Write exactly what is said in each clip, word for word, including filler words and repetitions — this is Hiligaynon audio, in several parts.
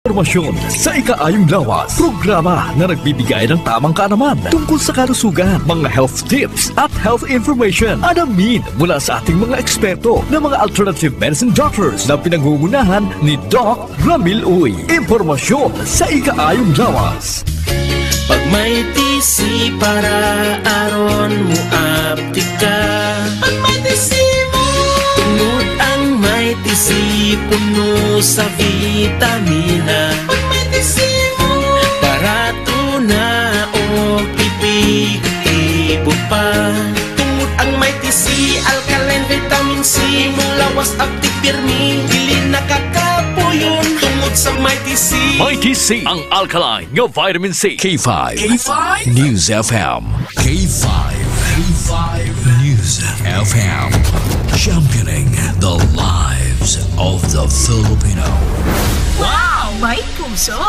Impormasyon sa ikaayong lawas. Programa na nagbibigay ng tamang kaalaman tungkol sa kalusugan, mga health tips at health information. Alamin mula sa ating mga eksperto na mga alternative medicine doctors na pinangungunahan ni Doc Ramil Uy. Impormasyon sa ikaayong lawas. Pag may T C para aron mo aptika. Pag may T C mo. Tungod ang may T C puno sa vitamina. Pag may T C mo. Barato na o epektibo pa. Tungod ang may T C, alkaline vitamin C, imong lawas aptik pirmi, dili nakakapuyon. Tungod sa may T C. May T C, ang alkaline nga vitamin C. K five. K five. News F M. K five. K five. News F M. Championing the lives of the Filipino. Wow! May puso!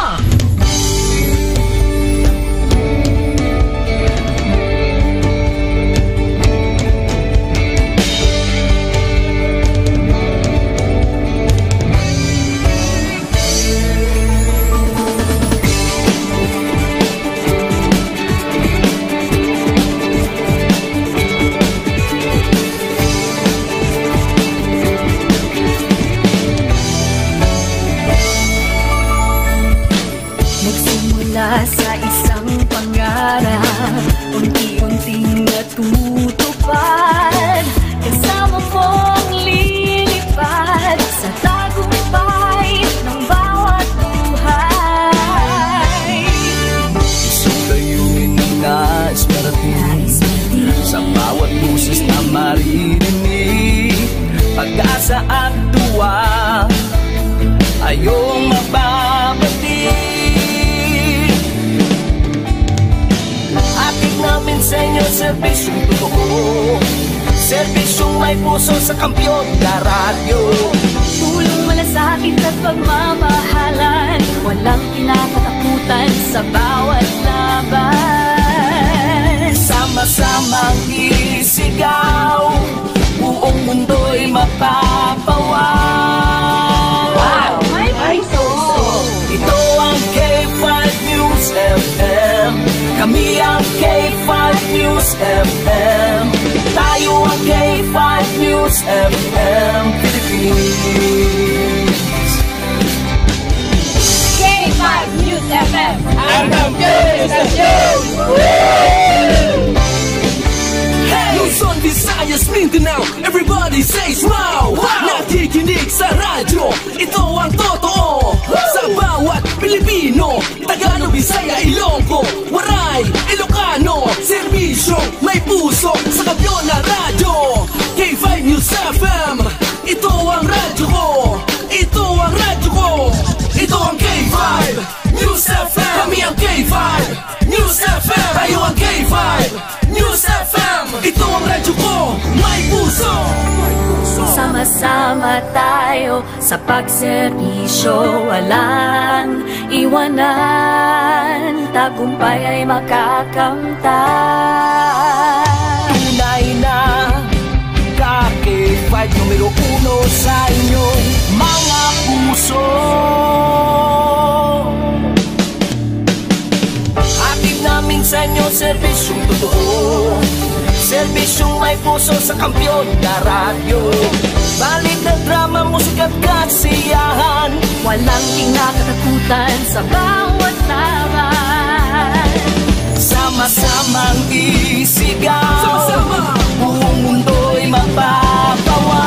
Nagsimula sa isang pangarap, unti-unting natutupad. Kasama mong lilipad sa tagumpay ng bawat buhay. Isang layunin na nais marating sa bawat boses na maririnig. Pag-asa at tuwa ay iyong mababati. Hatid namin sa inyo serbisyong totoo, serbisyong may puso sa kampiyon na radyo. Tulong, malasakit at pagmamahalan, walang kinakatakutan sa bawat laban. Sama-samang isigaw, buong mundo'y mapapawaw. Wow! May puso! Ito ang K five News F M. Kami ang K five News F M. Tayo ang K five News F M Philippines. K five News F M. Ang kampiyon sa show! Hey! Luzon, Visayas, Mindanao, everybody say wow! Wow! Nakikinig sa radyo, ito ang totoo. Sa bawat Pilipino, Tagalog, Bisaya, Ilonggo, Waray, Ilocano, serbisyong may puso sa kampiyon na radyo. K five News F M, ito ang radyo ko. Ito ang radyo ko. Ito ang K five News F M. Kami ang K five News F M. Tayo ang K five News F M. Ito ang radyo ko. May puso. Sama-sama tayo sa pagserbisyo, walang iwanan. Tagumpay ay makakamtan. Tunay na ka K five, numero uno sa inyong mga puso. Hatid namin sa inyo serbisyong totoo, serbisyong may puso sa kampiyon na radyo. Balita, drama, musika at kasiyahan, walang kinakatakutan sa bawat laban. Sama-samang isigaw. Sama-sama. Buong mundo'y mapapawaw.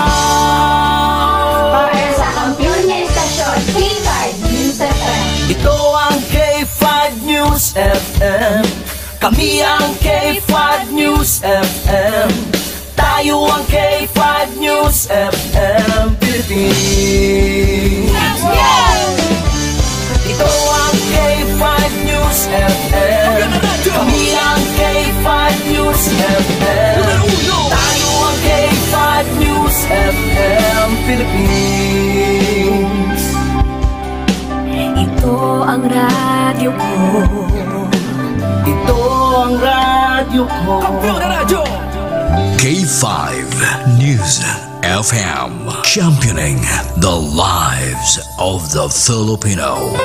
Para sa kampiyon nga estasyon, K five News F M. Ito ang K five News F M. Kami ang K five News F M. Tayo ang K five News F M Philippines. Ito ang K five News F M. Kami ang K five News F M. Tayo ang K five News F M Philippines. Ito ang radyo ko. Ito ang radyo ko. Kampiyon na radyo! K five News F M, championing the lives of the Filipino.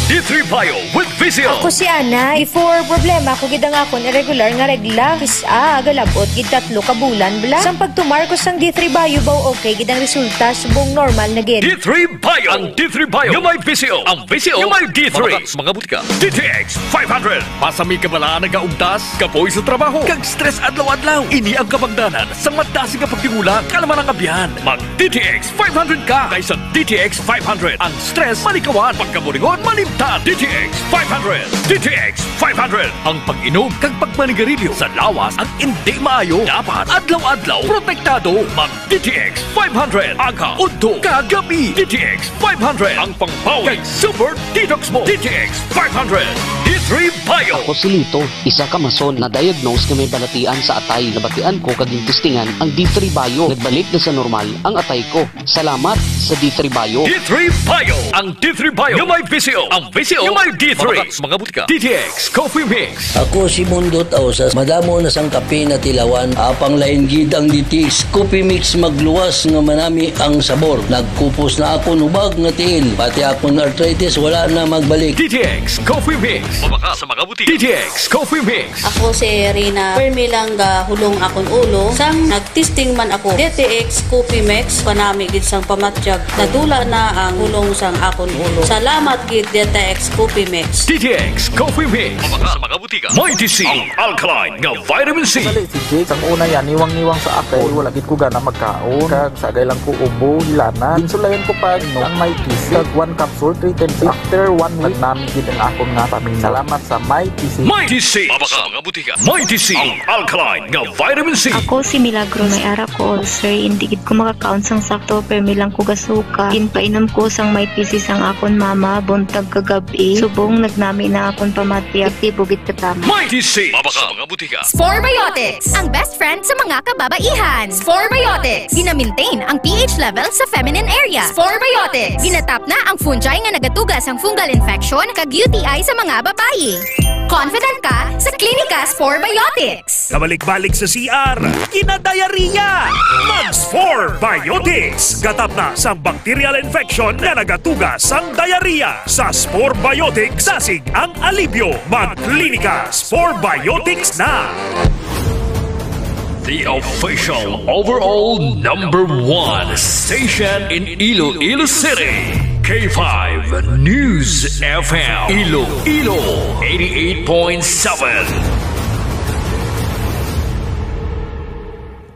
D three Bio with Visio. Ako si Ana. Before, problema ko gid ang akon irregular nga regla. Kis-a, galabot gid tatlo ka bulan bala. Sang pagtumar ko sang D three Bio, baw okay gid ang resulta, subong normal na gid. D three Bio. Ang D three Bio nga may Visio. Ang Visio nga may D three. Mabakal sa mga butika. D T X five hundred. Basta may kabalaan nagaugtas, kapoy sa trabaho, kag stress adlaw-adlaw. Ini ang kabangdanan sa madasig nga pagtigulang, kalman ang abyan. Mag D T X five hundred ka, kay sa D T X five hundred, ang stress malikawan, pagkaburingon malimtan. D T X five hundred, D T X five hundred. Ang pag-inom kag pagmanigarilyo sa lawas ang indi maayo. Dapat adlaw-adlaw protektado. Mag D T X five hundred, aga, udto, kag gabi. D T X five hundred, ang pangbawi kag super detox mo. D T X five hundred, D three Bio. Ako si Lito, isa ka mason na diagnose nga may balatian sa atay. Nabatian ko kag gintistingan ang D three Bio. Nagbalik na sa normal ang atay ko. Salamat sa D three Bio. D three Bio. Ang D three Bio nga may Visio. Ang Visio nga may D three. Mabakal sa mga butika. D T X Coffee Mix. Ako si Mundo Tausas. Madamo na sang kape na tilawan. Apang lain gid ang D T X Coffee Mix, magluwas nga manami ang sabor. Nagkupos na akon hubag nga tiil. Pati akon arthritis wala na magbalik. D T X Coffee Mix. Mabakal sa mga butika. D T X Coffee Mix. Ako si Rina. Permi lang gahulong akon ulo. Sang nagtesting man ako, D T X Coffee Mix, panami gid sang pamatyag. Nadula na ang hulong sang akon ulo. Salamat gid, D T X Coffee Mix. D T X Coffee Mix. Mabakal sa mga butika. Mighty C, ang alkaline nga vitamin C. Sali si Jake, sang una yan, niwang-niwang sa akon. Wala gid ko gana magkaon. Kag sagay lang ko ubo, hilanat. Ginsulayan ko pa, no, ang Mighty C. Kag one capsule, three times. After one week, nagnami gid ang akon nga paminyo. Salamat sa Mighty C. Mighty C. Mabakal sa mga butika. Mighty C, ang alkaline nga vitamin C. Ako si Milagros. May ara ko ulcer, hindi gid ko makakaon sang sakto, permi lang ko gasuka. Ginpainom ko sang Mighty C sang akon mama, buntag kag gab-i. Subong nagnami na akon pamatyag, epektibo gid katama. Mighty C. Mabakal sa mga butika. Spore Biotics, ang best friend sa mga kababaihan. Spore Biotics, gina-maintain ang P H level sa feminine area. Spore Biotics, ginatap na ang fungi nga nagatuga sang fungal infection kag U T I sa mga babayi. Confident ka sa Klinika Spore Biotics. Kabalik-balik sa C R, kinadiarrhea. Mag Spore Biotics. Gatap na sang bacterial infection nga nagatuga sang diarrhea. Sa Spore Biotics, dasig ang alibyo. Mag Klinika Spore Biotics na. The official overall number one station in Iloilo City. K five News F M Iloilo, eighty-eight point seven.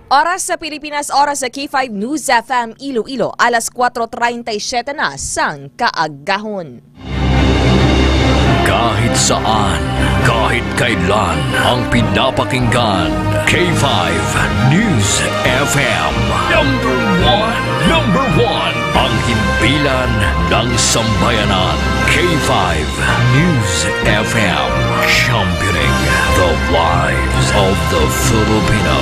Oras sa Pilipinas, oras sa K five News F M Iloilo, alas kuwatro treinta y siete na sang kaagahon. Kahit saan, kahit kailan, ang pinapakinggan, K five News F M. Number one, number one, ang himpilan ng sambayanan, K five News F M, championing the lives of the Filipino.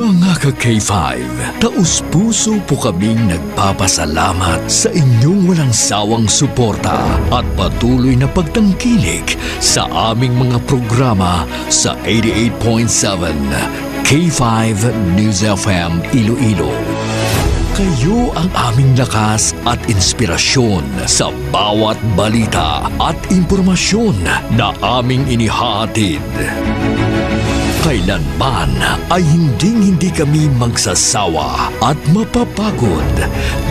Mga ka-K five, taos-puso po kaming nagpapasalamat sa inyong walang sawang suporta at patuloy na pagtangkilik sa aming mga programa sa eighty-eight point seven K five News F M Iloilo. Kayo ang aming lakas at inspirasyon sa bawat balita at impormasyon na aming inihahatid. Kailanman ay hinding-hindi kami magsasawa at mapapagod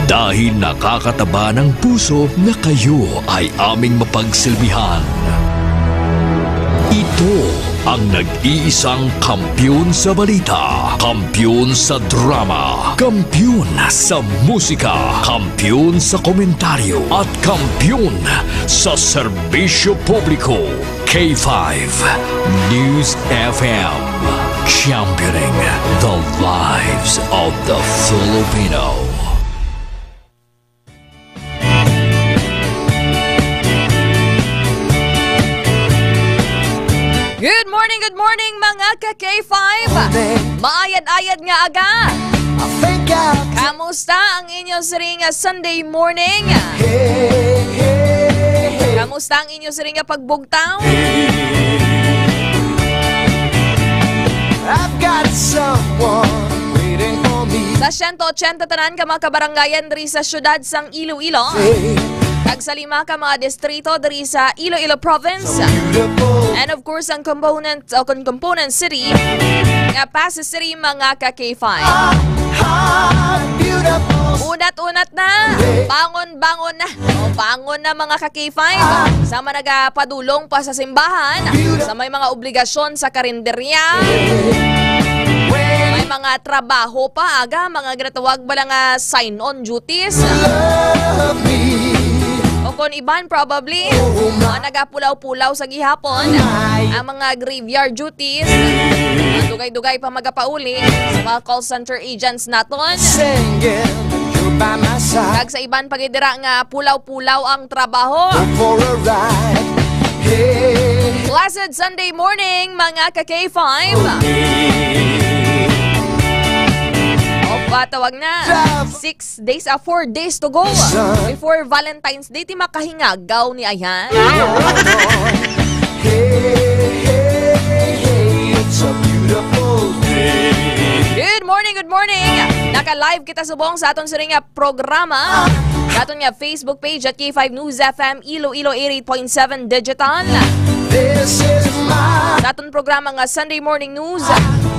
dahil nakakataba ng puso na kayo ay aming mapagsilbihan. Ito ang nag-iisang kampiyon sa balita, kampiyon sa drama, kampiyon sa musika, kampiyon sa komentaryo, at kampiyon sa serbisyo publiko. K five News F M, championing the lives of the Filipino. Good morning, good morning, mga ka-K five. Maayad-ayad nga aga. Kamusta ang inyo siring nga Sunday morning? Kag Musta ang inyo siring nga pagbugtaw? I've got someone waiting for me. Sa siyento ochenta tanan ka mga kabarangayan diri sa siyudad sang Iloilo. Hey. Kag sa lima ka mga distrito diri sa Iloilo Province. So beautiful. And of course, ang component, o kon component city nga Passi City, mga ka K five. Ah, ah, beautiful. Unat-unat na. Hey. Bangon-bangon na. O, bangon na, mga ka K five. Sa mga nagapadulong pa sa simbahan, sa may mga obligasyon sa karinderya, may mga trabaho pa, aga, mga ginatawag bala nga sign-on duties. O kon iban, probably, mga nagapulaw-pulaw sa gihapon, ang mga graveyard duties, mga dugay-dugay pa magapauli sa mga call center agents naton. Singing, you're by my side. Kag sa iban pa gid dira nga pulaw-pulaw ang trabaho. Go for a ride. Hey. Blessed Sunday morning, mga ka K five. O, patawag na. Six days, ah, four days to go before Valentine's Day. Ti makahingagaw ni ayan. Hey, hey, hey, hey, it's a beautiful day. Good morning, good morning. Naka-live kita subong sa aton siring nga programa. Sa aton nga Facebook page at K five News F M Iloilo eighty-eight point seven Digital. This is my Sa aton programa nga Sunday Morning News.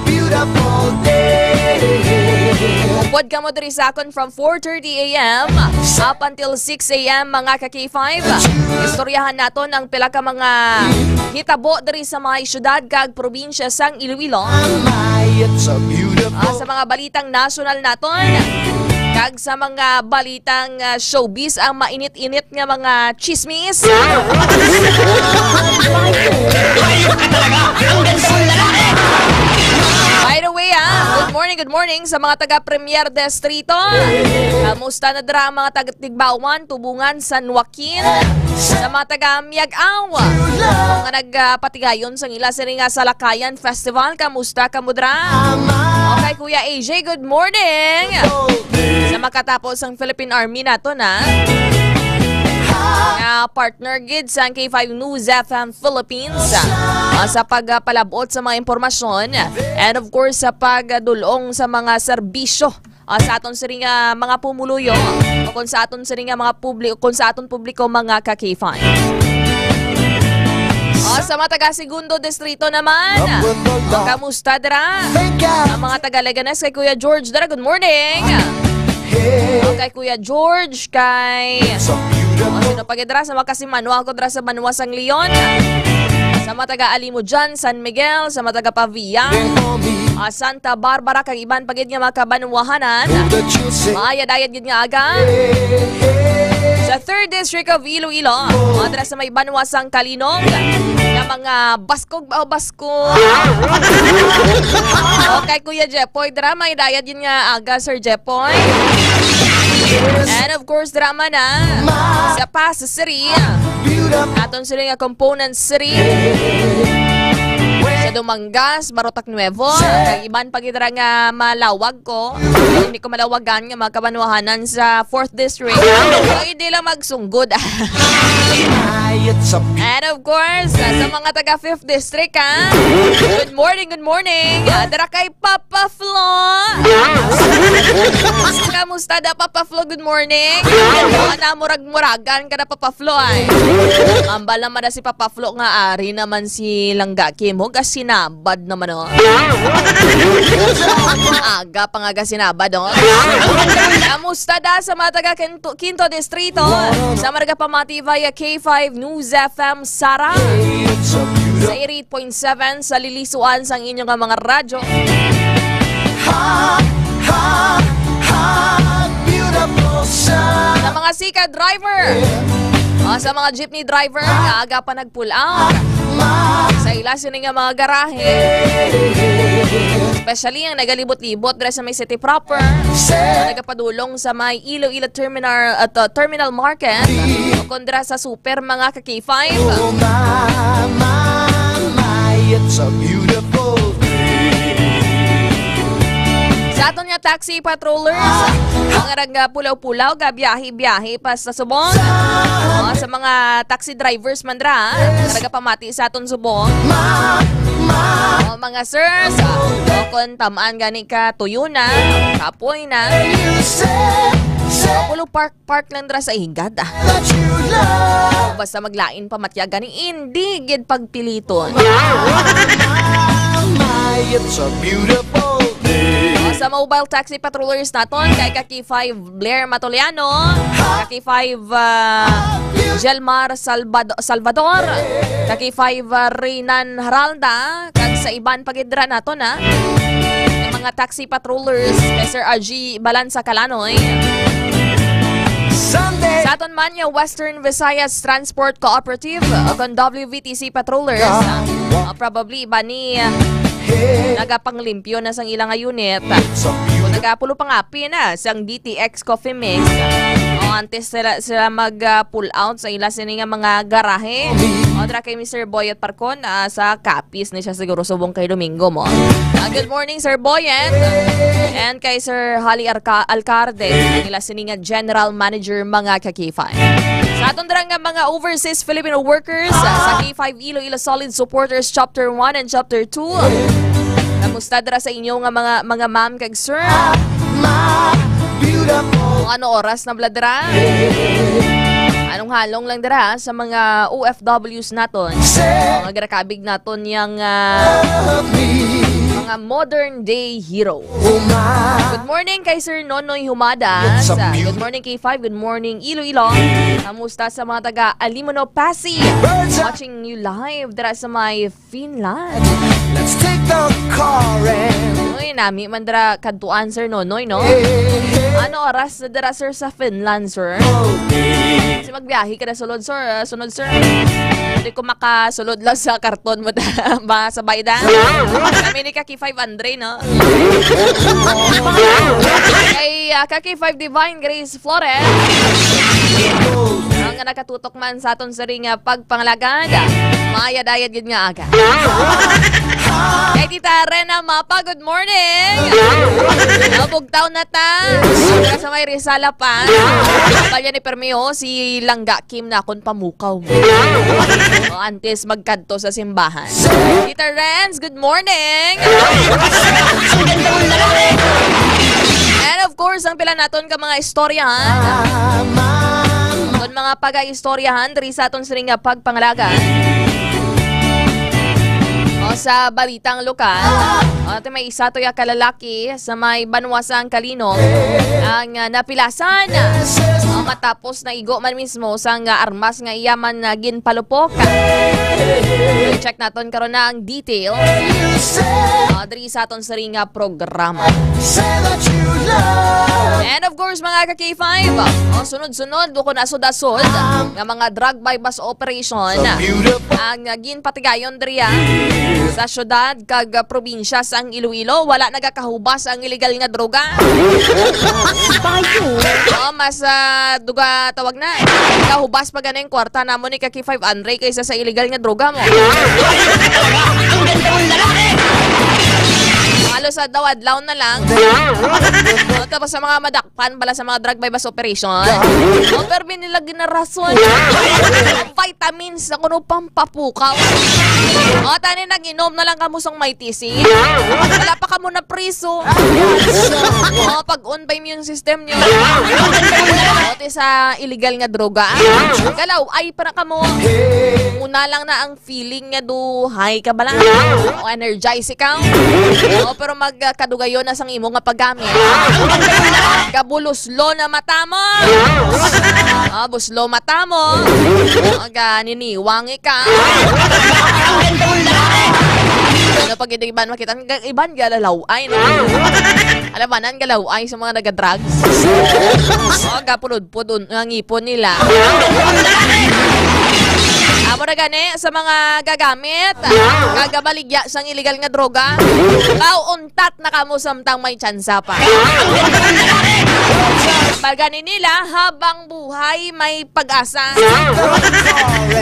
Beautiful day. Upod kamo diri sa akon from four thirty a m up until six a m, mga ka K five. Istoryahan naton ang pila ka mga hitabo diri sa mga syudad kag probinsya sang Iloilo. My, it's a beautiful Ah, sa mga balitang nasyonal naton, kag sa mga balitang, ah, showbiz, ang mainit-init nga mga chismis. By the way, ah, good morning, good morning sa mga taga Premier Distrito. Kamusta na dira ang mga taga Tigbauan, Tubungan, San Joaquin? Sa mga taga Miag-ao nga nagpatigayon sang ila sini nga Salakayan Festival, kamusta kamo dira? Okay, Kuya A J, good morning. Sa makatapo sang Philippine Army nato na nga partner gid sa K five News F M Philippines, ah, sa pagpalab-ot sa mga impormasyon and of course sa pagdul-ong sa mga serbisyo, ah, sa aton siring nga mga pumuluyo o kung sa aton siring nga mga publiko, kung sa aton publiko, mga ka K five. Ah, sa mga taga Segundo Distrito naman, ah, kamusta dira? Ang mga taga Leganes, kay Kuya George dira, good morning. Ah, kay Kuya George, kay, ah, sino pa gid dira? Sa mga kasimanwa ko dira sa banwa sang Leon. Sa mga taga Alimo dyan, San Miguel, sa mga taga Pavia, ah, Santa Barbara, kag iban pa gid nga mga kabanwahanan. Mayad-ayad gid nga aga sa Third District of Iloilo, mga dira sa may banwa sang Calinog, nga mga baskog, oh, baskog. Okay, Kuya Jepoy, dira mayad-ayad gid nga aga, Sir Jepoy. And of course, dira man na sa Passi City, aton sila nga component city, sa Dumangas, Barotac Nuevo, kag iban pa gid dira nga malawag ko. Hindi ko malawagan nga mga kabanwahanan sa Fourth District. So, hindi lang magsunggod. And of course, sa mga taga Fifth District, ha? Good morning, good morning. Ah, dira kay Papa Flo. Kamusta da, Papa Flo? Good morning. Ano, murag-muragan ka na, Papa Flo, ay. Ambal naman na si Papa Flo nga ari naman si Langga Kim. Huwag ka sinabad naman, oh. Aga pa nga ka sinabad, oh. Kamusta da sa mga taga Quinto, Quinto Distrito? Sa Marga Pamati via K five News F M Sara. Sa eighty-eight point seven sa Lilisuan sang inyo nga mga radyo. Hot, hot, hot, beautiful sun. Sa mga sika driver, ah, sa mga jeepney driver nga aga pa nag-pull out sa ila sini nga mga garahe, especially ang nagalibot-libot dira sa may city proper, ang nagapadulong sa may Iloilo Terminal at, uh, Terminal Market, o kondra sa super, mga ka K five. Oh, my, my, my, it's a beautiful day. Sa aton nga taxi patrollers, mga nagapulaw-pulaw, gabiyahe-biyahe pa sa subong. Oh, sa mga taxi drivers man dira, nga nagapamati sa aton subong. Oh, mga sirs, oh, kung tamaan gani ka tuyo na, kapoy na. Pulo park, park lang dira sa higad, ah. Basta maglain pa matyagan, hindi gid pagpiliton. It's a beautiful day. Sa mobile taxi patrollers naton, kay ka K five Blair Matoliano, ka K five, ah, Jelmar Salvado-, Salvador, ka K five, ah, Reynan Haralda, kag sa iban pa gid dira naton, ha. Ang mga taxi patrollers, kay Sir R G Balansa Kalanoy. Sa aton man nga Western Visayas Transport Cooperative, o kon W V T C patrollers, ah, probably iba ni, ah, nagapanglimpyo na sang ila nga unit. Kung nagapulo pa nga pina sang D T X Coffee Mix, o antes sila, sila mag, ah, pull out sa ila sini nga mga garahe. O, dira kay Mister Boyet Parcon, ah, sa Capiz ni siya siguro subong kay Domingo mo. Ah, good morning, Sir Boyet. And kay Sir Hali Arca-, Alcarde, ang ila sini nga General Manager, mga ka-K five. Sa aton dira nga mga overseas Filipino workers, ah, sa K five Iloilo Solid Supporters Chapter one and Chapter two. Kamusta dira sa inyo nga mga, mga ma'am kag sir? Kung ano oras na bala dira? Anong halong lang dira sa mga O F Ws naton? Mga ginakabig naton yang, ah, mga modern day hero. Good morning kay Sir Nonoy Humada. Good morning, K five. Good morning, Iloilo. Kamusta sa mga taga Alimono, Passi? Watching you live dira sa may Finland. Let's take the car and Uy, nami man dira kadtuan, Sir Nonoy, no? Ano oras na dira, sir, sa Finland, sir? Kasi magbiyahe ka na sulod, sir. Ah, sunod, sir. Hindi ko makasulod lang sa karton mo. Ba, sabay na. Kami ni Kaki five Andre, no? Kay, ah, Kaki five Divine Grace Flores. Ang nakatutok man sa aton sari nga pagpangalagad. Maayad-ayad gid nga aga. Kay Tita Rena Mapa, good morning. Nabugtaw na ta. Sa may Rizal pa. Balya ni Permi, oh, si Langga Kim na akon pamukaw mo. O, antes magkadto sa simbahan. Tita Renz, good morning. And of course, ang pila naton ka mga istoryahan. Kon mga pag-istoryahan diri sa aton siring nga pagpangalaga. O, sa balitang lokal, o, ato may isa to ya kalalaki sa may banwa sang Calinog ang, ah, napilasan, o, matapos naigo man mismo sang, ah, armas nga iya man, ah, ginpalupok. Check naton karon na ang detail, ah, diri sa aton siring nga programa. And of course, mga ka K five, o, sunod-sunod, bukod asod-asod nga mga drug buy-bust operation ang, ah, ginpatigayon diri, ah, sa syudad kag, ah, probinsya sang Iloilo. Wala nagakahubas ang illegal nga droga. Bayo. O, mas, ah, duga tawag na. Kahubas pa ganing kwarta namo ni Kaki five Andre kaysa sa illegal nga droga mo. Halos sa daw adlaw na lang. O, tapos sa mga madakpan bala sa mga drug buy-bust operation. O, pero nila ginarason. Vitamins na kuno pampapukaw. O, tani nag-inom na lang kamo sang may tisi. Wala pa kamo na priso. O, pag-on pa immune system nyo. O, ti sa illegal nga droga. Galaw, ay para kamo. Una lang na ang feeling nga do high ka bala. O energize ikaw. O, pero magkadugayon na sang imo nga paggamit. Kabuloslo na mata mo. O, buslo mata mo. O, ganiniwang ikaw. Ano pag hindi iban makita? Ang iban galalaw ay, no? Alabanan galaway sa mga nagadrugs. O, gapulod-pud ang ngipon nila. Amo na gani sa mga gagamit, gagabaligya sang illegal nga droga. Pau-untat na kamo samtang may tsansa pa. Baga ni nila, habang buhay may pag-asa.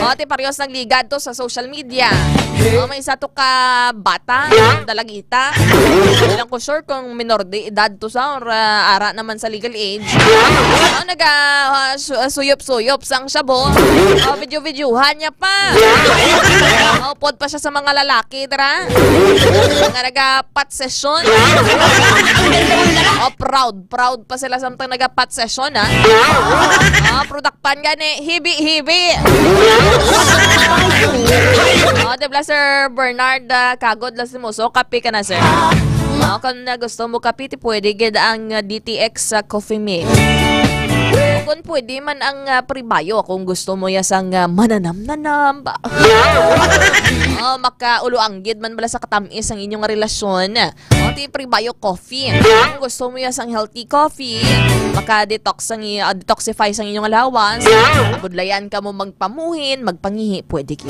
O, ti parehas nagligad to sa social media. O, may isa to ka bata, dalagita. Di lang ko sure kung minor de edad to sa or, ah, ara naman sa legal age. O, naga, ah, su-, ah, suyop-suyop sang shabu. O, video-videohan niya pa. O, upod pa siya sa mga lalaki, tara. Nga naga-pot session. O, proud. Proud pa sila samtang naga-pot session, ha? Ah, product pan gani, hibi-hibi. O, di ba, Sir Bernard, ah, Kagod Lastimoso, kape ka na, sir. O, kung, ah, gusto mo kape, ti pwede gid ang, ah, D T X sa Coffee Mate. O, kung pwede man ang, ah, Prebayo, kung gusto mo ya sang, ah, mananam-nanam ba? O, makaulo-anggid man bala sa katamis ang inyong relasyon. O, ti Prebayo Coffee. Kung gusto mo ya sang healthy coffee, maka-detox ang i-, ah, detoxify sang inyong lawas. Budlayan ka mo magpamuhin, magpangihi, pwede gid.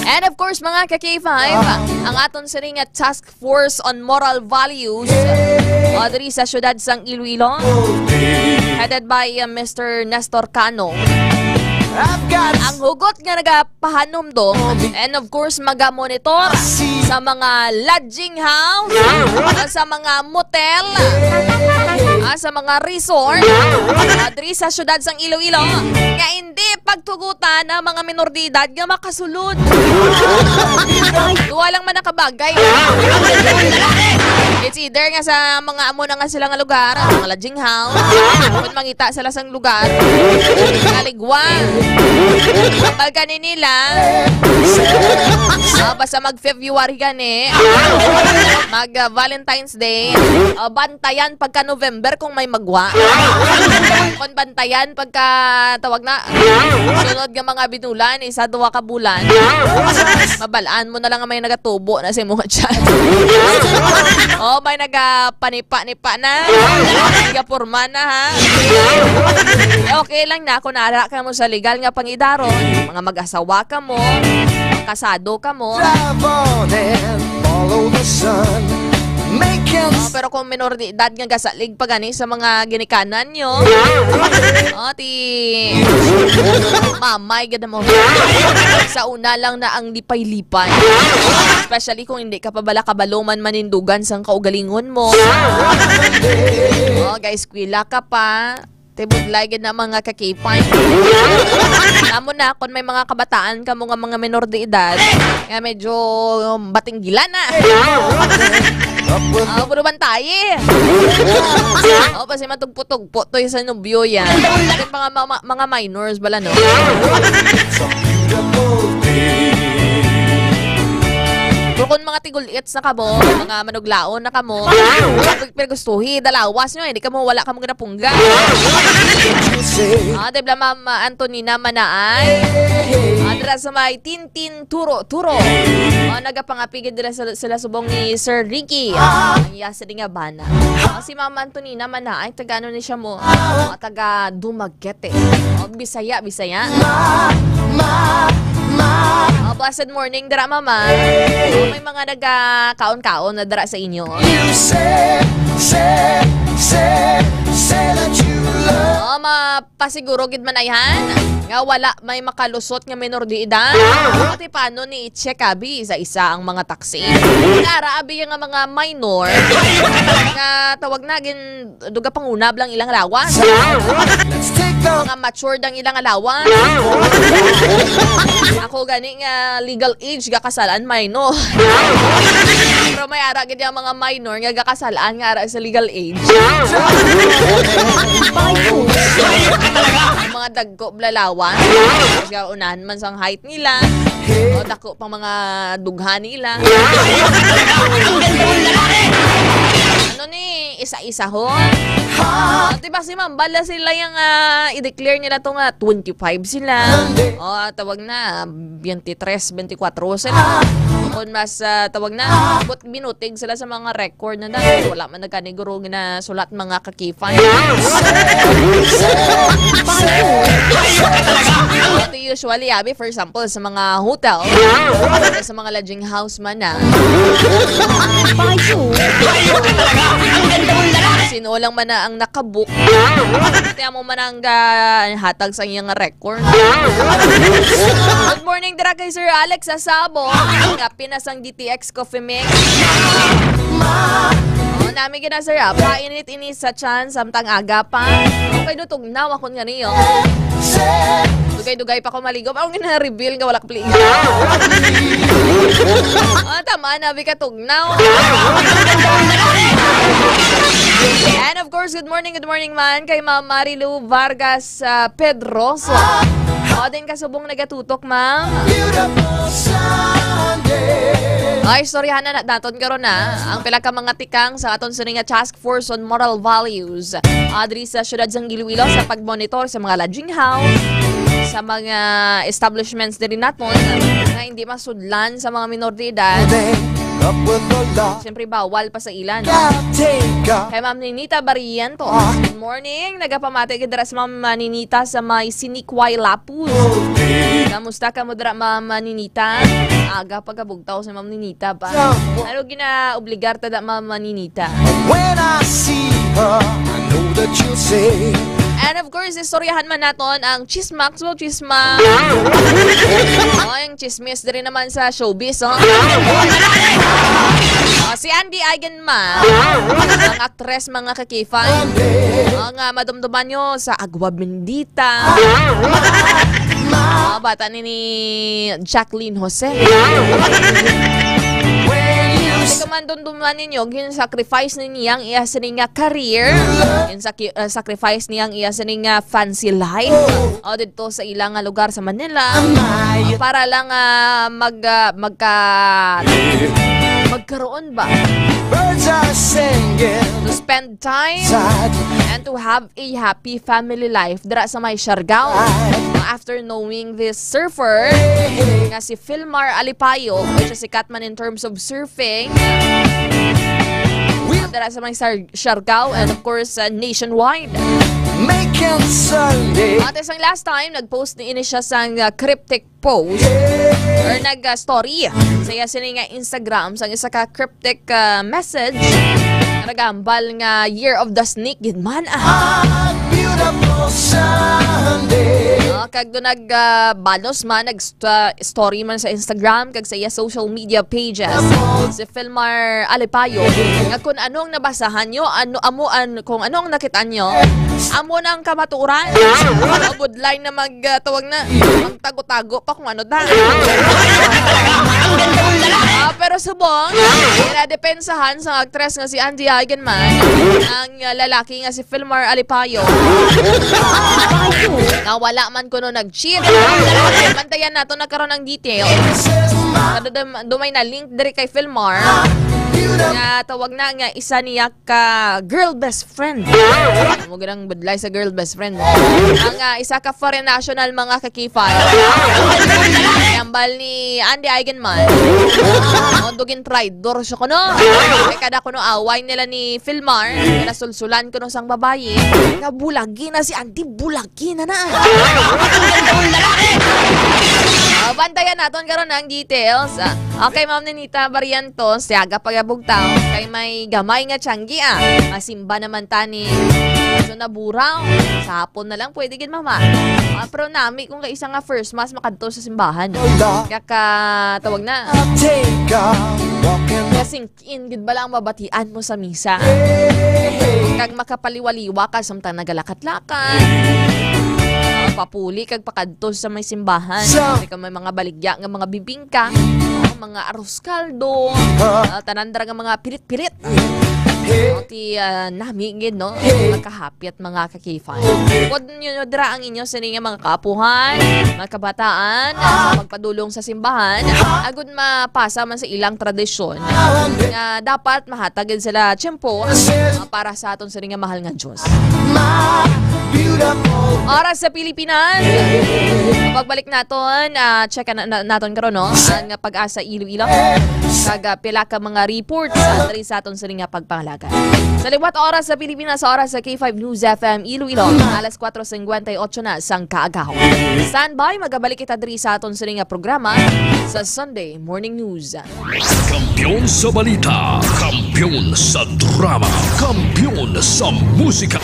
And of course, mga ka-K five, ang aton sini nga Task Force on Moral Values, o, diri sa siyudad sang Iloilo, headed by, uh, Mister Nestor Cano. Ang hugot nga nagapahanumdom, and of course, magamonitor sa mga lodging house, sa mga motel, ah, sa mga resort, ah, diri sa siyudad sang Iloilo, nga hindi pagtugutan ang mga minor de edad nga makasulod. Duha lang man nakabagay. It's either nga sa mga amo na nga sila nga lugar, ang mga lodging house, kung mangita sila sang lugar, kaligwa. Kapag gani nila, ah, basta mag-February gani, mag, ah, Valentine's Day, ah, bantayan pagka November kung may magwa. Kung bantayan pagka, tawag na, sunod nga mga binulan, isa, duha ka bulan, mabalaan mo na lang nga may nagatubo na sa imo nga tiyan. O, may nagapanipa-nipa na. Nagapurma na, ha? Eh, okay lang na kung ara ka mo sa legal nga pangidaron. Mga mag-asawa ka mo, kasado ka mo. Drive on and follow the sun. Make us O, pero kung minor de edad nga gasalig pa gani sa mga ginikanan nyo, o, ti mamay gid mo. Sa una lang na ang lipay-lipay. Especially kung hindi ka pa bala kabalo man manindugan sang kaugalingon mo. O, guys, eskwela ka pa. Ti budlay gid na mga kakipay. Amo na, kung may mga kabataan kamo nga mga menor de edad, nga medyo batinggilan na. Ah, puro bantayi. O, basi matugpo-tugpo to sa nobyo yan. Yung mga, mga, mga minors bala, no? Pero kung mga tigul-its na kamo, mga manuglaon na kamo, pag pinagustuhi, dalawas nyo, hindi kamo, wala kamo ginapungga. Ah, di ba, Ma'am Antonina Manaay? Ah, dira sa may Tintin Turo Turo. Ah, nagapangapigid dira sa, sila subong ni Sir Ricky. Ang iya sa nga bana. Ah, si Ma'am Antonina Manaay, taga ano ni siya mo? Ah, taga Dumaguete. Oh, Bisaya, Bisaya. Ma, ma, ma. Oh, blessed morning dira, mama. Oh, may mga nagakaon-kaon na dira sa inyo. You say, say, say, say that you love. Oh, mapasiguro gid man ayhan nga wala may makalusot nga menor de edad. Pati paano ni i-check abi sa isa ang mga taxi? Kara abi nga mga minor nga tawag na gin duga pangunab lang ilang lawas. Let's take the Mga matured ang ilang lawas. Ako gani nga legal age gakasalan minor. Pero may ara gid ang mga minor nga gakasalan nga ara sa legal age. Ang mga dagko blalawan. Kasi unahan man sang height nila. O dako pang mga dughan nila. Ano ni isa-isa ho? Ah, di ba si Ma'am, bala sila yung, ah, i-declare nila to nga twenty-five sila. O, tawag na, twenty-three, twenty-four sila. Kung mas, ah, tawag na, but binutig sila sa mga record na dati. Wala man nagkaniguro ginasulat mga kakifan. Ito usually, abi, for example, sa mga hotel, sa mga lodging house man na. Sino Wala man na ang nakabook. Kaya mo man ang, ah, hatag sa iyang record. Good morning dira kay Sir Alex Asabo. Nga pinasang D T X Coffee Mix. Oh, nami gina, sir, ah. Painit ini sa chan samtang aga pa. Okay, do tugnaw ako nga niyo. Dugay-dugay pa ko maligo. Ako nga na-reveal nga wala ka pliga. Oh, tama na, bi ka tugnaw. And of course, good morning, good morning man kay Ma'am Marilu Vargas, ah, Pedroso. O, din kasubong nagatutok, ma'am. Ay, istoryahan na naton karon na ang pila ka mga tikang sa aton sini nga Task Force on Moral Values, ah, diri sa siyudad sang Iloilo sa pagmonitor sa mga lodging house, sa mga establishments diri naton nga hindi masudlan sa mga minor de edad. Siyempre, bawal pa sa ilan. Kay Ma'am Ninita Barrientos. Good morning. Nagapamati gid dira si Ma'am Ninita sa may Sinikway, Lapuz. Kamusta ka mo dira, Ma'am Ninita? Aga pagkabugtaw si Ma'am Ninita pa. Ano ginaobligar ta da, Ma'am Ninita? When I see her, I know that you'll say. And of course, istoryahan man naton ang chismax, well, chisma. Oh, ang chismis diri naman sa showbiz, oh. Oh, si Andy Eigenman, ang aktres, mga kakifan, ang, ah, madumduman nyo sa Agua Bendita. Ah, bata ni, ni Jacqueline Jose. Hindi ko man dumduman ninyo, gin-sacrifice ni niya ang iya sini nga career. Gin-saki-, ah, sacrifice niya ang iya sini nga fancy life. O, dito sa ilang, ah, lugar sa Manila. Ah, para lang, ah, mag, ah, magka-, magkaroon ba? Birds are singing. To spend time and to have a happy family life dira sa may Siargao. After knowing this surfer nga si Philmar Alipayo, which is sikat man in terms of surfing, dira sa may Sar-, Siargao and of course, uh, nationwide. Making Sunday. At isang last time, nag-post ni ini siya sang, uh, cryptic post or nag-story sa iya sini nga Instagram sang isa ka cryptic, ah, message. Nagambal nga Year of the Snake gid man, ah. A beautiful Sunday. Ah, kag do nag, ah, balos man, nag st-, ah, story man sa Instagram kag sa iya social media pages si Philmar Alipayo nga kung ano ang nabasahan nyo, ano, amo, an-, kung ano ang nakita nyo, amo na ang kamatuoran. Budlay na mag, ah, tawag na, magtago-tago pa kung ano ta. Ah, pero subong, ginadepensahan sa aktres nga si Andy Eigenman ang, ah, lalaki nga si Philmar Alipayo. Nga wala man kuno nag-cheat. Bantayan nato na karon ang details. Pero dum-, dumay na link diri kay Philmar. Nga tawag na nga isa niya ka girl best friend. Mo ginang budlay sa girl best friend mo. Ang, ah, isa ka foreign national, mga kakifan. Ambal ni Andy Eigenman. Ang dugin traidor siya kuno. Kay kada kuno away nila ni Philmar, nasulsulan kuno sang babayi. Nga bulagi na si Andy, bulagi na na. Ah, bantayan naton karon ang details. Ah, okay, Ma'am Ninita Barrientos, siaga pagabugtaw. Kay may gamay nga tiyanggi, ah. Masimba naman tani. So, naburaw. Sa hapon na lang, pwede gid, mama. Ah, pero nami kung kaisa nga first mass makadto sa simbahan. Kaya ka, tawag na. Take a walk in the Kasing in gid bala ang mabatian mo sa misa. Kag makapaliwaliwa ka samtang nagalakat-lakat. Ah, papuli kag pakadto sa may simbahan. Sa Kay kung may mga baligya nga mga bibingka, ah, mga arroz caldo, ah, tanan dira nga mga pilit-pilit. Ah, ti, ah, nami gid, no? Makahapit, mga kakifan. Pwede nyo dira ang inyo sini nga mga kaapuhan, mga kabataan, sa pagpadulong sa simbahan, agud mapasa man sa ilang tradisyon nga dapat mahatag gid sila tiyempo, ah, para sa aton sini nga mahal nga Diyos. Oras sa Pilipinas. Pagbalik naton, ah, check na, na, naton karon, no? Ang Pag-asa Iloilo. Kag, ah, pila ka mga report, ah, diri sa aton sini nga pagpangalaga. Sa liwat oras sa Pilipinas, sa oras sa K five News F M Iloilo, alas kuwatro singkwenta y otso na sang kaagahon. Standby, magabalik kita diri sa aton sini nga programa sa Sunday Morning News. Kampiyon sa balita, kampiyon sa drama, kampiyon sa musika.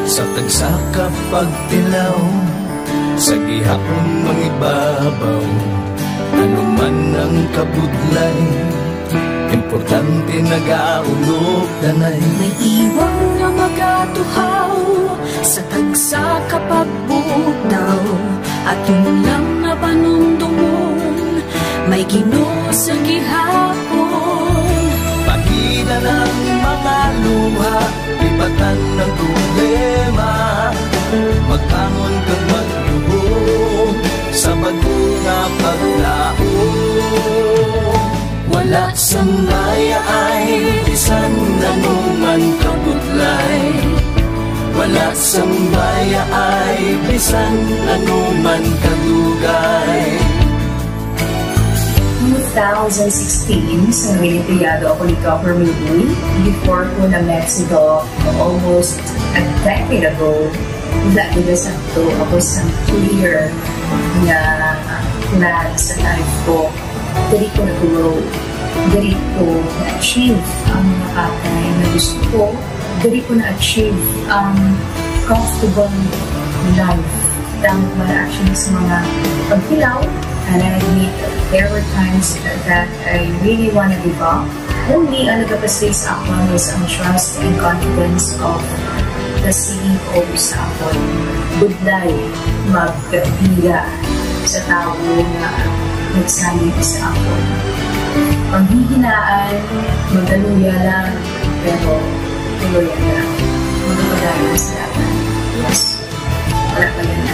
Sa tagsa ka pagtilaw, sa gihapon mangibabaw, ano man ang kabudlay, importante nagaulog danay. May iwang nga magatuhaw sa tagsa ka pagbutaw, aton lang nga panumdomon, may Ginoo sa gihapon. Pahina ang mga luha, lipatan ang problema, magbangon kag magluhod sa bag-o nga paglaom. Wala sang mayaay bisan anuman kabudlay, wala sang mayaay bisan anuman kadugay. Two thousand sixteen, sa naging empleyado ako ni Governor Uy, before ko na-met si Doc almost a decade ago, wala gid sa to ako sa clear nga plan sa life ko. Diri ko nag-grow. Diri ko na-achieve ang mga bagay na gusto ko. Diri ko na-achieve ang comfortable life. Damo man actually sa mga pagkilaw, and I admit there were times that I really wanna give up. Only ang nagapastay sa akon is ang trust and confidence of the C E O sa akon. Budlay magpila sa tawo nga nagsalig sa akon. Panghihinaan, magaluya lang, pero tuloy lang. Magpadayon sa dalan. Yes. Wala pa yan.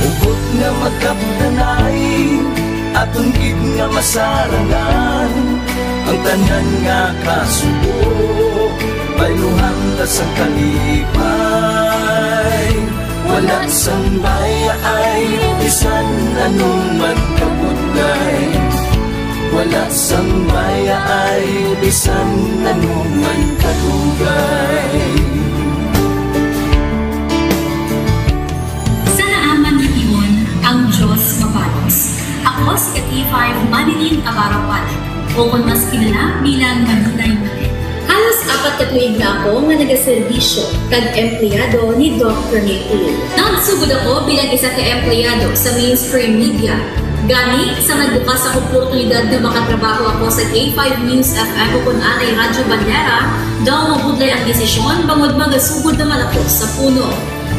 Hugot nga magkapdanay, aton gid nga masarangan ang tanan nga kasubo, bayluhan ta sang kalipay. Wala sang mayaay bisan anuman kabudlay. Wala sang mayaay bisan anuman kadugay. Sa naaman nga tion, ang Dios mabalos. Ako si K five Manilyn Abarapan, o kon mas kilala bilang Manilay Manilyn. Halos apat ka tuig na ako nga nagaserbisyo kag empleyado ni Doc Rene Uy. Nagsugod ako bilang isa ka empleyado sa mainstream media. Gani, sa nagbukas ang oportunidad nga makatrabaho ako sa K five News F M o kon anay Radyo Bandera, daw mabudlay ang desisyon bangod magasugod naman ako sa puno.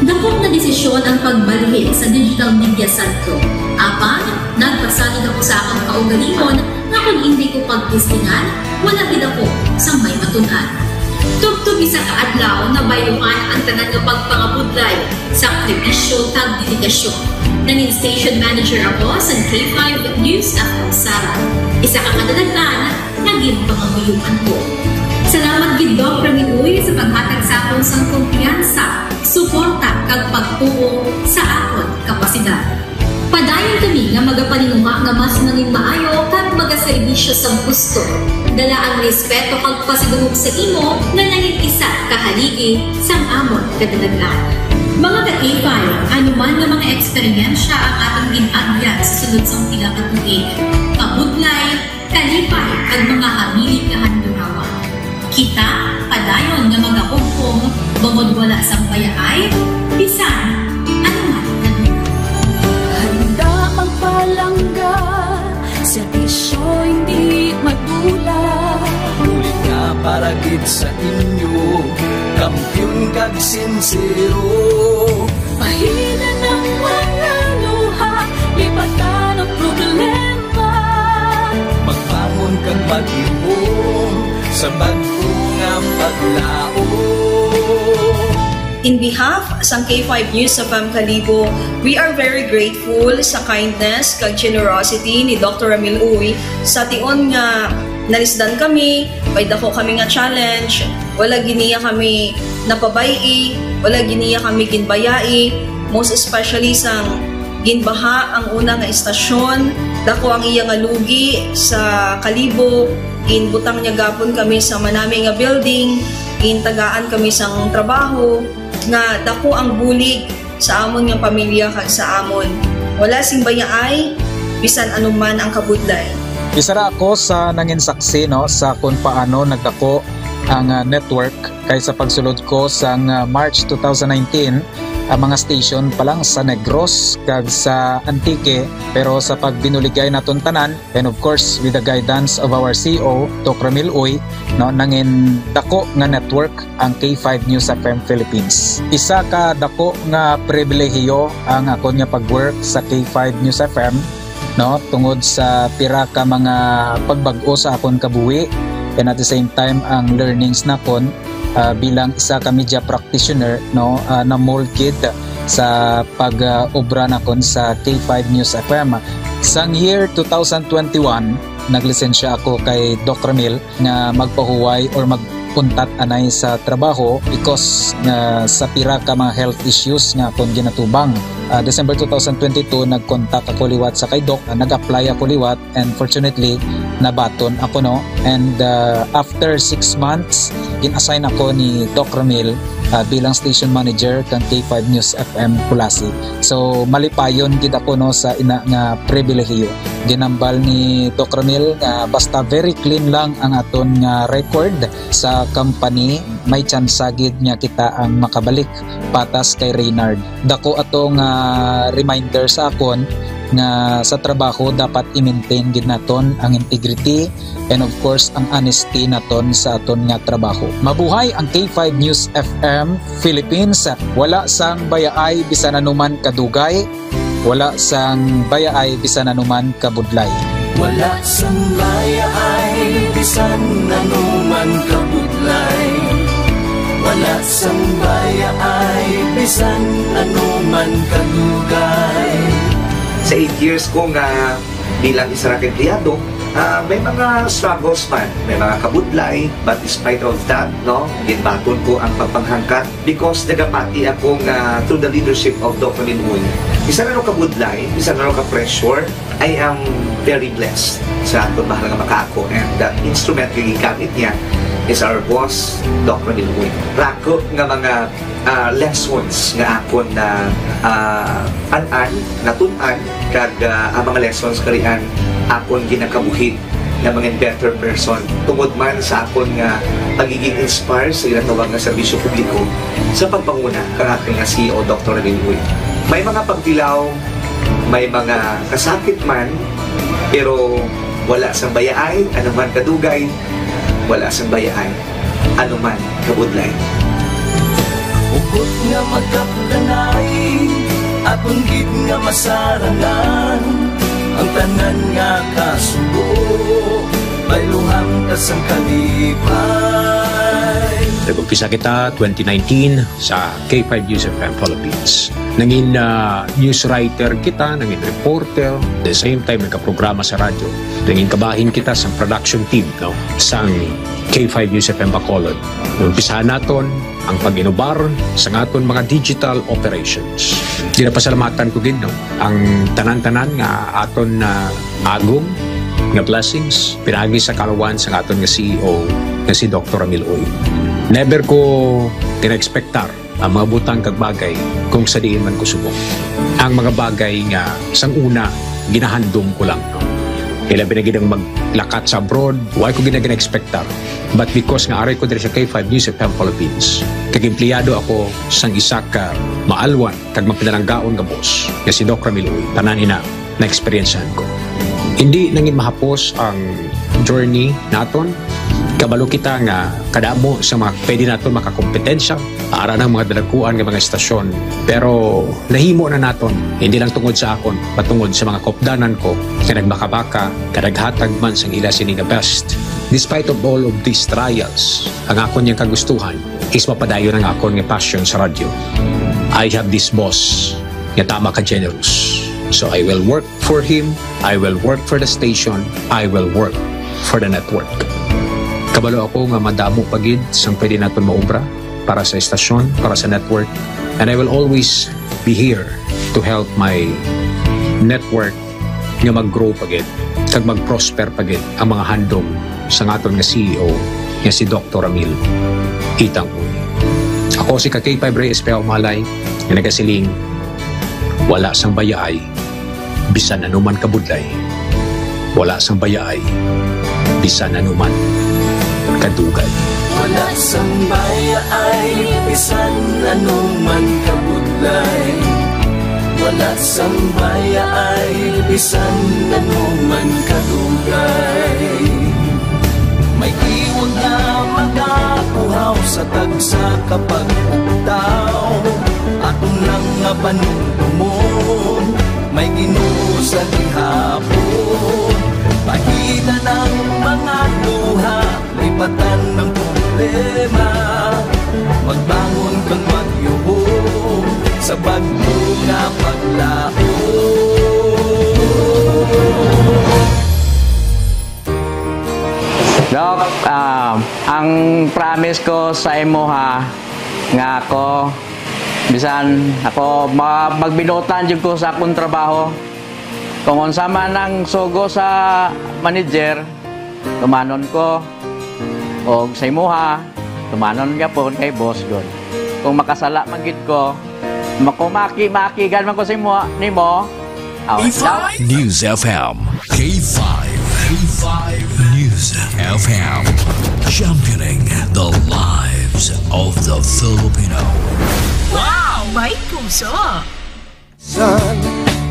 Dakop nga desisyon ang pagbalhin sa digital media sangko. Apan, nagpasalig ako sa akon kaugalingon nga kon indi ko pagtestingan, wala gid ako sang may matun-an. Tubtob isa ka adlaw, nabayluhan ang tanan nga pagpangabudlay, sakripisyo, kag dedikasyon. Nangin station manager ako sa K five News F M Sara, isa ka kadalag-an nga ginpangamuyoan ko. Salamat gid, Doc Rene Uy, sa paghatag sa akon sang kumpiyansa, suporta, kag pagtuo sa akon kapasidad. Padayon kami nga magapaninguha nga mas manginmaayo kag magaserbisyo sang husto. Dala ang respeto kag pasidungog sa imo nga nangin isa ka haligi sang amon kadalag-an. Mga ka-K five, ano man nga mga eksperyensya ang atong gin-agyan sa sulod sang pila ka tuig, kabudlay, kalipay, kag mga hamili nga handurawa. Kita padayon nga magahugpong bangod wala sang bayaay bisan ano man nga lugar. Handa ang palangga, serbisyo hindi madula. Bulig nga para gid sa inyo, kampiyon kag sinsero. Pahinan ang mga luha, lipatan ang problema. Magbangon kag mag-ihom sa bag-o nga paglaom. In behalf sang K five News F M Kalibo, we are very grateful sa kindness kag generosity ni Doctor Ramil Uy. Sa tion nga nalisdan kami, may dako kami nga challenge, wala gid niya kami napabay-i, wala gid niya kami ginbayai, most especially sang ginbaha ang una nga istasyon, dako ang iya nga lugi sa Kalibo, ginbutang niya gapon kami sa manami nga building, gintagaan kami sang trabaho, nga dako ang bulig sa amon nga pamilya kag sa amon. Wala sing bayaay, bisan ano man ang kabudlay. Isa ra ako sa nangin saksi, no, sa kung paano nagdako ang, ah, network, kay sa pagsulod ko sang, ah, March two thousand nineteen, ang mga station pa lang sa Negros kag sa Antique, pero sa pagbinuligay naton tanan, and of course, with the guidance of our C E O, Doc Ramil Uy, no, nangin dako nga network ang K five News F M Philippines. Isa ka dako nga pribilehiyo ang akon nga pag-work sa K five News F M, no, tungod sa pira ka mga pagbag-o sa akon kabuhi, and at the same time ang learnings nakon, ah, bilang isa ka media practitioner, no, ah, na-mold gid sa pag, ah, obra nakon sa K five News F M. Sang year two thousand twenty-one, naglisensya ako kay Doc Ramil nga magpahuway or magpuntat anay sa trabaho because nga sa pira ka mga health issues nga akon ginatubang. Ah, December two thousand twenty-two, nag-contact ako liwat sa kay Doc. Ah, nag-apply ako liwat and fortunately, nabaton ako, no? And, ah, after six months, gin-assign ako ni Doc Ramil, ah, bilang station manager kang K five News F M Culasi. So, malipayon gid ako, no, sa ina nga pribilehiyo. Ginambal ni Doc Ramil nga basta very clean lang ang aton nga record sa company, may tsansa gid nga kita ang makabalik patas kay Reynard. Dako ato nga reminder sa akon nga sa trabaho dapat i-maintain gid naton ang integrity and of course ang honesty naton sa aton nga trabaho. Mabuhay ang K five News F M Philippines. Wala sang bayaay bisan anuman kadugay, wala sang bayaay bisan anuman kabudlay. Wala sang bayaay bisan anuman kabudlay. Wala sang bayaay bisan anuman kadugay. Sa eight years ko nga bilang isa ra ka empleyado, ah, may mga struggles man, may mga kabudlay, but despite of that, no, ginbaton ko ang pagpanghangkat because nagapati ako nga through the leadership of Doc Ramil Uy, bisan ano kabudlay, bisan ano ka-pressure, I am very blessed sa aton mahal nga makaako, and the instrument nga gigamit niya is our boss, Doc Ramil Uy. Rako nga mga, ah, lessons nga akon na, ah, an-an, natun-an, kag, ah, ang mga lessons karian akon ginakabuhi nga mangin better person tungod man sa akon nga pagiging inspire sa ginatawag nga serbisyo publiko sa pagpanguna kang aton nga C E O, Doctor Ramil Uy. May mga pagtilaw, may mga kasakit man, pero wala sang bayaay, ano man kadugay, wala sang bayaay, ano man kabudlay. Hugot nga magkapdanay, aton gid nga masarangan, ang tanan nga kasubo, bayluhan ka sang kalipay. Nag-umpisa kita twenty nineteen sa K five News F M Philippines. Nangin, ah, news writer kita, nangin reporter, the same time nagkaprograma sa radyo. Nangin kabahin kita sa production team, no, sang K five News F M Bacolod. Umpisahan naton ang pag-inubar sa aton mga digital operations. Ginapasalamatan ko gid, no, ang tanan-tanan nga aton na agom nga blessings pinagi sa kalawan sa aton nga C E O nga si Doctor Ramil Uy. Never ko gina-expectar ang mga butang kag bagay kung sa diin man ko subong. Ang mga bagay nga sang una, ginahandom ko lang. Ilabi na gid ang maglakat sa abroad, wa ko gid na gina-expectar. But because nga aray ko diri sa K five News F M Philippines, kag empleyado ako sang isa ka maalwan kag mapinalanggaon nga boss, nga si Doc Ramil Uy, tanan ina na-eksperyensyahan ko. Hindi nangin mahapos ang journey naton. Kabalo kita nga kadamo sa mga pwede naton makakompetensya, ara ng mga dalakuan nga mga estasyon. Pero nahimo na naton, hindi lang tungod sa akon, patungod sa mga kopdanan ko nga nagbakabaka, kadaghatag man sang ila sini nga best. Despite of all of these trials, ang akon yang kagustuhan is mapadayon ang akon nga passion sa radyo. I have this boss nga tama ka generous. So I will work for him, I will work for the station, I will work for the network. Kabalo ako nga madamo pa gid sang pwede naton maobra para sa estasyon, para sa network, and I will always be here to help my network nga mag-grow pa gid kag mag-prosper pa gid ang mga handom sa aton nga C E O nga si Doctor Ramil Itang Uy. Ako si ka K five Rey Espejo Malay nga nagasiling, wala sang bayaay bisan anuman kabudlay, wala sang bayaay bisan anuman kadugay. Wala sang bayaay bisan anuman kabudlay, wala sang bayaay bisan anuman kadugay. May iwag nga magapuhaw sa tagsa ka pagpugtaw. Aton lang nga panumdumon, may Ginoo sa gihapon. Pahitan ang mga luha, lipatan ang problema. Magbangon kag magyuhong sa bag-o nga paglaom. Doc, ah, ang promise ko sa imo ha, nga ako, bisan ako ma-, magbinutan jud ko sa akong trabaho. Kung unsa man ang sugo sa manager, tumanon ko. Og sa imuha, tumanon gyapon kay boss gud. Kung makasala man gid ko, makumaki-makigan man ko sa imo, nimo. Aw, daw. News F M, K five, K five News F M, championing the lives of the Filipino. Wow! May puso!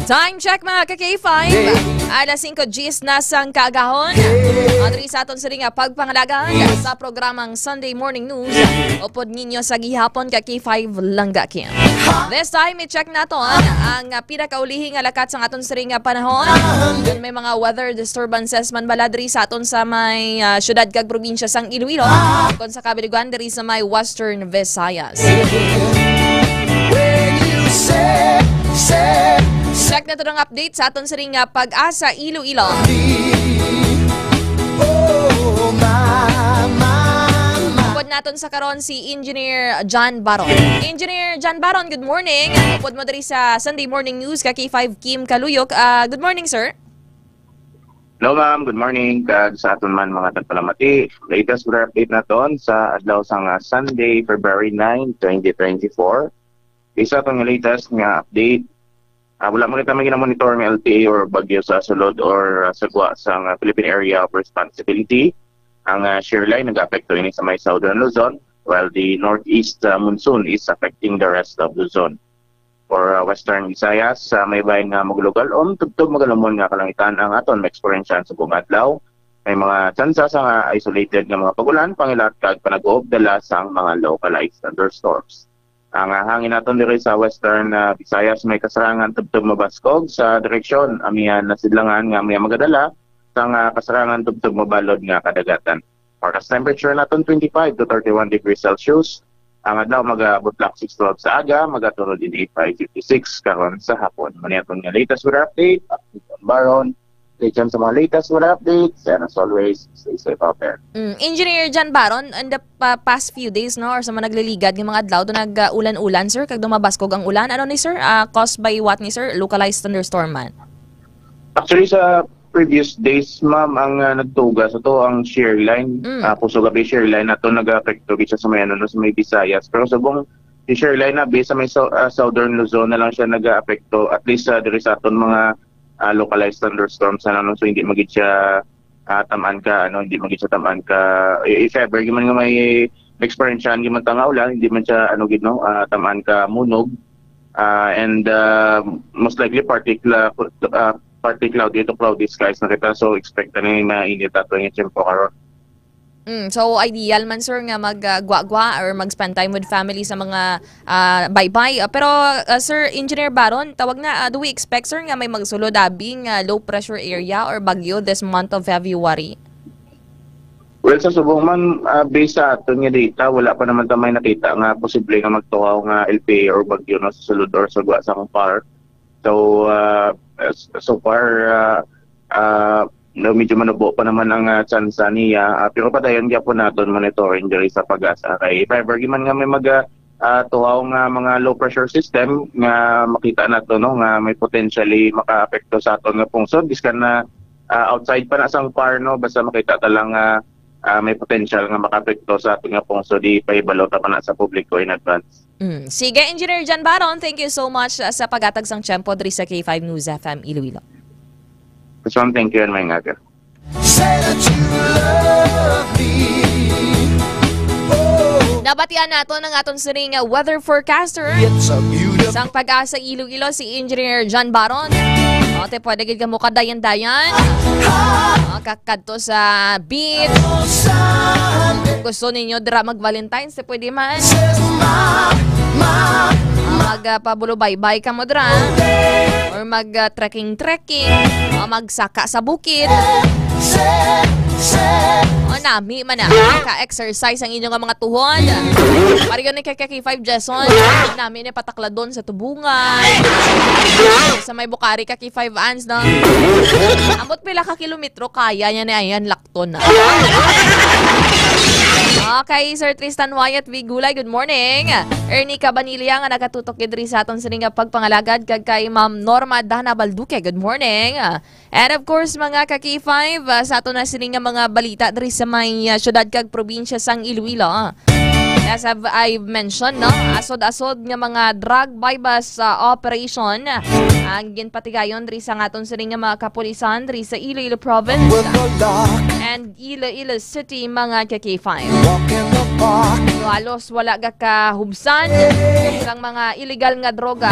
Time check, mga ka K five. Alas singko diyes na sang kaagahon. Adri sa aton sini nga pagpangalaga sa programang Sunday Morning News. Upod ninyo sa gihapon ka K five Langga Kim. This time, i-check naton ang, ah, pinakaulihi nga lakat sang aton sini nga panahon. Kung may mga weather disturbances man bala diri sa aton sa may, ah, syudad kag probinsya sang Iloilo, kung sa kabiliguan diri sa may Western Visayas. Check naton ang update sa aton sini nga PAGASA Iloilo. Upod naton sa karon si Engineer John Baron. Engineer John Baron, good morning. Upod mo diri sa Sunday Morning News ka K five Kim Kaluyok. Ah, good morning, sir. Hello, ma'am. Good morning. Kag sa aton man mga tagpalamati, latest weather update naton sa adlaw sang, ah, Sunday, February nine, twenty twenty-four. Isa aton nga latest nga update. Ah, wala man kita may ginamonitor nga L T A or bagyo sa sulod or, ah, sa gwa sang, ah, Philippine Area of Responsibility. Ang, ah, shear line nag-apekto ini sa may Southern Luzon, while the northeast, ah, monsoon is affecting the rest of Luzon. For, uh, Western Visayas, uh, may bahin nga maglugal-om tubtob magalumon nga kalangitan ang aton maeksperiensyahan subong adlaw. May mga tsansa sa nga isolated nga mga pag-ulan, pangilat kag panag-uob dala sang mga localized thunderstorms. Ang, uh, hangin naton diri sa Western, uh, Visayas may kasarangan tubtob mabaskog sa direksyon amihan nasidlangan nga may magadala sang, uh, kasarangan tubtob mabalod nga kadagatan. Forecast temperature naton twenty-five to thirty-one degrees Celsius. Ang adlaw magabutlak six twelve sa aga, magatunod ini five fifty-six karon sa hapon. Mao ni aton nga latest weather update. Ako si John Baron. Stay tuned sa mga latest weather updates. And as always, stay safe out there. Mm, Engineer John Baron, in the pa-, past few days, no, or sa mga nagliligad nga mga adlaw, do nag-, uh, ulan-ulan, sir, kag dumabaskog ang ulan. Ano ni, sir? Ah, caused by what ni, sir? Localized thunderstorm man? Actually, sa previous days, ma'am, ang, ah, nagtuga sa to ang shear line. Mm. Ah, Poso Gabi shear line nato nag-apekto gid siya sa may, ano, no, sa may Visayas. Pero subong Si Sherline, na based sa may so-, ah, southern Luzon na lang siya nag-aapekto, at least, ah, diri sa aton mga, ah, localized thunderstorms na lang, no? So, hindi magid siya, ah, tamaan ka, ano, hindi magid siya tamaan ka. I-, if ever, gyud man nga may experience gyud man ta nga ulan, hindi man siya, ano, gid, no, ah, tamaan ka munog. Ah, and, ah, most likely, partly cla-, ah, partly cloudy to cloudy skies na kita. So, expect na ni mainit ato yung tempo karon. Mm, so, ideal man, sir, nga mag, ah, gwagwa or mag-spend time with family sa mga, ah, baybay. Ah, pero, ah, Sir Engineer Baron, tawag na, ah, do we expect, sir, nga may magsulod abi nga low pressure area or bagyo this month of February? Well, sa subong man, ah, based sa aton nga data, wala pa naman ta may nakita nga posible nga magtuhaw nga L P A or bagyo, no, sa sulod or sa gwa sang PAR. So, ah, s-, so far, ah, ah, no, medyo manubo pa naman ang, ah, tsansa niya. Ah, pero padayon gyapon naton monitoring diri sa PAGASA. Kay if ever gyud man nga may mag, ah, ah, tuhaw nga mga low pressure system nga makita nato, no, nga may potentially makaapekto sa aton nga pungsod, biskan na, ah, outside pa na sang PAR, no, basta makita ta lang nga, ah, may potential nga makaapekto sa aton nga pungsod, ipahibalo ta pa na sa publiko in advance. Mm. Sige, Engineer John Baron, thank you so much, uh, sa paghatag sang tiyempo diri sa K five News F M Iloilo. Yes, ma'am, thank you, and may ngaga. Say that you love me. Oh. Nabatian naton ang aton sining, uh, weather forecaster It's a beautiful sang PAGASA Iloilo, si Engineer John Baron. O, te, pwede gid kamo kadayan-dayan. O, kakadto sa beach. Sunday. Kung gusto ninyo dira mag-Valentine's, pwede man. Says ma, ma, ma. Mag, ah, pabulubaybay kamo dira. Or mag, ah, trekking-trekking. O magsaka sa bukid. Say, say. O nami man na. Ka-exercise ang inyo nga mga tuhod. Pareho ni kay K five Jason. Nami ni patakladon sa tubungan. Sa may Bucari, K five Ans, no? Ambot pila ka kilometro kaya niya ni ayan, ton. Okay, Sir Tristan Wyatt Vigulay, good morning. Ernie Cabanilla nga nagatutok gid diri sa aton sini nga pagpangalagad, kag kay Ma'am Norma Dana Balduque, good morning. And of course, mga ka-K five, ah, sa aton na sini nga mga balita diri sa may, ah, syudad kag probinsya sang Iloilo. As I've, I've mentioned, no, asod-asod nga mga drug buy-bust, ah, operation ang ginpatigayon diri sa aton sini nga mga kapulisan diri sa Iloilo Province. With the lock. And Iloilo City, mga ka-K five. Walk in the park. So, halos wala ga kahubsan sang mga illegal nga droga.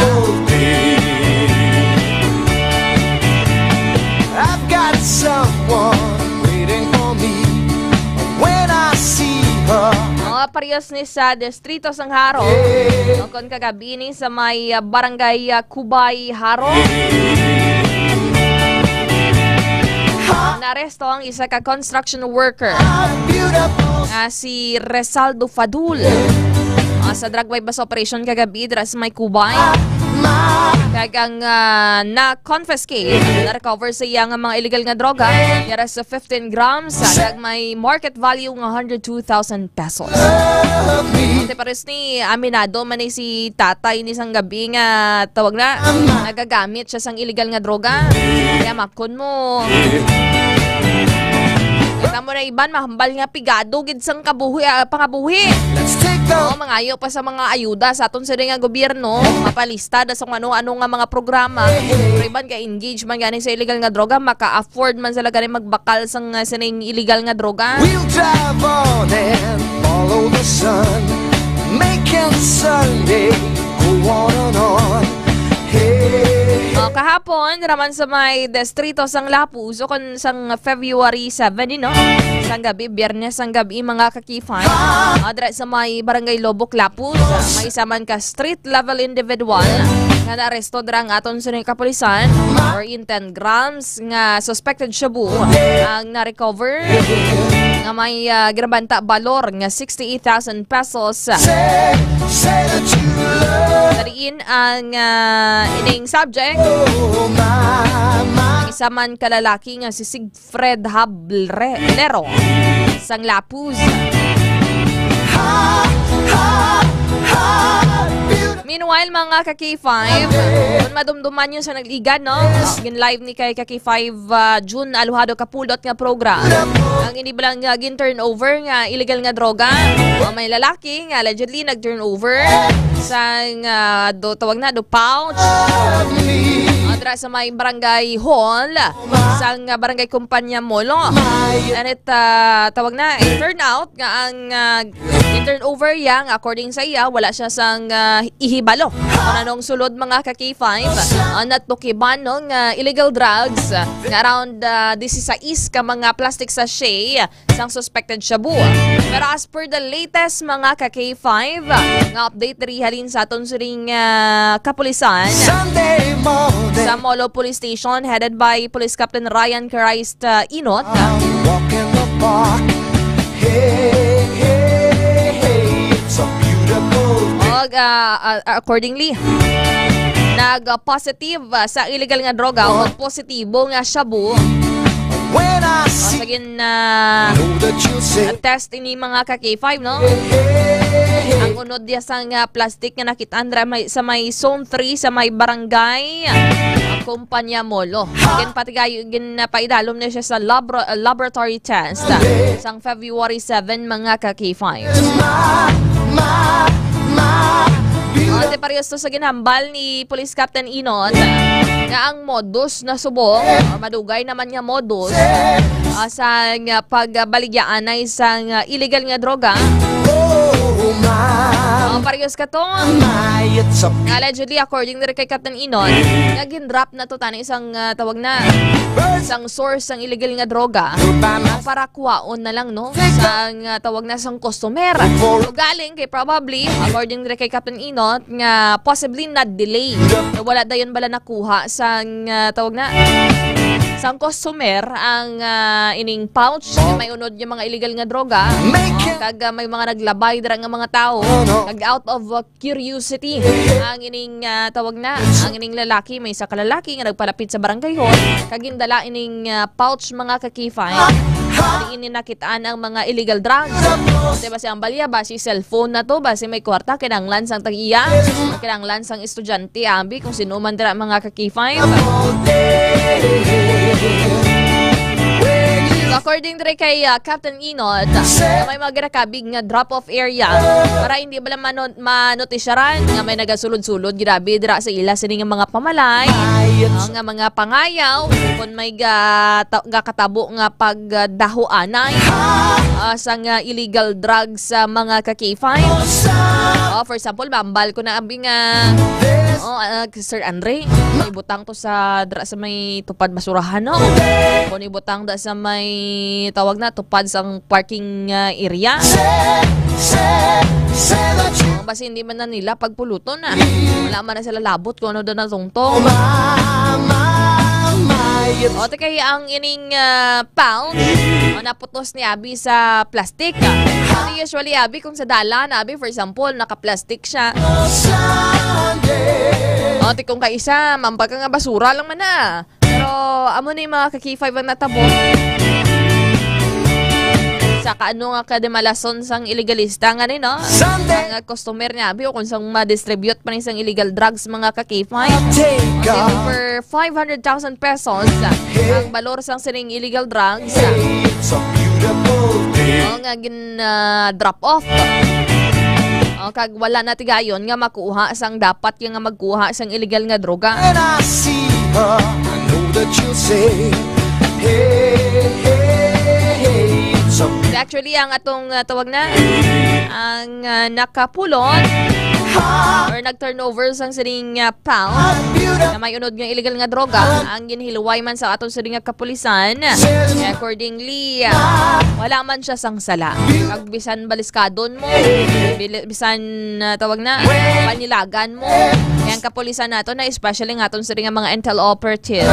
I've got someone waiting for me when I see her. Mga parehas ni sa distrito sang Jaro, yeah, o kon kagabi ni sa may, ah, barangay, ah, Cubay, Jaro. Naaresto ang isa ka construction worker nga si Resaldo Fadul, ah, sa drug buy-bust operation kagabi dira sa may Cubay. Kag ang, ah, na-confiscate, na-recover sa iya nga mga illegal nga droga, yara sa fifteen grams, kag may market value nga hundred two thousand pesos. Ate Paris ni, aminado man ni si tatay ni sang gabi nga tawag na, nagagamit siya sang illegal nga droga. Kaya makon mo. Kita mo na iban, mahambal nga pigado gid sang kabuhi, ah, pangabuhi. Let's take the Oo, mangayo pa sa mga ayuda sa aton sini nga gobyerno, mapalista da sa kung ano-ano nga mga programa. Pero iban ka-engage man gani sa illegal nga droga, maka-afford man sila gani magbakal sang, ah, sining illegal nga droga. We'll drive on and follow the sun, making Sunday go on and on. Hey. Oh, kahapon, raman sa may distrito sang Lapuz, o kon sang February seven, no? Sang gabi, Biyernes sang gabi, mga ka-K five. Ah, dira sa may Barangay Lobok, Lapuz, may isa man ka street level individual nga naaresto dira ang aton sini kapulisan or in ten grams nga suspected shabu ang na-recover nga may, ah, ginabanta balor nga sixty-eight thousand pesos. Say, say that you love Dariin ang, ah, ining subject. Oh, my, my. Isa man ka lalaki nga si Siegfried Hablero sang Lapuz. Ha, ha, ha, beautiful. Meanwhile, mga ka-K five, kung madumduman nyo sa nagligad, no? Gin-live ni kay ka-K five, ah, June Aluhado Kapulot nga program. Ang ini bala nga gin-turnover nga illegal nga droga. Ang may lalaki nga allegedly nag-turnover. sang, ah, do, tawag na, do pouch. Ah, dira sa may barangay hall, sang, ah, barangay Kumpanya Molo. And it, ah, tawag na, it turn out nga ang, ah, i-turn over iya nga according sa iya, wala siya sang, ah, ihibalo. Kung anong sulod, mga ka K five, ah, natukiban, no, nga illegal drugs, ah, nga around, ah, disisais ka mga plastic sachet sang suspected shabu. Pero as per the latest, mga ka K five, nga update diri halin sa aton siring, ah, kapulisan, Sunday morning. Sa Molo Police Station, headed by Police Captain Ryan Christ, ah, Inot. I walk in the park. Hey, hey, hey, it's a beautiful day. Og, ah, ah, accordingly, nag-positive, ah, sa illegal nga droga, oh, o positibo nga shabu. When I, ah, see, sa gin, ah, know that you'll say, ah, test ini, mga ka K five, no? Hey, hey, hey. Ang unod diya sang, ah, plastic nga nakit-an dira may, sa may Zone three, sa may barangay, ah, Kumpanya Molo. Ginpatigayo, ginpaidalom na siya sa labra-, ah, laboratory test, ah, sang February seven, mga ka K five. Ma, ma, ma, Oh, ate, parehas to sa ginhambal ni Police Captain Inot, nga ang modus na subong, o madugay naman nga modus, ah, sa nga pagbaligyaanay sa nga illegal nga droga. Oh, parehas ka to. Nga allegedly, according diri kay Captain Inot, nga gin-drop na to tani sang, ah, tawag na, sang source sang illegal nga droga para kuwaon na lang, no, sang, ah, tawag na, sang customer. Ugaling kay probably, according diri kay Captain Inot, nga possibly na-delay. Wala dayon bala nakuha sang, ah, tawag na, sang customer ang, ah, ining pouch nga may unod nga mga illegal nga droga. Kag, ah, may mga naglabay dira nga mga tawo. Kag out of, ah, curiosity, ang ining, ah, tawag na, ang ining lalaki, may isa ka lalaki nga nagpalapit sa barangay hall, kag gindala ining, ah, pouch, mga ka K five. Diin ni nakit-an ang mga illegal drugs. Kasi basi ang balya, basi cellphone na to, basi may kwarta, kinahanglan sang tag-iya, kinahanglan sang estudyante, abi, kung sino man dira, mga ka K five. So, according diri kay, ah, Captain Inot, may mga ginakabig nga drop-off area para hindi bala mano-, manotisyaran nga may nagasulod-sulod, grabe, dira sa ila sini nga mga pamalay, ah, nga mga pangayaw, kung may ga-, ta-, gakatabo nga pagdahuanay, ah, sa nga illegal drugs sa mga ka K five. Oh, for example, mambal ko na abi nga, oh, ah, Sir Andre, may butang to sa dra sa may tupad basurahan, no? Kung ibutang da sa may tawag na tupad sang parking, ah, area. Say, say, say that you Oh, basi hindi man na nila pagpuluton, ah. Wala man na sila labot kung ano daw natungtong. Oh, my, my, my, it's O, ti kay ang ining, ah, pound, o, naputos ni Abi sa plastic, ah. Kasi usually, Abi, kung sa dalan, Abi, for example, naka-plastic siya. Sunday. O, ti kung kaisa, mampag ka nga basura lang man na. Pero amo ni mga ka K five ang natabo. Sa kaano nga kadimalason sang illegalista nga ni, no? Sunday. Ang, ah, customer niya, abi, o kung sang ma-distribute pa ni sang illegal drugs, mga ka K five. Take Kasi off. Over five hundred thousand pesos ang balor sang sining illegal drugs. Hey, it's a beautiful day. O nga gin, ah, drop off. O, kag wala na tigayon nga makuha sang dapat nga magkuha sang illegal nga droga. When I see her, I know that you'll say, "Hey, hey, hey, it's a Actually, ang atong, ah, tawag na, ang, ah, nakapulot or nag-turnover sang sining, ah, pound na may unod nga illegal nga droga ang ginhilway man sa aton sining nga kapulisan. Kaya accordingly, ah, wala man siya sang sala. Kag bisan baliskadon mo, bil-, bisan, ah, tawag na, panilagan mo. Kaya ang kapulisan nato na especially nga aton sining nga mga intel operative.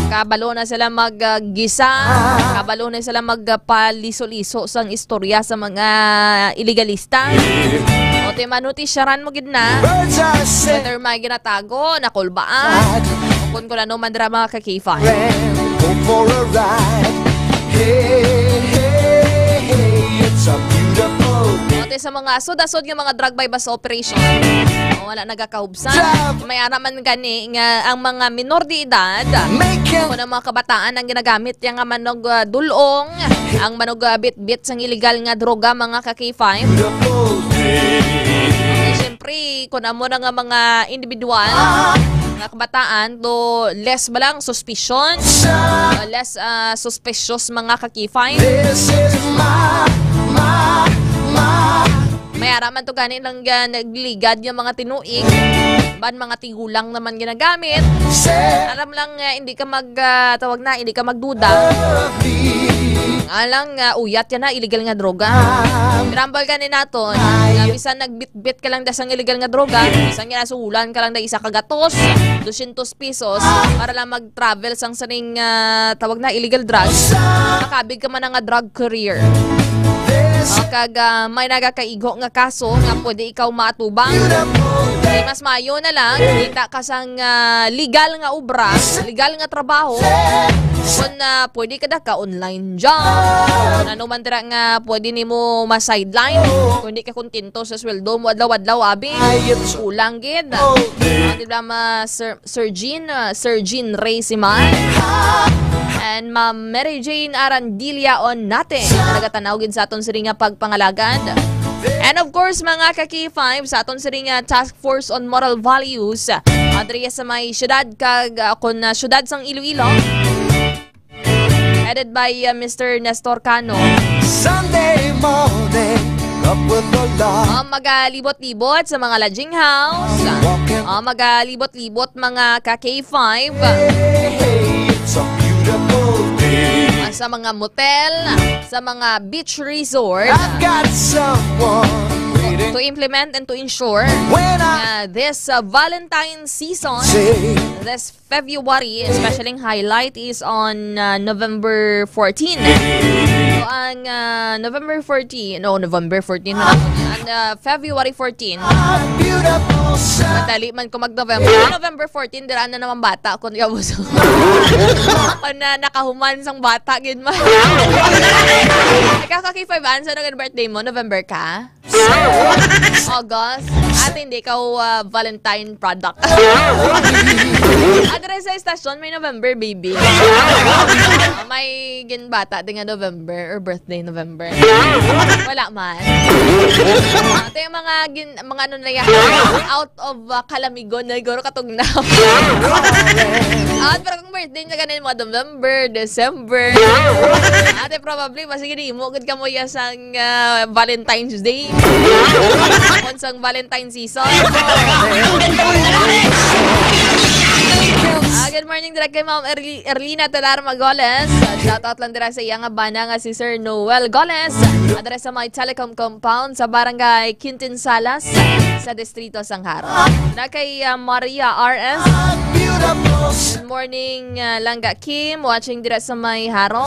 Kabalo na sila mag, ah, gisa. Kabalo na sila mag, ah, paliso-liso sang istorya sa mga illegalista. O, ti manutisyaran mo gid na. Birds are saying Whether may ginatago, nakulbaan. O kung, kung ano man dira, mga ka-K five. Go for a ride. Hey, hey, hey, it's a beautiful day. O, ti sa mga asod-asod nga mga drug buy-bust operation. O, wala nagakahubsan. May ara man gani nga ang mga minor de edad, Make him kung ang mga kabataan ang ginagamit niya nga manog, ah, dulong, ang manog, ah, bitbit sang illegal nga droga, mga ka-K five. Beautiful day. syempre, kung amo na nga mga individual, nga kabataan, to less ba lang suspicion, uh, less uh, suspicious, mga ka-K five. This is my, my, my. May ara man to gani lang uh, nagligad nga mga tinuig, ban mga tigulang naman ginagamit. Aram lang uh, hindi ka mag uh, tawag na, hindi ka magduda. Alang uh, uyat yan na illegal nga droga. Rambal gani naton, nga bisan nagbitbit ka lang da sang illegal nga droga, bisan nga nasuhulan ka lang da isa ka gatos, dosyentos pesos, para lang mag-travel sang sining ah, tawag na illegal drugs, makabig ka man na nga drug career. Ah, kag ah, may nagakaigo nga kaso nga pwede ikaw maatubang. Kay mas maayo na lang kita ka sang ah, legal nga obra, legal nga trabaho, kung ah, pwede ka da ka online job. Kung ano man dira nga pwede nimo ma-sideline, kung di ka kontento sa sweldo mo adlaw-adlaw, abi, kulang gid. Ah, di ba, ma Sir, Sir Jean, uh, Sir Jean Ray Siman, and Ma'am Mary Jane Arandilla Onate, nga nagatanaw gid sa aton sini nga pagpangalagad. And of course, mga ka-K five, sa aton sini nga Task Force on Moral Values, uh, diri sa may syudad kag uh, kun uh, syudad sang Iloilo, headed by uh, Mister Nestor Cano. Sunday morning, up with the Lord. O, magalibot-libot sa mga lodging house. Walking. O, magalibot-libot mga ka K five. Hey, it's a beautiful day. Ah, sa mga motel, sa mga beach resort. I've got someone waiting. To implement and to ensure When I na this uh, Valentine season, say this February, especially ang highlight is on uh, November fourteen. So, ang uh, November fourteen, no, November fourteen, wala ko niya. Ang uh, February fourteen, madali man ko mag-November. November fourteen, dira na naman bata. Kung ikaw gusto. Ako na nakahuman sang bata, gid man. Ikaw, ka K five, ano, sa birthday mo? November ka? August. At hindi ka uh, Valentine product. Address sa estasyon, may November, baby. May ginbata din nga November or birthday November. Wala man. Ito yung mga, gin, mga ano na yan, out of uh, kalamigon na siguro katugnaw. At pero kung birthday na ganun, mga November, December. Ate, probably, mas ginimo gud ka mo ya sang uh, Valentine's Day. Kung sang Valentine's season. Ah, good morning, dira kay Ma'am Erli- Erlina Talar Magoles. Shout out lang dira sa iya nga bana nga si Sir Noel Goles. Adres sa may Telecom Compound sa Barangay Quintin Salas sa Distrito Sangharo. Na kay uh, Maria R S. Good morning, uh, Langga Kim, watching dira sa may Haro.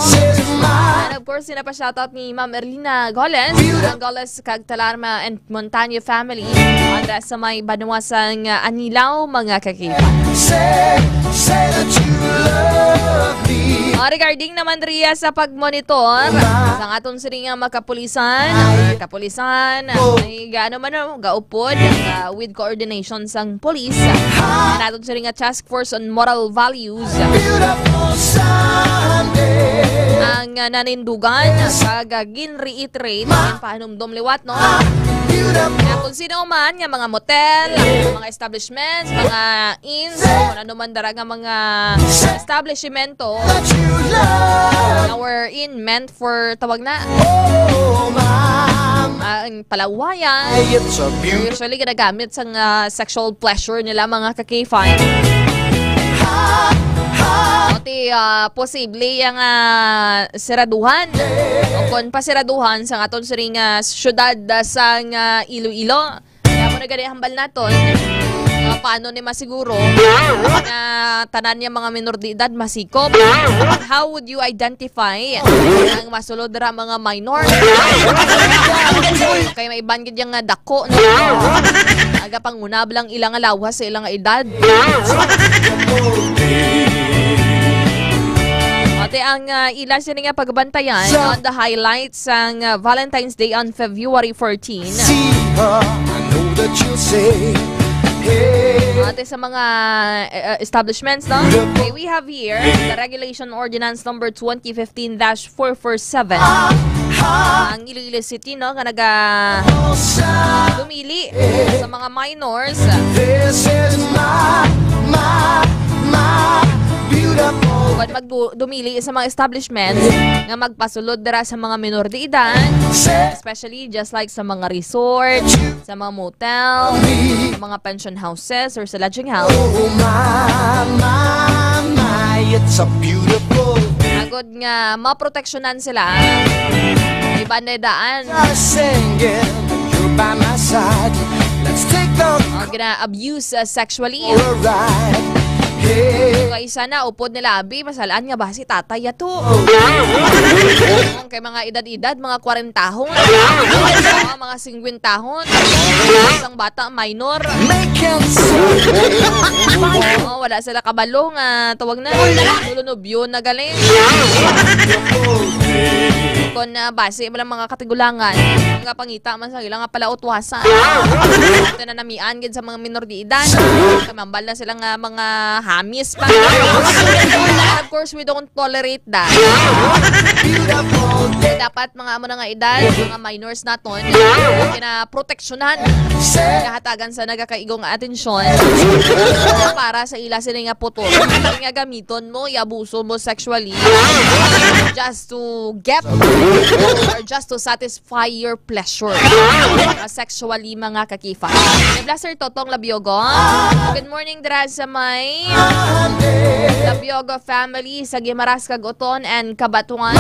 And of course, sinapa-shoutout ni Ma'am Erlina Goles, ang Goles kag Talarma and Montaño family, andra sa may banwa sang Anilao, mga kakipa. Say, say that you love me. Ah, regarding naman riya sa pagmonitor sa aton sini nga mga kapulisan, ah, kapulisan, ay gaano man, oh, gaupod, ah, with coordination sang police, ah, naton sini nga task force on moral values. Beautiful Sunday. Ang uh, nanindugan kag uh, gin-reiterate ang pahanumdom liwat, no? Nga kung sino man nga mga motel, mga establishments, mga inns, kung ano man dara nga mga establishmento nga wherein meant for tawag na, oh, ma'am, ah, ang palawayan. Ay, it's a beautiful usually ginagamit sa uh, sexual pleasure nila, mga ka-K five. O ti, ah, posible yang ah, siraduhan. O kon pasiraduhan sa aton siring nga syudad ah, sa nga Iloilo. Kaya mo na gani hambal naton. Ah, paano ni masiguro nga tanan niya mga minor de edad masikop? How would you identify ang masulod ra mga minor? Kay may iban gid yang nga dako, no? Aga panguna lang ilang alawas sa ilang edad. Ate, ang uh, ila sini nga pagbantayan on the highlights sang uh, Valentine's Day on February fourteen. See her, I know that you'll say, hey. Ate, sa mga uh, establishments, no? Okay, we have here the Regulation Ordinance number twenty fifteen dash four four seven. ang Iloilo City, no, nga naga dumili sa mga minors. This is my, my, my beautiful. Pwede magdu-, dumili sa mga establishments nga magpasulod dira sa mga minor de edad, especially just like sa mga resort, sa mga motel, sa mga pension houses, or sa lodging house. Oh, my, my, my, it's a beautiful. Agod nga maproteksyonan sila. Iban na daan. Just singing, you're by my side. Let's take the O, gina-abuse, uh, sexually. Alright. Hey. Kay isa na, upod nila, abi, masalaan nga ba si tatay yato? Kay mga edad-edad, mga kwarentahon. Oo, mga singkwentahon. Isang bata, minor. Make him so. Oo, wala sila kabalo nga tawag na. Lolo nobyo na galing. Kon, ah, basi mo lang mga katigulangan, nga pangita man sa ila nga palautwasan. Ito na namian gid sa mga minor de edad. Kamambal na sila nga mga hamis pa. And of course, we don't tolerate that. Dapat mga amo na nga edad, mga minors naton, kinaproteksyonan, kahatagan sa nagakaigo nga atensyon para sa ila sila nga putol. Nga gamiton mo, iabuso mo sexually just to get or just to satisfy your pleasure. Uh, sexually, mga kakifa. May Blaster Totong Labiogo. Good morning, dira sa may Labiogo family sa Guimaras, Cagoton, and Cabatuan.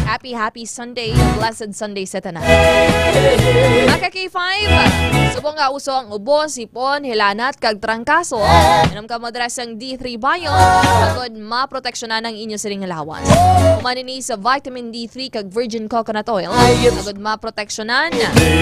Happy, happy Sunday. Blessed Sunday sa tanan. Mga ka-K five, subong nga uso ang ubo, sipon, hilanat, kag trangkaso, inom kamo dira sang D three Bio, agod maproteksyonan ang inyo siring nga lawas. Human ini sa vitamin D three kag virgin coconut oil, agod maproteksyonan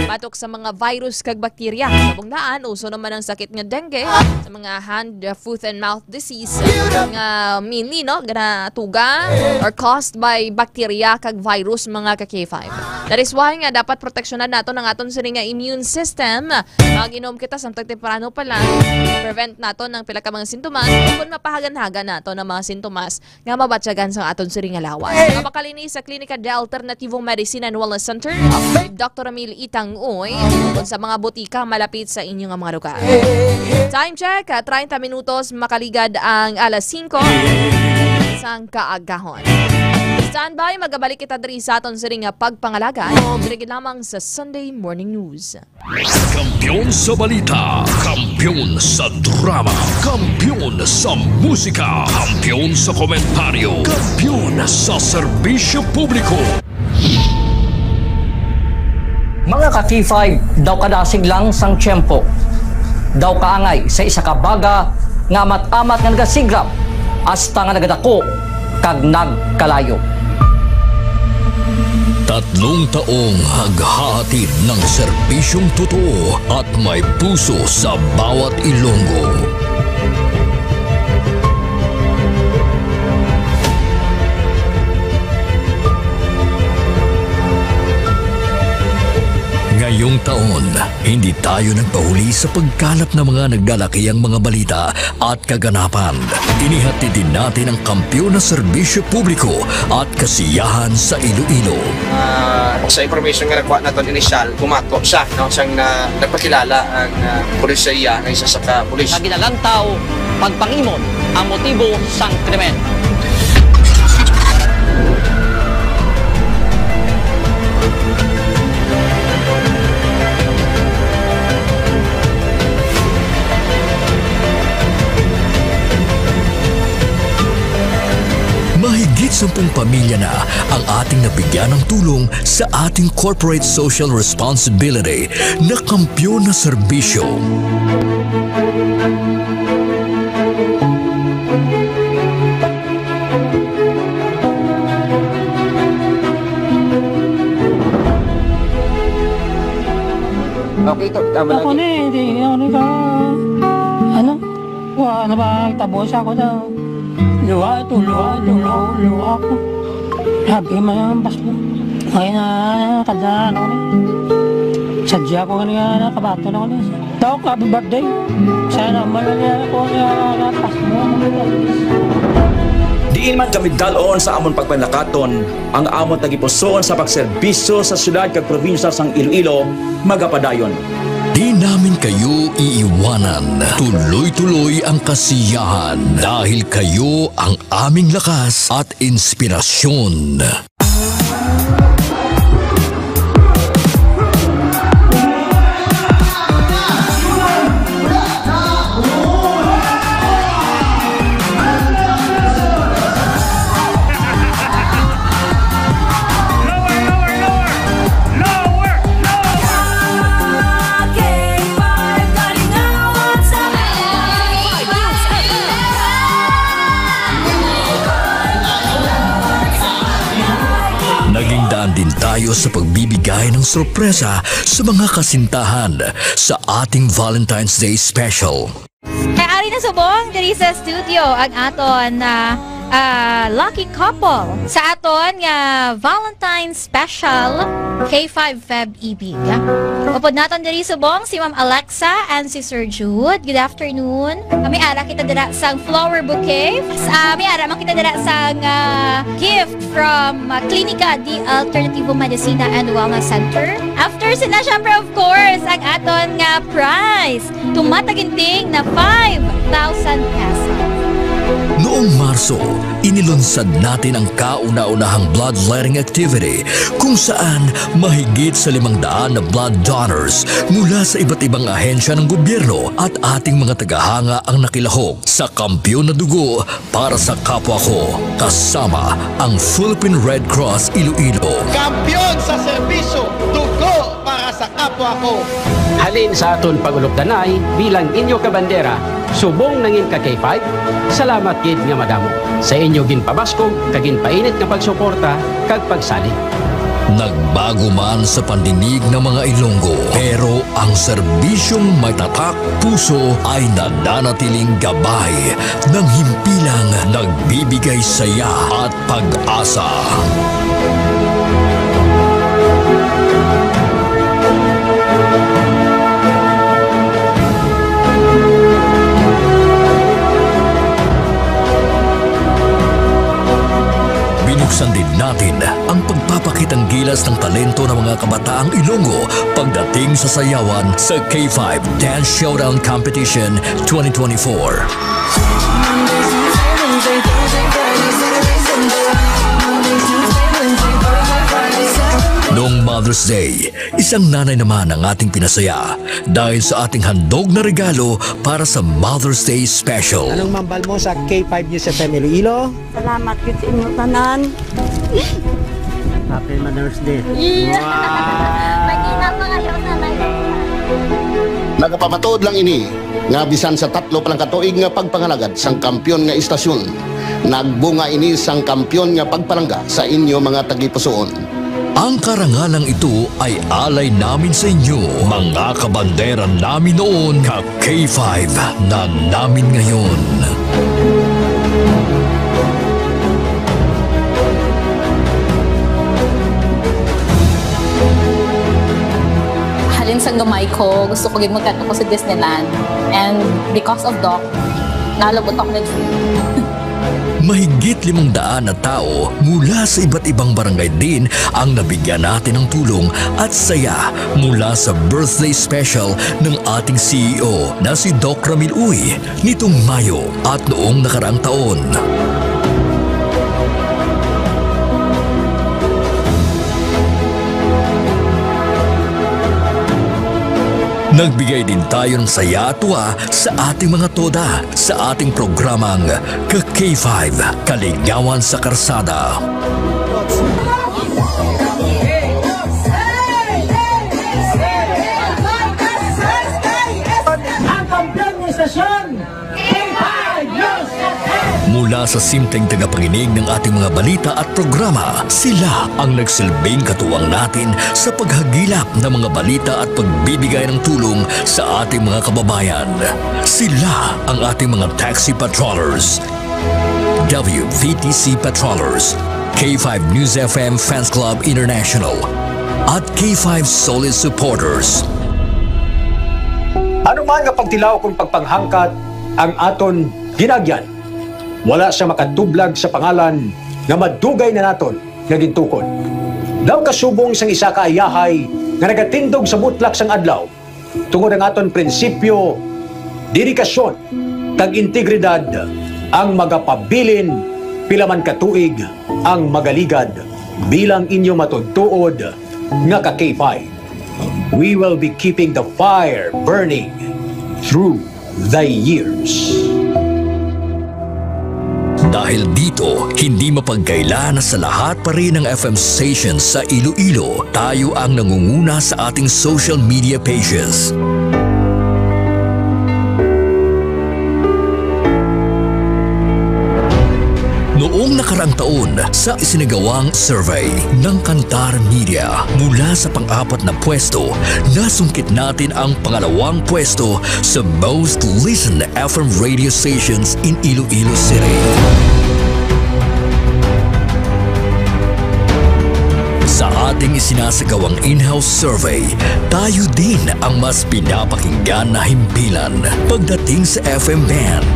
batok sa mga virus kag bakterya. Subong daan, uso naman ang sakit nga dengue sa mga hand, foot, and mouth disease nga mainly, no, ginatuga or caused by bacteria kag virus, mga ka-K five. That is why nga dapat proteksyonan naton ang aton sini nga immune system. Mag-inom kita samtang temprano pa lang. Prevent naton ang pila ka mga sintomas. Kung mapahagan-hagan naton ang mga sintomas nga mabatyagan sa aton sini nga lawas. Mapakalini sa Klinika de Alternativo Medicine and Wellness Center, Doctor Ramil Itang Uy, kung sa mga butika malapit sa inyo nga mga lugar. Time check, ah, treinta minutos makaligad ang alas singko sang kaagahon. Standby, magabalik kita diri sa aton siring nga pagpangalaga, diri gid lamang sa Sunday Morning News. Kampiyon sa balita, kampiyon sa drama, kampiyon sa musika, kampiyon sa komentaryo, kampiyon sa serbisyo publiko. Mga ka-K five, daw kadasig lang sang tiyempo, daw kaangay sa isa ka baga nga amat-amat nga nagasigrap hasta nga nagadako kag nagkalayo. Tatlong taong naghahatid ng serbisyong totoo at may puso sa bawat Ilonggo. Ngayong taon, hindi tayo nagpahuli sa pagkalap ng mga nagdalakiang mga balita at kaganapan. Inihatid din natin ang kampiyon na serbisyo publiko at kasiyahan sa Iloilo. Ah, sa information nga nakuha naton initial, bumato siya, no, siyang na, nagpakilala ang, ah, pulis sa iya nga isa sa ka pulis. Nga ginalantaw pagpangimon ang motibo sang krimen. Mahigit sampung pamilya na ang ating nabigyan ng tulong sa ating corporate social responsibility na kampiyon na serbisyo. Okay, to, tama Ako lang. Ni, hindi, hindi ako ni ka, ano? Wa na ba ang tabo sa ako daw? Luha ito, luha, luha, luha ako. Sabi man ang pasbo. Ay na, kada ano ni. Sadya ko nga nga, kabato na ko ni. Daw ka, happy birthday. Sana man nga ako nga, nga pasbo. D Diin man kami dal-on sa amon pagpanlakaton, ang amon tagipusoon sa pagserbisyo sa siyudad kag probinsya sang Iloilo magapadayon. Di namin kayo iiwanan. Tuloy-tuloy ang kasiyahan dahil kayo ang aming lakas at inspirasyon. Naging daan din tayo sa pagbibigay ng sorpresa sa mga kasintahan sa ating Valentine's Day special. Kay ari na subong diri sa studio ang aton na, ah, lucky couple sa aton nga Valentine's special, K five Feb Ibig. Upod naton diri subong si Ma'am Alexa and si Sir Jude. Good afternoon. May ara kita dira sang flower bouquet. Ah, may ara man kita dira sang, ah, gift from, ah, Klinika de Alternativo Medicina and Wellness Center. After sila, syempre, of course, ang aton nga prize. Tumataginting na five thousand pesos. Noong Marso, inilunsad natin ang kauna-unahang bloodletting activity, kung saan mahigit sa limang daan na blood donors mula sa iba't ibang ahensya ng gobyerno at ating mga tagahanga ang nakilahok sa Kampiyon na Dugo para sa Kapwa Ko, kasama ang Philippine Red Cross Iloilo. Kampiyon sa serbisyo, dugo para sa kapwa ko. Halin sa aton pag-ulupdanay bilang inyo kabandera, subong nangin ka K five, salamat gid nga madamo sa inyo ginpabaskog kag ginpainit nga pagsuporta kag pagsalig. Nagbago man sa pandinig ng mga Ilonggo, pero ang serbisyong may tatak puso ay nananatiling gabay ng himpilang nagbibigay saya at pag-asa. Binuksan din natin ang pagpapakitang gilas ng talento ng mga kabataang Ilonggo pagdating sa sayawan sa K five Dance Showdown Competition twenty twenty-four. Noong Mother's Day, isang nanay naman ang ating pinasaya dahil sa ating handog na regalo para sa Mother's Day Special. Anong mambal mo sa K five News F M Iloilo? Salamat gid sa inyo tanan. Happy Mother's Day. Iya. Wow! Magina pa kayo sa live. Nagapamatuod lang ini nga bisan sa tatlo pa lang ka tuig nga pagpangalagad sang kampiyon nga istasyon, nagbunga ini sang kampiyon nga pagpalangga sa inyo mga tagipusoon. Ang karangalang ito ay alay namin sa inyo, mga kabandera namin noon, ka K five na namin ngayon. Halin sang gamay ko, gusto ko gid magkadto ko sa Disneyland. And because of Doc, nalabot ako ng Mahigit limang daan na tao mula sa iba't ibang barangay din ang nabigyan natin ng tulong at saya mula sa birthday special ng ating C E O na si Doc Ramil Uy nitong Mayo at noong nakaraang taon. Nagbigay din tayo ng saya at tuwa sa ating mga toda sa ating programang Ka K five, Kaligawan sa Karsada. Ang kampiyon ng istasyon, K five News F M. Mula sa simpleng tagapakinig ng ating mga balita at programa, sila ang nagsilbing katuwang natin sa paghagilap ng mga balita at pagbibigay ng tulong sa ating mga kababayan. Sila ang ating mga taxi patrollers, W V T C patrollers, K five News F M Fans Club International, at K five Solid Supporters. Ano man nga pagtilaw kung pagpanghangkat ang aton ginagyan, Wala sia makatublag sa pangalan nga madugay na naton nga gintukod. Daw kasubong sang isa ka ayahay nga nagatindog sa butlak sang adlaw, tungod ang aton prinsipyo, dedikasyon, kag integridad ang magapabilin pila man ka tuig ang magaligad bilang inyo matuod-tuod nga ka K five. We will be keeping the fire burning through the years. Dahil dito, hindi mapagkaila na sa lahat pa rin ng F M stations sa Iloilo, tayo ang nangunguna sa ating social media pages. Noong nakaraang taon, sa isinagawang survey ng Kantar Media, mula sa pang-apat na pwesto, nasungkit natin ang pangalawang pwesto sa most listened F M radio stations in Iloilo City. Sa ating isinasagawang in-house survey, tayo din ang mas pinapakinggan na himpilan pagdating sa F M band.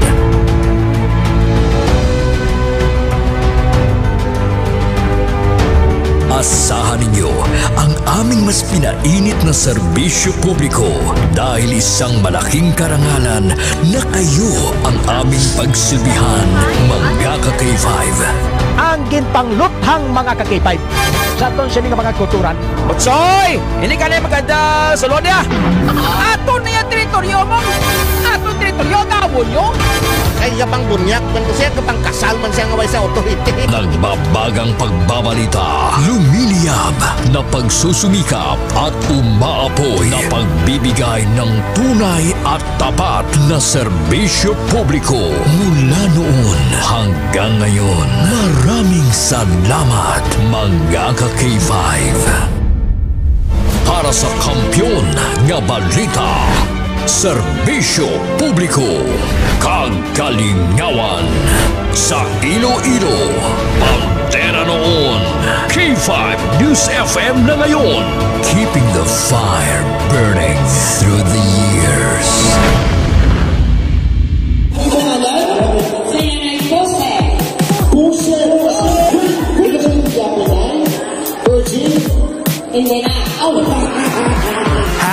Asahan ninyo ang aming mas pinainit na serbisyo publiko, dahil isang malaking karangalan na kayo ang aming pagsilbihan, mga ka-K five. Ang ginpangluthang, mga ka-K five, sa aton sini nga mga kulturan. Otsoy! Hindi ka na maganda, Solonia! Ato na yung teritoryo mo! Ato teritoryo, gawon nyo! Ay, kapang bunyak, man ko siya, kapang kasal man siya nga way sa authority. Nagbabagang pagbabalita, lumiliyab na pagsusumikap at umaapoy na pagbibigay ng tunay at tapat na serbisyo publiko. Mula noon hanggang ngayon, maraming salamat, mga ka-K five. Para sa kampiyon nga balita, serbisyo publiko, kag kalingawan sa Iloilo, bandera noon, K five News F M na ngayon. Keeping the fire burning through the years. Ang pangalan sa iyang ay Jose. Jose. Jose. Virgin. Hindi na. Oh.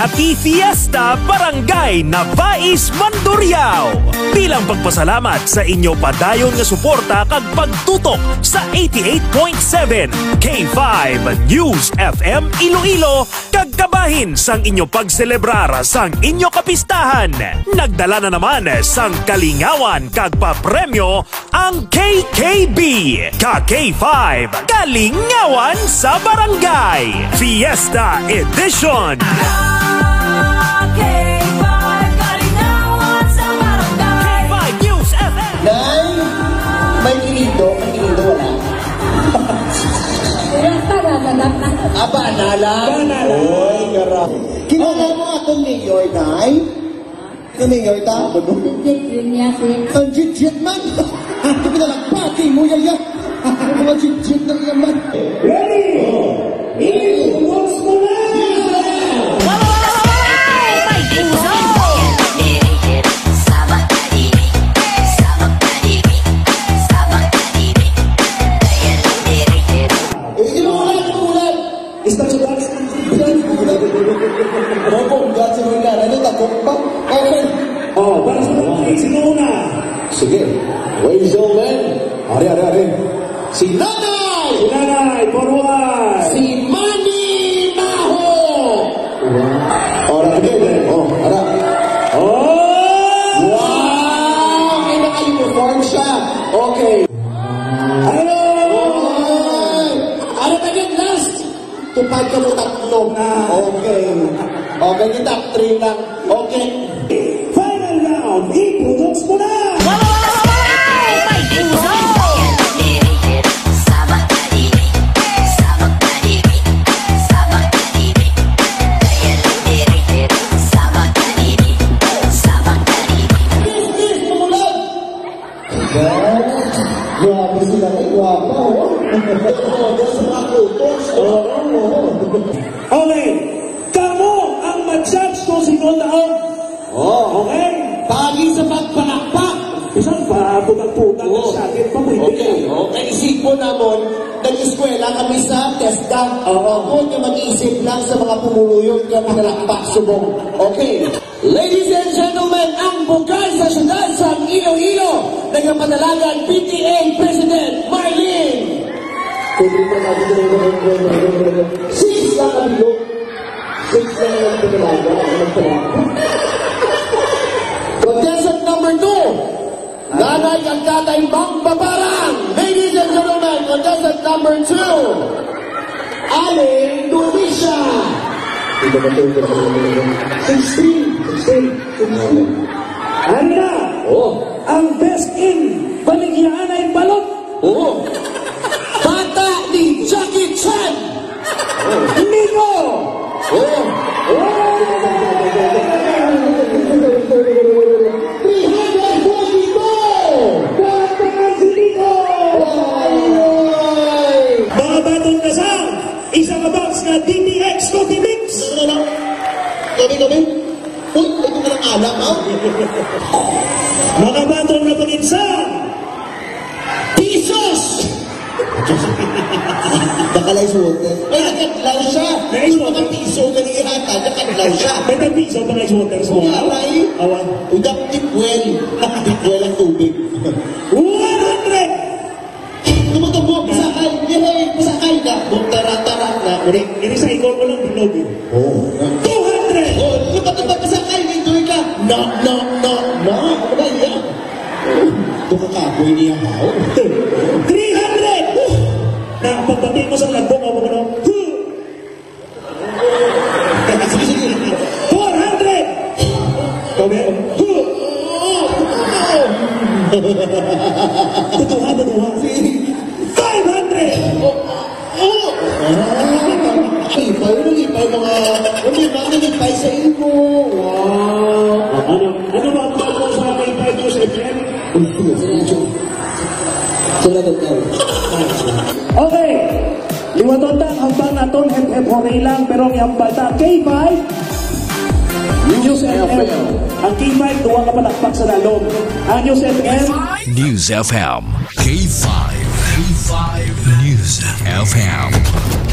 Happy Fiesta, Barangay Nabais, Mandurriao! Bilang pagpasalamat sa inyo padayon nga suporta kag pagtutok sa eighty-eight point seven K five News F M Iloilo, kag kabahin sang inyo pagselebrar sang inyo kapistahan, nagdala na naman sang kalingawan kag papremyo ang K K B, ka K five, Kalingawan sa Barangay, Fiesta Edition. Ka K five, Kalingawan sa Barangay. K five News F M. Nay, may kinindo, may kinindo, wala. Wala pa, naganap na. Ah, banala. Banala. Oy, gara-, kilala mo akong mayor, Nay? Ano yung ta? Legit yun niya, sir. Ang legit man! Ito na lang, pati mo, yaya! Ang mga legit na yan man! Ready? Ibuhos mo na! Eh, inuulan, inuulan! Istasyon dance. Bongga si Roy Lara. Ano, takot pa? Okay. Oh, para sa mga sino una? Sige. Ladies and gentlemen. Ari, ari, ari. Si Nanay! Si Nanay, forward! Si Manny Maho! Wow. Oh, ara, again, eh. Oh, ara. Oh! Wow! May naka-uniform siya. Okay. Hello! Ay! Ara, again, last! Tupad ka mo tatlo. Ah. Okay. Okay, kita, three lang. Okay. Final round, ipunos mo na! Grabe sila, eh, guwapa, oh. Guwapa sa mga kutos, oh. Oo, oo. Okay. Kamo ang ma-judge kung sino ang taong. Oh. Okay? Pagi sa pagpalakpak. Isang pa, putak-putak na siya. Kami sa TESDA. Oo, huwag niyo mag-iisip lang sa mga pumuluyo nga pinalakpak subong. Okay. Ladies and gentlemen, ang bukal sa siyudad sa Iloilo, nagapadalagan P T A President Marlene. Six lang ang bilog. Six lang ang pinalaga. Contestant number two, Nanay kag Tatay Mangbabarang. Ladies and gentlemen, contestant number two, Aling Dumisha. Sixteen. Sixteen. Sixteen. Ano na? Oh. Ang best in Baligyaanay Balot. Oh. Bata ni Jackie Chan. Nico! Oh! Three hundred forty-two! Kanta si Nico! Mga baton na sa isa ka box nga D T X Coffee Mix! Ano na? Kami, kami? Uy, ito na lang alak, ha? Mga baton na pangitsa! Pisos! Baka lang sa water. Ay, nakadlaw siya. May Kung water. Mga piso ka niya yata, nakadlaw siya. May tag-piso pa nga sa water sa Kung mga. Aray, Awa. Udap tipwel. Tipwel ang tubig. One hundred! Tumutubo, pasakay. Yay, pasakay na. Butara-tara na. Uri, iri sa ikon ko lang, bilog eh. Oh. Two hundred! Oh, yung patupad, pasakay, may doy ka. No, no, no, no. Ano ba yan? Ito ka kapoy niya, haw. Three hundred! Na, pagbati mo sa vlog mo, ano? Four hundred! Kami, tutuhan na tuhan. Five hundred! Oh! Lipay, ano lipay, mga, ano lipay, ano lipay sa imo? Wow! Ano, ano ba ang bago sa K five News F M? Salamat, Kyle. Okay. Liwaton ta ang hambal naton, hep-hep hooray lang, pero ang hambal ta, K five News F M. Ang K five, duwa ka palakpak sa lalom. Ang News F M. News F M. K five. K five News F M.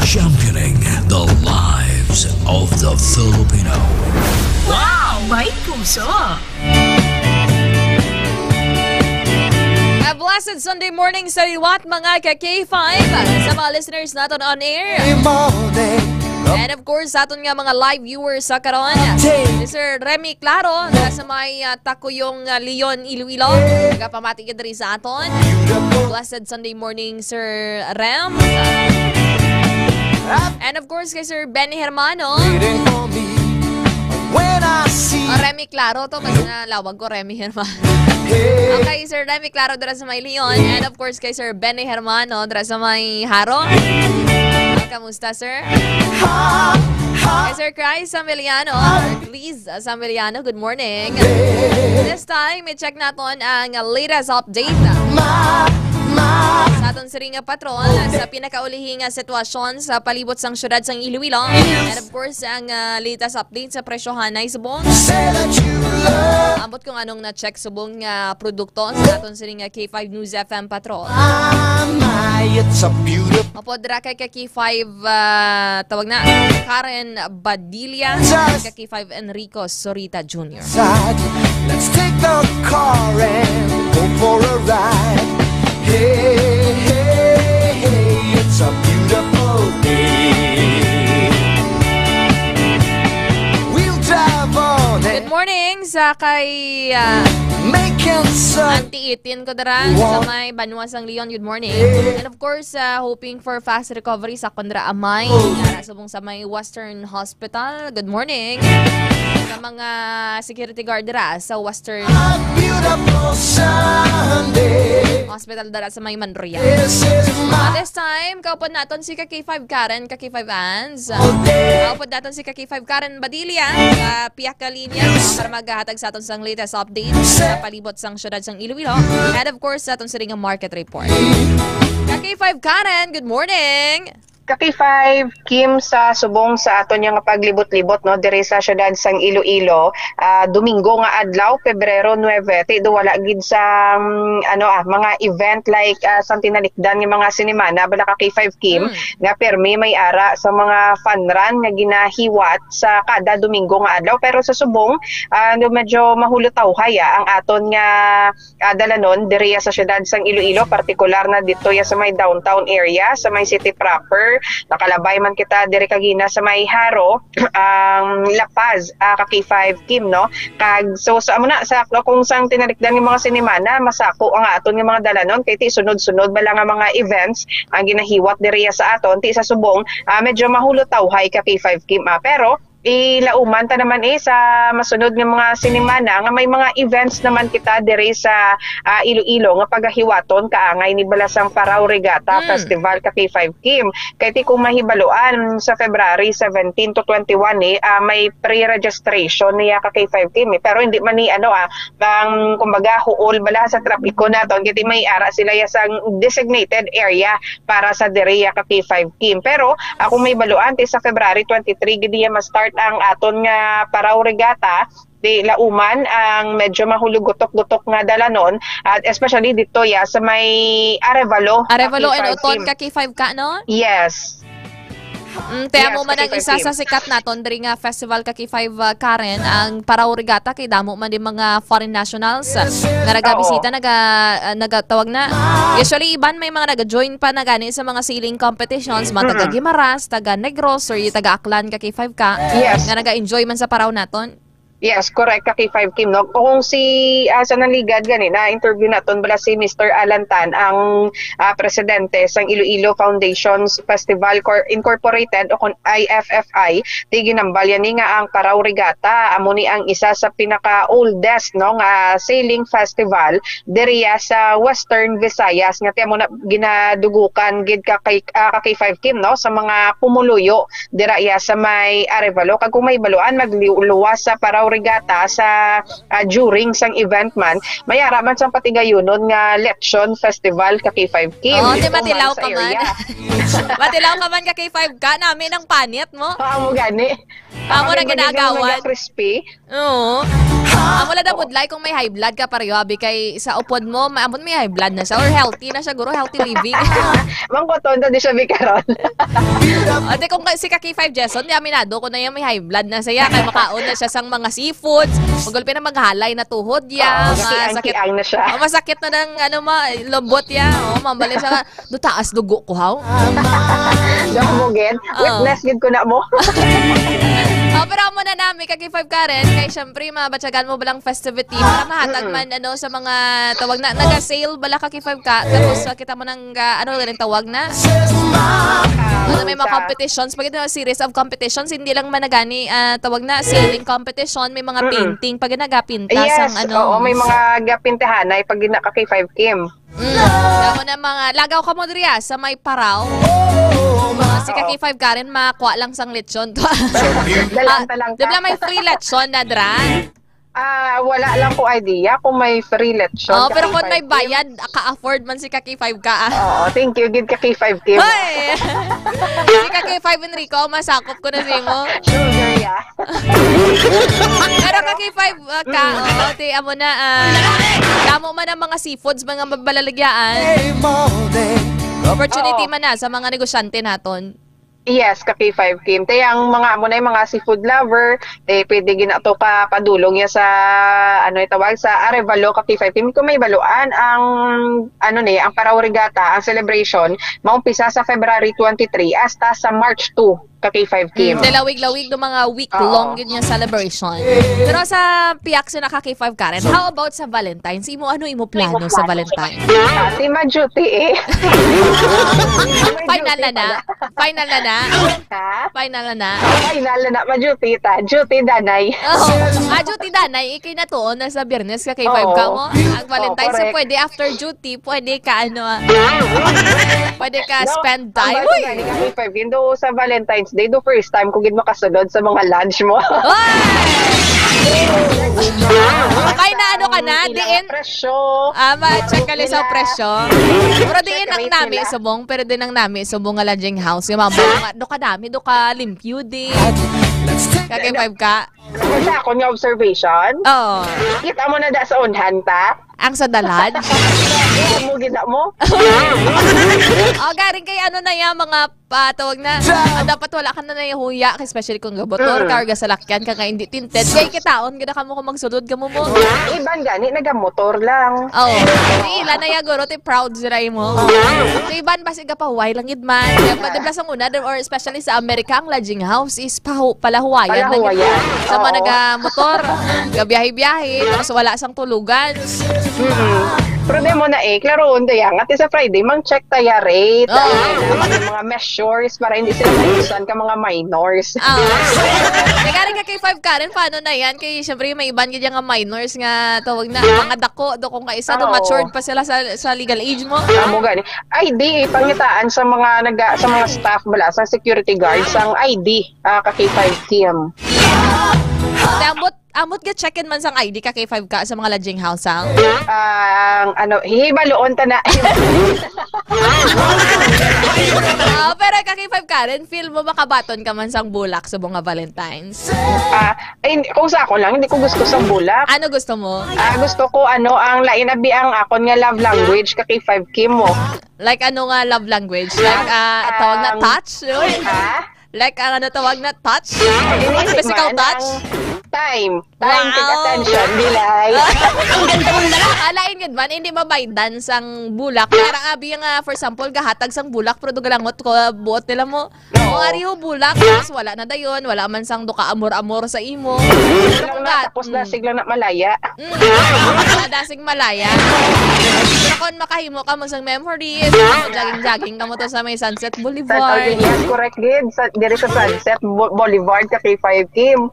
Championing the lives of the Filipino. Wow! May puso! A blessed Sunday morning sa liwat, mga ka K five, sa mga listeners naton on air. And of course, sa aton nga mga live viewers sa karon. Si Sir Remy Claro, na sa may, ah, Takuyong, ah, Leon, Iloilo. Nagapamati ka diri sa aton. Blessed Sunday morning, Sir Rem. And of course, kay Sir Benny Hermano. Waiting for me when I see O, Remy Claro to, mas nalawag ko, Remy Hermano. Hey. Okay, Sir Remy Claro dira sa may Leon. And of course, kay Sir Benny Hermano dira sa may Jaro. Ah, kamusta, sir? Ha, ha. Kay Sir Chris Sambiliano, Sir Chris Sambiliano, good morning. Hey. This time, i-check naton ang latest update. Ma, ma. Sa aton siring nga patrol, sa pinakaulihi nga sitwasyon sa palibot sang siyudad sang Iloilo. And of course, ang, ah, latest update sa presyohanay subong. Say that you love. Ambot kung anong na-check subong nga produkto sa aton siring nga K five News F M Patrol. Ah, my, it's a beautiful Opo, dira kay ka K five, ah, tawag na, Karen Badilla, kay ka K five Enrico Sorita Junior. Side. Let's take the car and go for a ride. Hey, hey, hey, it's a beautiful day. We'll drive on Good and morning sa kay, ah, make it so. Auntie Itin ko dira sa Wow. may Banwa sang Leon. Good morning. Yeah. And of course, ah, hoping for fast recovery sa kondra amay. Oh. Nara subong sa may Western Hospital. Good morning. Sa mga security guard dira sa Western A beautiful Sunday. Hospital dira sa may Manroya. This is my At this time, kaupod naton si ka K five Karen, ka K five Ans. Okay. Kaupod naton si ka K five Karen Badilla, sa piyak ka linya, para maghatag sa aton sang latest update sa palibot sang siyudad sang Iloilo. And of course, sa aton siring nga market report. Ka K five Karen, good morning. Ka K five, Kim, sa subong sa aton nga paglibot-libot, no, diri sa siyudad sang Iloilo, ah, Domingo nga adlaw, Pebrero nuebe, ti do wala gid sang, ano, ah, mga event like, ah, sang tinalikdan nga mga sinimana, bala, Ka K five, Kim, Mm. nga permi may ara sa mga fun run nga ginahiwat sa kada Domingo nga adlaw. Pero sa subong, ah, no, medyo mahulotawhay, ah, ang aton nga ah, dalanon diri sa siyudad sang Iloilo, partikular na dito ya sa may downtown area, sa may city proper. Nakalabay man kita diri kagina sa may Jaro, ang La Paz, ah, ka K five, Kim, no? Kag so, so amo na sa kung sang tinalikdan nga mga sinimana, masako ang aton nga mga dalanon kay ti sunod-sunod bala nga mga events ang ginahiwat diri sa aton, ti sa subong, ah, medyo mahulotawhay, ka K five, Kim, ah. Pero ilauman ta naman, eh, sa masunod nga mga sinimana nga may mga events naman kita diri sa, ah, Iloilo nga pagahiwaton kaangay ni bala sang Paraw Regatta Mm. Festival, ka K five, Kim. Kay ti kung mahibaluan sa February seventeen to twenty-one, eh, ah, may pre-registration niya, ka K five, Kim, eh. Pero hindi man ni, ano, ah, ang, kumbaga, huol bala sa trapiko naton, kay ti may ara sila ya sang designated area para sa diri ya, ka K five, Kim. Pero, ah, kung mahibaluan, ti sa February twenty-three gid iya ma-start ang aton nga Paraw Regatta, di lauman ang medyo mahulugutok-gutok nga dalanon, at especially dito ya sa may Arevalo, Arevalo and Oton, Kim. Ka K five, ka, no? Yes. Mm, te, Yes, amo man ka ang K five, isa sa Kim. Sikat naton diri nga festival, ka K five, ah, Karen, ang Paraw Regatta, kay damo man di mga foreign nationals, ah, nga nagabisita, Oo. naga, ah, nagatawag na. Usually, iban may mga naga-join pa na gani sa mga sailing competitions, mga taga Mm-mm. Guimaras, taga Negros, or yung taga Aklan, ka K five, ka, Yes. nga naga-enjoy man sa Paraw naton. Yes, correct, ka K five, Kim, no? Kung si, ah, sa naligad gani, na-interview naton bala si Mister Alan Tan, ang, ah, presidente sang Iloilo Foundations Festival Cor-, Incorporated, o kon I F F I, ti ginambal ya ni nga ang Paraw Regatta amo ni ang isa sa pinaka-oldest, no, nga sailing festival diriya sa Western Visayas, nga ti amo na ginadugukan gid ka kay, ah, ka K five, Kim, no, sa mga pumuluyo dira iya sa may Arevalo. Kag kung mahibaluan, magliw-luwas sa Paraw Regatta sa, ah, during sang event man, may ara man sang patigayunon nga lechon festival, ka K five, Kim. Oo, di Dito man matilaw sa ka man. Area. Matilaw ka man, ka K five, ka. Nami ng panit mo. Oo, amo gani. Amo na Ang bagay nga ginagawan. Crispy. Oo. Amo lang na budlay kung may high blood ka, pareho, abi, kay sa upod mo, ma-, amo may high blood na siya or healthy na siya, guro, healthy living. Mangkoton na di siya, bi, karon. Ate, kung ka-, si ka K five Jason, di aminado ko na yan, may high blood na siya, kay makaon na siya sang mga seafoods, magulpi na maghalay na tuhod ya, Oo, masakit, kiang-kiang na siya. Oh, masakit na ng, ano, ma-, lambot ya. Oh, mambali siya, "Do taas dugo ko, haw?" Daw mo gid. Oo. Witness gid ko na mo. Oh, pero amo na nami, ka K five Karen, kay syempre, mabatyagan mo balang festivity para mahatag Mm-mm. man, ano, sa mga tawag na, naga-sail bala, ka K five, ka, tapos, ah, kita mo nang, ah, ano rin tawag na? Ano, may mga Sa competitions, pag ito, series of competitions, hindi lang managani, ah, tawag na, sailing competition, may mga Mm-mm. painting, pag nagapintas Yes, ang, ano. Oo, may mga gapintahanay pag gina-, ka K five, Kim. Mm. Tama na, mga lagaw ka mo diri, ah, sa may Paraw. Ah, si ka K five Karen, makuha lang sang lechon to. Dalang, Ah, dalang di ba ka. May free lechon na dra? Ah, wala lang ko idea kung may free lechon Oh, ka pero kung may K five Kim. Bayad, ka-afford man si ka K five, ka, ah. Oo, thank you gid ka K five Kim. Hoy! Si ka K five Enrico, masakop ko na sa imo. Sugar, yeah. Pero ka K five, ah, ka, Mm. oh, ti, amo na, ah, damo man ang mga seafoods, mga mabalaligyaan. Opportunity Oo. Man na sa mga negosyante naton. Yes, ka K five Kim. Te, ang mga amo na yung mga seafood lover, eh, pwede gina to ka padulong ya sa, ano itawag, sa Arevalo, ka K five Kim. Kung mahibaluan, ang, ano ni, ang Paraw Regatta, ang celebration, maumpisa sa February twenty-three hasta sa March two, ka K five Kim. Mm, te, lawig-lawig do mga week Oo. Long yun yung celebration. Pero sa piyak sa naka K five Karen, how about sa Valentine's? Imo, ano imo plano sa Valentine's? Ah, si ma-duty eh. Final na na. Final na na. Ha? Final na na. Final na na. Ma-duty ta. Duty danay. Oh. Ah, duty danay. Ikay na to, na sa Biyernes ka kay five Oo. Ka mo. Ang Valentine's, Oh, correct. Pwede after duty. Pwede ka, ano, ah, pwede ka No, spend ang time. Uy! Valentine's, K five, yun do sa Valentine's Day, do first time ko gid makasulod sa mga lunch mo. Uy! May na ano ka na, diin? Presyo. Ah, ma-check ka lang sa presyo. Pero diin ang nami subong, pero din ang nami subong nga lodging house. Yung mga mga, do ka dami, do ka limpyo din. Kagay five ka. Sa akon nga observation, Oo. Kita mo na da sa unhan ta. Ang sa dalad? Kita mo, kita mo. O, garing kay ano na yan, mga patawag na. Ah, dapat wala ka na nahuya, especially kung gabotor ka or gasalakyan ka nga hindi tinted. Kay kitaon gid ka mo kung magsulod ka mo mo. Iban gani, nagamotor lang. Oh, di ila na ya guro, ti proud sila imo. Di iban basi gapahuway lang gid man. Kaya pa, di ba, sa una, or especially sa Amerika, ang lodging house is pahu palahuwayan na gid. Palahuwayan. Sa mga Oo. nagamotor, gabiyahe-biyahe, tapos wala sang tulugan. Mm. Problema na eh, klaroon da yan. Ati sa Friday, mang check taya rate. Oo. Ang mga measures para hindi sila mausan ka mga minors. Ah. Nagari ka kay five Karen, paano na yan? Kay syempre may iban gid nga minors nga tawag na mga dako do kung kaisa do Oo. matured pa sila sa sa legal age mo. Amo gani. Ay, di, pangitaan sa mga naga, sa mga staff bala, sa security guards, ang I D, ah, ka K five Kim. Ambot, ambot ga check-in man sang I D ka K five ka sa mga lodging house, ha? Ang, ano, hihibaloon ta na. Ah, pero ka K five Karen, feel mo makabaton ka man sang bulak sa mga Valentine's? Ah, ay, kung sa ako lang, hindi ko gusto sa bulak. Ano gusto mo? Ah, gusto ko, ano, ang lain abi ang akon nga love language ka K five Kim mo. Like, ano nga love language? Like, ah, tawag na Um, touch? Uy. Ha? Like, ang ano tawag na touch? Hindi, Ano, physical man, touch? ang time. Time, take Wow. attention, bilay. Alain gid man, hindi mabaydan sang bulak. Pero abi nga, for example, gahatag sang bulak, pero dugalangot ko, buot nila mo. Oo. Kung ari ho bulak, tapos wala na dayon, wala man sang duka amor-amor sa imo. Pero Lang kung na, gat-, tapos mm. dasig lang na malaya. Mm. Dasig malaya. Sa kon makahimo ka mo sang memories, jogging-jogging ka mo to sa may Sunset Boulevard. Sunset, yes, correct, gid. Sa, diri sa Sunset Bo-, Boulevard, ka K five Kim.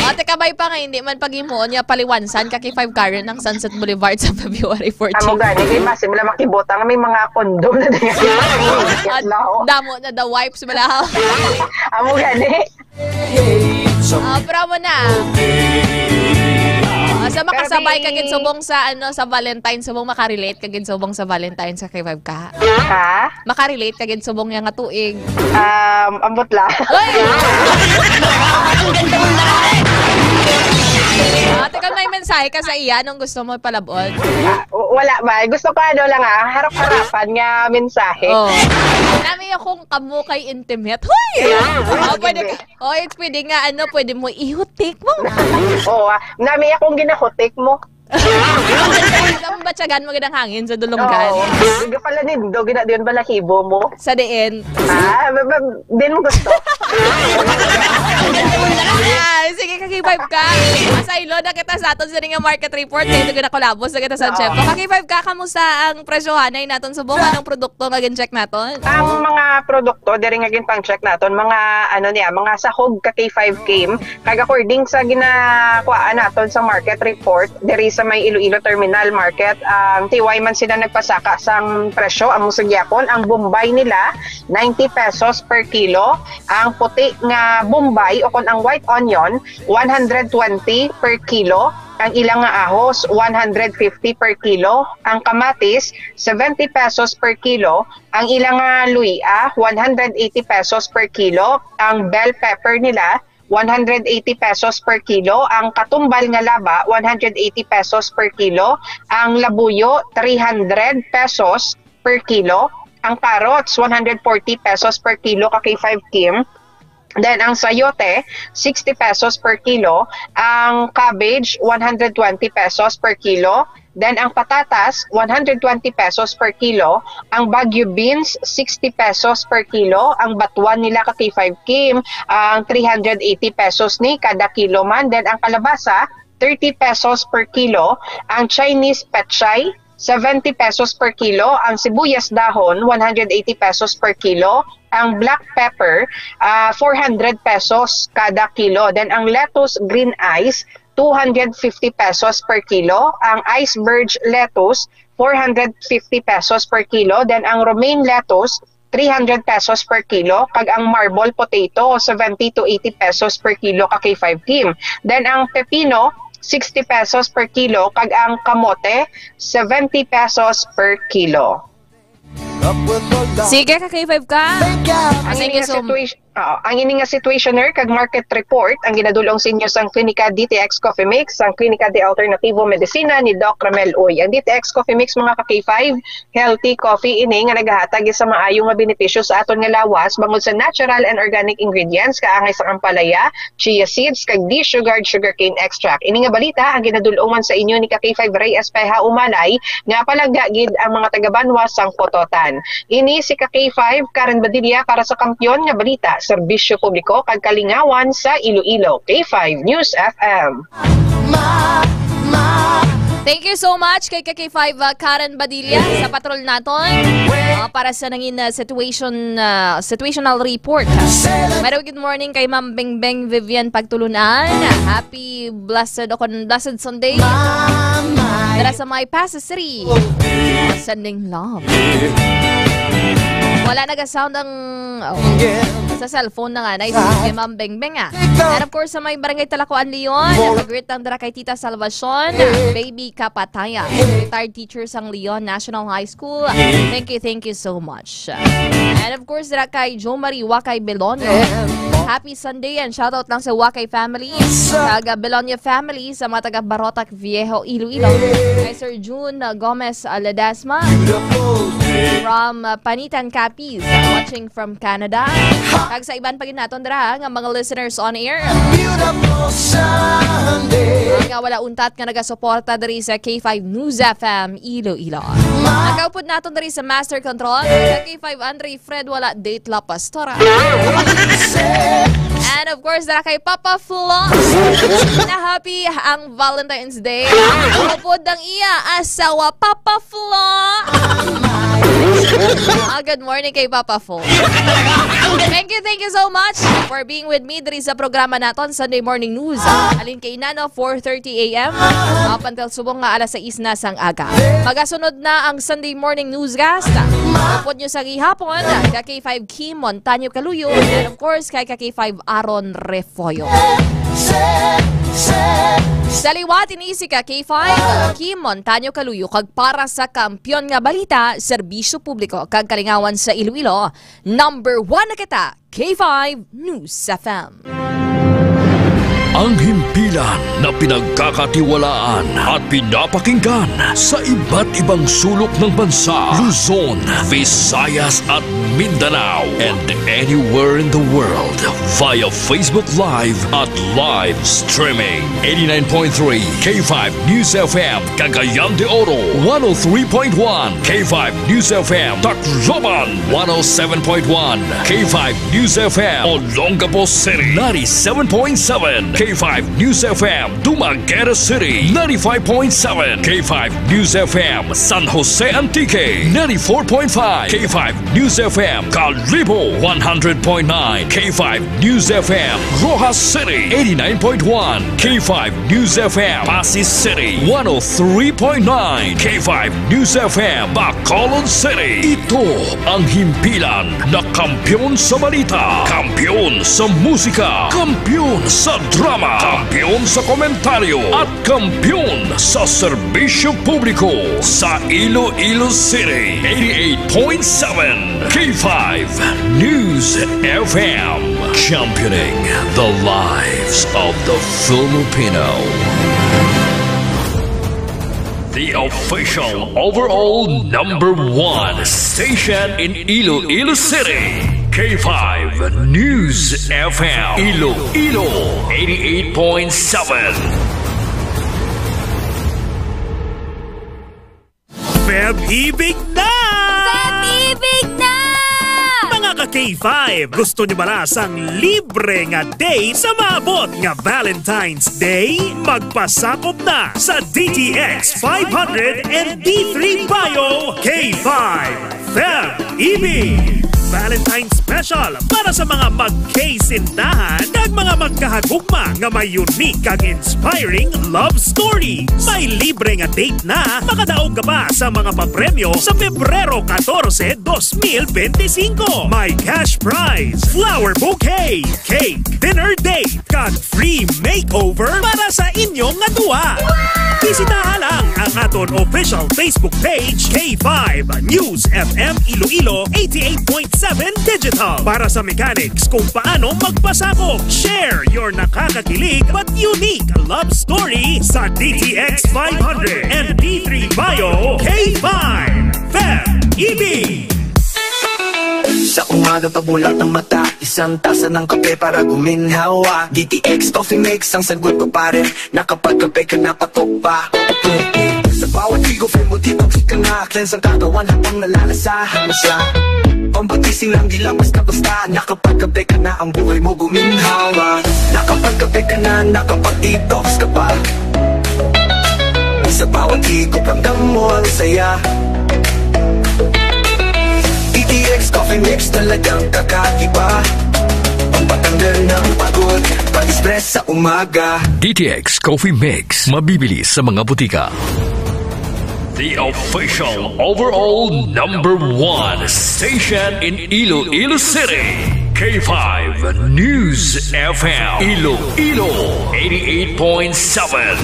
Ate, kabay pa nga, hindi man paghimuon niya, paliwansan ka K five Karen ang Sunset Boulevard sa February fourteen. Amo gani, kay basi mo lang makibutang, may mga condom na din. At Yes, no. damo na the wipes, bala. Amo gani. Ah, pero mo na. Ah, sa makasabay ka gid subong sa, ano, sa Valentine, subong makarelate ka gid subong sa Valentine sa K five ka. Ha? Makarelate ka gid subong nga tuig. Um, ambot la. Uy! Ah, teka, may mensahe ka sa iya, anong gusto mo palabot? Ah, w-, wala ba? Gusto ko ano lang, ah, harap-harapan nga mensahe. Oh. Nami akong kamo kay intimate. Hoy! Yeah. Oh, pwede ka. Oh, it's pwede nga, ano, pwede mo ihutik mo. Oo, ah, nami akong ginahutik mo. Ang batyagan mo gid ang hangin sa dulunggan. Oo. Hindi pala nindo, gina-, di yun balahibo mo. Sa diin? Ah, ba, ba, din mo gusto. Ah, sige, ka K five ka. Masaylo na kita sa aton sa nga market report. Kaya ito ginakulabos na kita sa Oo. Tiyempo. Ka K five ka, kamusta ang presyohanay naton subong? Anong produkto nga gin-check naton? Ang mga produkto, diri nga ginpang-check naton, mga, ano niya, mga sahog ka K five Kim. Kag according sa ginakuhaan naton sa market report, diri sa may Iloilo Terminal Market, ang T Y man sila nagpasaka sang presyo, amo sa gyapon, ang Bombay nila, ninety pesos per kilo, ang puti nga Bombay o kon ang white onion, one hundred twenty per kilo, ang ilang nga ahos, one hundred fifty per kilo, ang kamatis, seventy pesos per kilo, ang ilang nga luya, one hundred eighty pesos per kilo, ang bell pepper nila, one hundred eighty pesos per kilo, ang katumbal nga laba, one hundred eighty pesos per kilo, ang labuyo, three hundred pesos per kilo, ang carrots, one hundred forty pesos per kilo ka K five Kim. Then, ang sayote, sixty pesos per kilo. Ang cabbage, one hundred twenty pesos per kilo. Then, ang patatas, one hundred twenty pesos per kilo. Ang Baguio beans, sixty pesos per kilo. Ang batuan nila ka K five Kim, ang three hundred eighty pesos ni kada kilo man. Then, ang kalabasa, thirty pesos per kilo. Ang Chinese pechay, seventy pesos per kilo. Ang sibuyas dahon, one hundred eighty pesos per kilo. Ang black pepper, ah, four hundred pesos kada kilo. Then, ang lettuce, green ice, two hundred fifty pesos per kilo. Ang iceberg lettuce, four hundred fifty pesos per kilo. Then, ang romaine lettuce, three hundred pesos per kilo, kag ang marble potato, seventy to eighty pesos per kilo ka K five team. Then ang pepino, sixty pesos per kilo, kag ang kamote, seventy pesos per kilo. Sige ka, K five ka. Ang Thank ini you nga so situation, oo, ang ini nga situationer kag market report ang ginadulong sa inyo sang Klinika D T X Coffee Mix, sang Klinika de Alternativo Medicina ni Doc Ramel Uy. Ang D T X Coffee Mix, mga ka K five, healthy coffee ini nga nagahatag sa maayo nga benepisyo sa aton nga lawas bangod sa natural and organic ingredients kaangay sang ampalaya, chia seeds, kag desugared sugarcane extract. Ini nga balita ang ginadul-ongan sa inyo ni ka K five Rey Espeha Umalay, nga palangga gid ang mga taga-banwa sang Pototan. Ini si ka K five Karen Badilla para sa Kampiyon nga Balita, Serbisyo Publiko kag Kalingawan sa Iloilo, K five News F M. Thank you so much kay ka K five, uh, Karen Badilla sa patrol naton, uh, para sa nangin, uh, situation, uh, situational report. Pero good morning kay Ma'am Bengbeng Vivian Pagtulunan. Happy blessed o kon blessed Sunday. Dara sa may Pasas City. Sending love. Wala naga-sound ang, oh, sa cellphone na nga. Nice kay Ma'am Bengbeng, ah. And of course, sa may Barangay Talacoan, Leon, nag-greet lang dira kay Tita Salvacion, Baby Kapataya, retired teacher sang Leon National High School. Thank you, thank you so much. And of course, dira kay Jo Marie Wakay Belonio. Happy Sunday and shoutout lang sa Wakay family, taga Belonio family, sa mga taga Barotac Viejo, Iloilo. Kay Sir June, uh, Gomez, uh, Ledesma from, uh, Panitan, Capiz, watching from Canada. Kag sa iban pa gid naton dira nga mga listeners on air. Nga wala untat nga nagasuporta diri sa K five News F M Iloilo. Nakaupod naton diri sa Master Control, sa K five Andre Fred, wala date la pastora. And of course, dara kay Papa Flo. Na happy ang Valentine's Day. Upod ang iya asawa, Papa Flo. Ah, good morning kay Papa Flo. Thank you, thank you so much for being with me diri sa programa naton, Sunday Morning News. Alin kay Nano, four thirty a m up until subong nga alas sais na sang aga. Magasunod na ang Sunday Morning Newscast. Upod nyo sa gihapon, ka K five Kim Montaño Caluyo, and of course, kay ka K five Aaron Refollo. Sa liwat ini si ka K five, Kim Montaño Caluyo, kag para sa Kampiyon nga Balita, Serbisyo Publiko, kag Kalingawan sa Iloilo, number one na kita, K five News F M. Ang himpilan na pinagkakatiwalaan at pinapakinggan sa iba't ibang sulok ng bansa, Luzon, Visayas at Mindanao, and anywhere in the world via Facebook Live at live streaming. Eighty-nine point three K five News F M, Cagayan de Oro, one oh three point one K five News F M, Tacloban, one oh seven point one K five News F M, Olongapo City, ninety-seven point seven K five News F M, Dumaguete City, ninety-five point seven K five News F M, San Jose Antique, ninety-four point five K five News F M, Kalibo, one hundred point nine K five News F M, Roxas City, eighty-nine point one K five News F M, Passi City, one oh three point nine K five News F M, Bacolod City. Ito ang himpilan na kampiyon sa balita, kampiyon sa musika, kampiyon sa drama, kampiyon sa komentaryo, at kampiyon sa serbisyo publiko sa Iloilo City. Eighty-eight point seven K five News F M, championing the lives of the Filipino. The official overall number one station in Iloilo City, K five News F M, Iloilo, eighty-eight point seven. Feb Ibig na! Feb Ibig na! Mga ka K five, gusto nyo bala sang libre nga date sa maabot nga Valentine's Day? Magpasakop na sa D T X five hundred and D three Bio K five Feb Ibig. Valentine Special para sa mga mag-K-sintahan kag mga magkahagugma nga may unique kag inspiring love story. May libre nga date na makadaog ka pa sa mga papremyo sa Pebrero katorse, dos mil benti singko. May cash prize, flower bouquet, cake, dinner date, kag free makeover para sa inyo nga duwa. Bisitaha lang ang aton official Facebook page, K five News F M Iloilo eighty-eight point seven Digital, para sa mechanics kung paano magpasabog. Share your nakakakilig but unique love story sa D T X five hundred and D three Bio K five Feb E B. Sa umaga, pagmulat ng mata, isang tasa ng kape para guminhawa. D T X Coffee Mix ang sagot ko, pare. Nakapagkape ka na, patok pa. Sa bawat sigo, feel mo detox ka na. Cleanse ang katawan habang nalalasahan mo siya. Pampagising lang, di lang basta-basta. Nakapagkape ka na, ang buhay mo guminhawa. Nakapagkape ka na, nakapag-detox ka pa. Sa bawat higop, ramdam mo ang saya. D T X Coffee Mix, talagang kakaiba. Pampatanggal ng pagod, pag-stress sa umaga. D T X Coffee Mix, mabibili sa mga butika. The official overall number one station in Iloilo City, K five News F M, Iloilo eighty-eight point seven.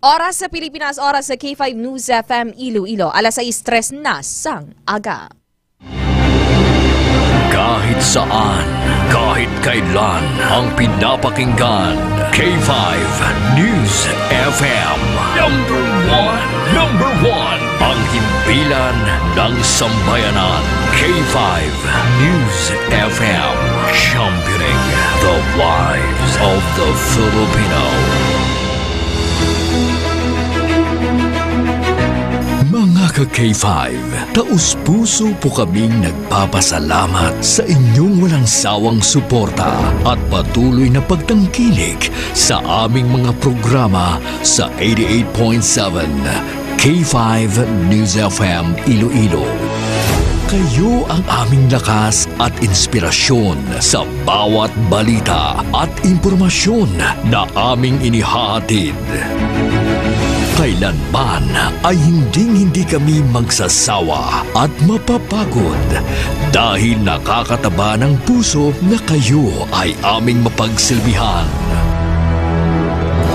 Oras sa Pilipinas, oras sa K five News F M Iloilo, alas sais tres na sang aga. Kahit saan, kahit kailan, ang pinapakinggan, K five News F M. Number one, number one, ang himpilan ng sambayanan, K five News F M, championing the lives of the Filipino. Mga ka-K five, taos-puso po kaming nagpapasalamat sa inyong walang sawang suporta at patuloy na pagtangkilik sa aming mga programa sa eighty-eight point seven K five News F M Iloilo. Kayo ang aming lakas at inspirasyon sa bawat balita at impormasyon na aming inihahatid. Kailanman ay hinding-hindi kami magsasawa at mapapagod dahil nakakataba ng puso na kayo ay aming mapagsilbihan.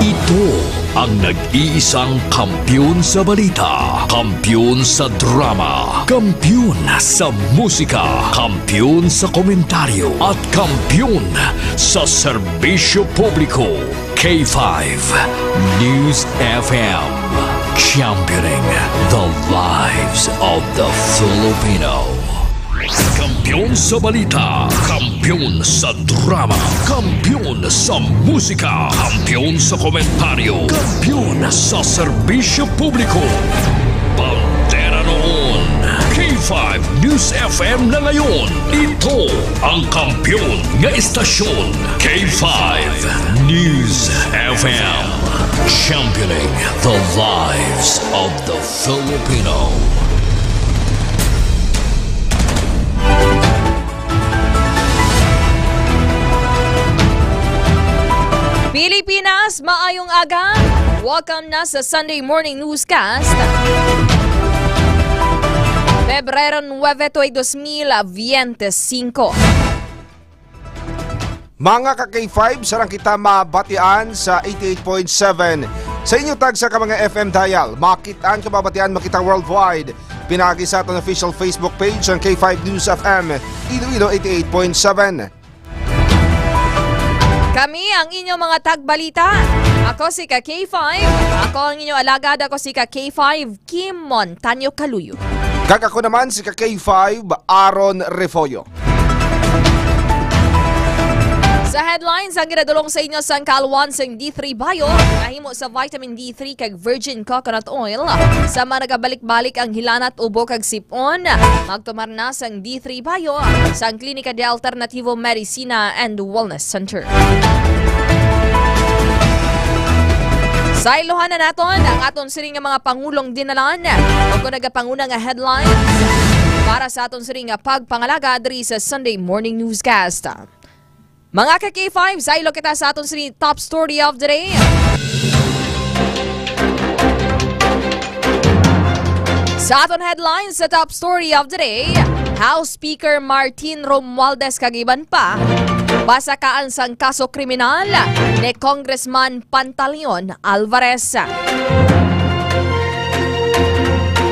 Ito ang nag-iisang kampiyon sa balita, kampiyon sa drama, kampiyon sa musika, kampiyon sa komentaryo, at kampiyon sa serbisyo publiko. K five News F M, championing the lives of the Filipino. Kampiyon sa balita, kampiyon sa drama, kampiyon sa musika, kampiyon sa komentaryo, kampiyon sa serbisyo publiko. Bandera noon, K five News F M na ngayon. Ito ang kampiyon nga istasyon, K five News F M. Championing the lives of the Filipino. Pilipinas, maayong aga. Welcome na sa Sunday Morning Newscast. Pebrero nuebe, tuig dos mil biyente singko. Mga ka-K five, sarang kita mabatian sa eighty-eight point seven sa inyo tagsa ka mga F M dial. Makit-an ka mabatian, makita worldwide. Pinaagi sa aton official Facebook page, ang K five News F M, Iloilo eighty-eight point seven. Kami ang inyong mga tagbalita. Ako si ka K five. Ako ang inyong alagad. Ako si ka K five, Kim Montaño Caluyo. Kag ako naman si ka K five, Aaron Refollo. Sa headlines, ang ginadulong sa inyo sang kaalwan sang D three Bio, nahimo sa vitamin D three kag virgin coconut oil. Sa mga nagabalik-balik ang hilanat, ubo kag sip-on, magtumar na sang D three Bio, sang Klinika de Alternativo Medicina and Wellness Center. Saylohan na naton ang aton siring nga mga pangulong dinalan o kung nagapanguna nga headlines para sa aton siring nga pagpangalaga diri sa Sunday Morning Newscast. Mga ka K five, saylo kita sa aton siring top story of the day. Sa aton headlines sa top story of the day, House Speaker Martin Romualdez kag iban pa pasakaan sang kaso kriminal ni Congressman Pantaleon Alvarez.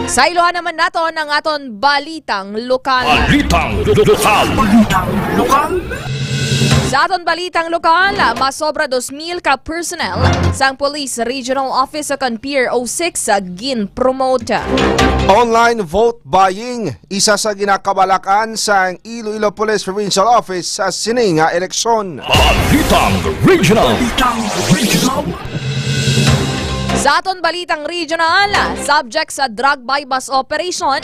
Saylohan naman naton ang aton balitang lokal. Balitang lokal. Balitang lokal. Sa aton balitang lokal, masobra dos mil ka personnel sang Police Regional Office o kon Pier O six sa gin-promote. Online vote buying, isa sa ginakabalakan sang Iloilo Police Provincial Office sa sini nga eleksyon. Balitang Regional. Balitang Regional. Sa aton balitang regional, subject sa drug buy-bust operation,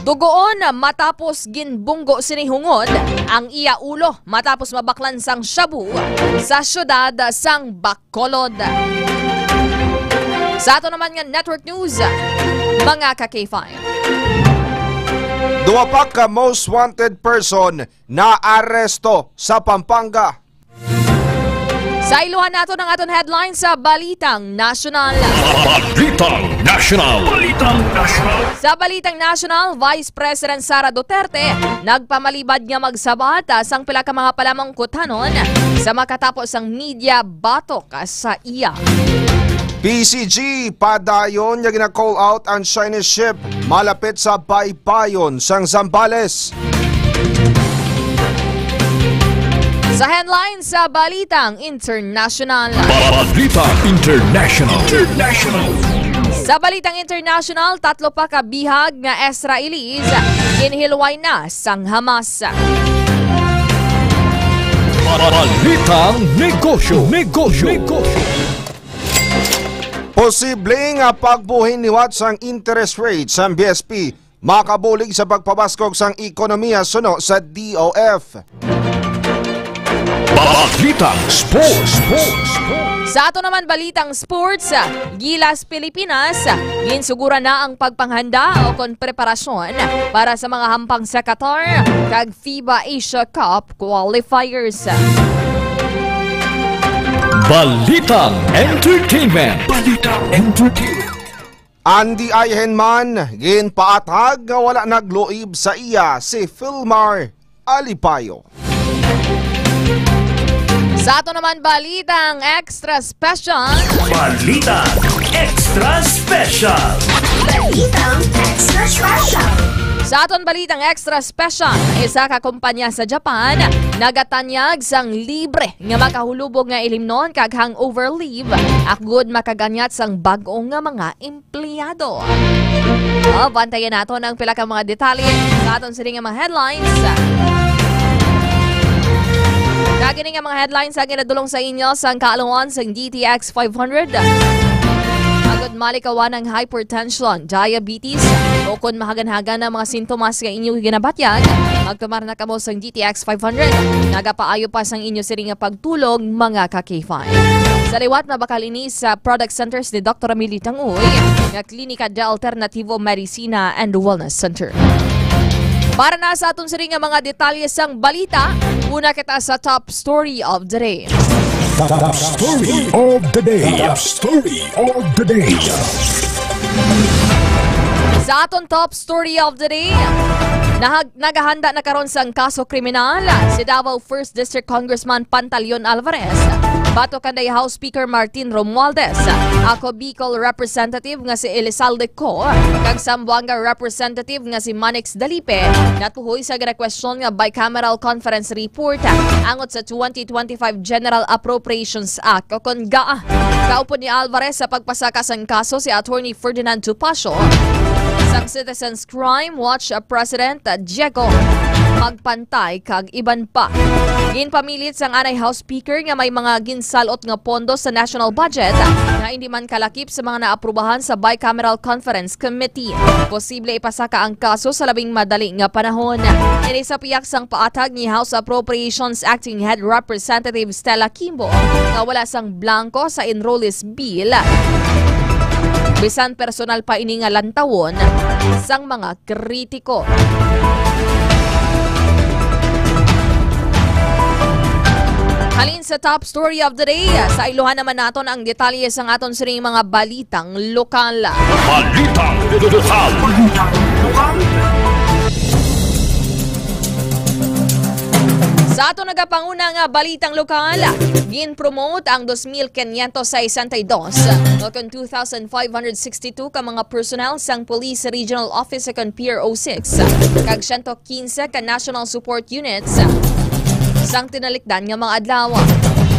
dugoon matapos ginbunggo sini hungod ang iya ulo matapos mabaklan sang shabu sa siyudad sang Bacolod. Sa ato naman nga network news, mga ka K five. Duwa pa ka most wanted person naaresto sa Pampanga. Saylohan naton ang aton headline sa Balitang Nasyonal. Balitang Nasyonal. Balitang Nasyonal. Sa Balitang Nasyonal, Vice President Sara Duterte nagpamalibad nga magsabat, ah, sang pila ka mga palamangkuthanon sa makatapos sang media batok, ah, sa iya. P C G, padayon nga gina-call out ang Chinese ship malapit sa baybayon sang Zambales. Sa headline sa Balitang International. Balita International. International. Sa Balitang International, tatlo pa ka bihag nga Israelis ginhilway na sang Hamas. Balitang Negosyo. Negosyo. Negosyo. Posible nga pagbuhin liwat sang interest rate sang B S P makabulig sa pagpabaskog sang ekonomiya suno sa D O F. Balitang Sports. Sa ato naman balitang sports, Gilas Pilipinas, ginsuguran na ang pagpanghanda o kon preparasyon para sa mga hampang sa Qatar kag FIBA Asia Cup qualifiers. Balitang Entertainment. Balitang Entertainment. Andy Ayhenman, ginpaathag nga wala nagluib sa iya si Filmar Alipayo. Sa ato naman balitang extra special. Balita Extra Special. Balitang Extra Special. Sa aton balitang extra special, isa ka kumpanya sa Japan nagatanyag sang libre nga makahulubog nga ilimnon kag hangover leave, agud makaganyat sang bag-o nga mga empleyado. O, bantayan naton ang pila ka mga detalye sa aton sini nga mga headlines. Kag ini nga mga headlines ang ginadulong sa inyo sang kaaluhan sang D T X five hundred. Agud malikawan ang hypertension, diabetes, o kon mahagan-hagan ang mga sintomas nga inyo ginabatyag, magtumar na kamo sang D T X five hundred. Nagapaayo pa sang inyo sini nga pagtulog, mga ka K five. Sa liwat, mabakal ini sa Product Centers ni Doktor Emilio Tangoy nga Klinika de Alternativo Medicina and Wellness Center. Para na sa aton sini nga mga detalye sang balita, una kita sa top story of the day. Top story of the day. Top story of the day. Sa aton top story of the day, nahag-, naghahanda na karon sang kaso kriminal si Davao First District Congressman Pantaleon Alvarez, batok kanday House Speaker Martin Romualdez, Ako Bicol Representative nga si Elizalde Co, kag Zamboanga Representative nga si Manix Dalipe, natuhoy sa ginakwestiyon nga bicameral conference report angot sa twenty twenty-five General Appropriations Act o kon GAA. Kaupod ni Alvarez sa pagpasaka sang kaso si Attorney Ferdinand Topacio, Sang Citizens Crime Watch, uh, President, uh, Diego Magpantay kag iban pa. Ginpamilit sang anay House Speaker nga may mga ginsalot nga pondo sa national budget, uh, nga hindi man kalakip sa mga naaprubahan sa Bicameral Conference Committee. Posible ipasaka ang kaso sa labing madali nga panahon. Ini sa pihak sang paatag ni House Appropriations Acting Head Representative Stella Kimbo nga wala sang blanko sa enrollees bill. Bisan personal pa ini nga lantawon sang mga kritiko. Halin sa top story of the day, sa iluhan naman naton ang detalye sang aton sining mga balitang lokal. Balitang lokal. Sa aton nagapanguna nga balitang lokal, gin-promote ang dos mil quinientos sesenta y dos o kon two thousand five hundred sixty-two ka mga personnel sang Police Regional Office o kon P R O six kag siyento quince ka National Support Units sang tinalikdan nga mga adlaw.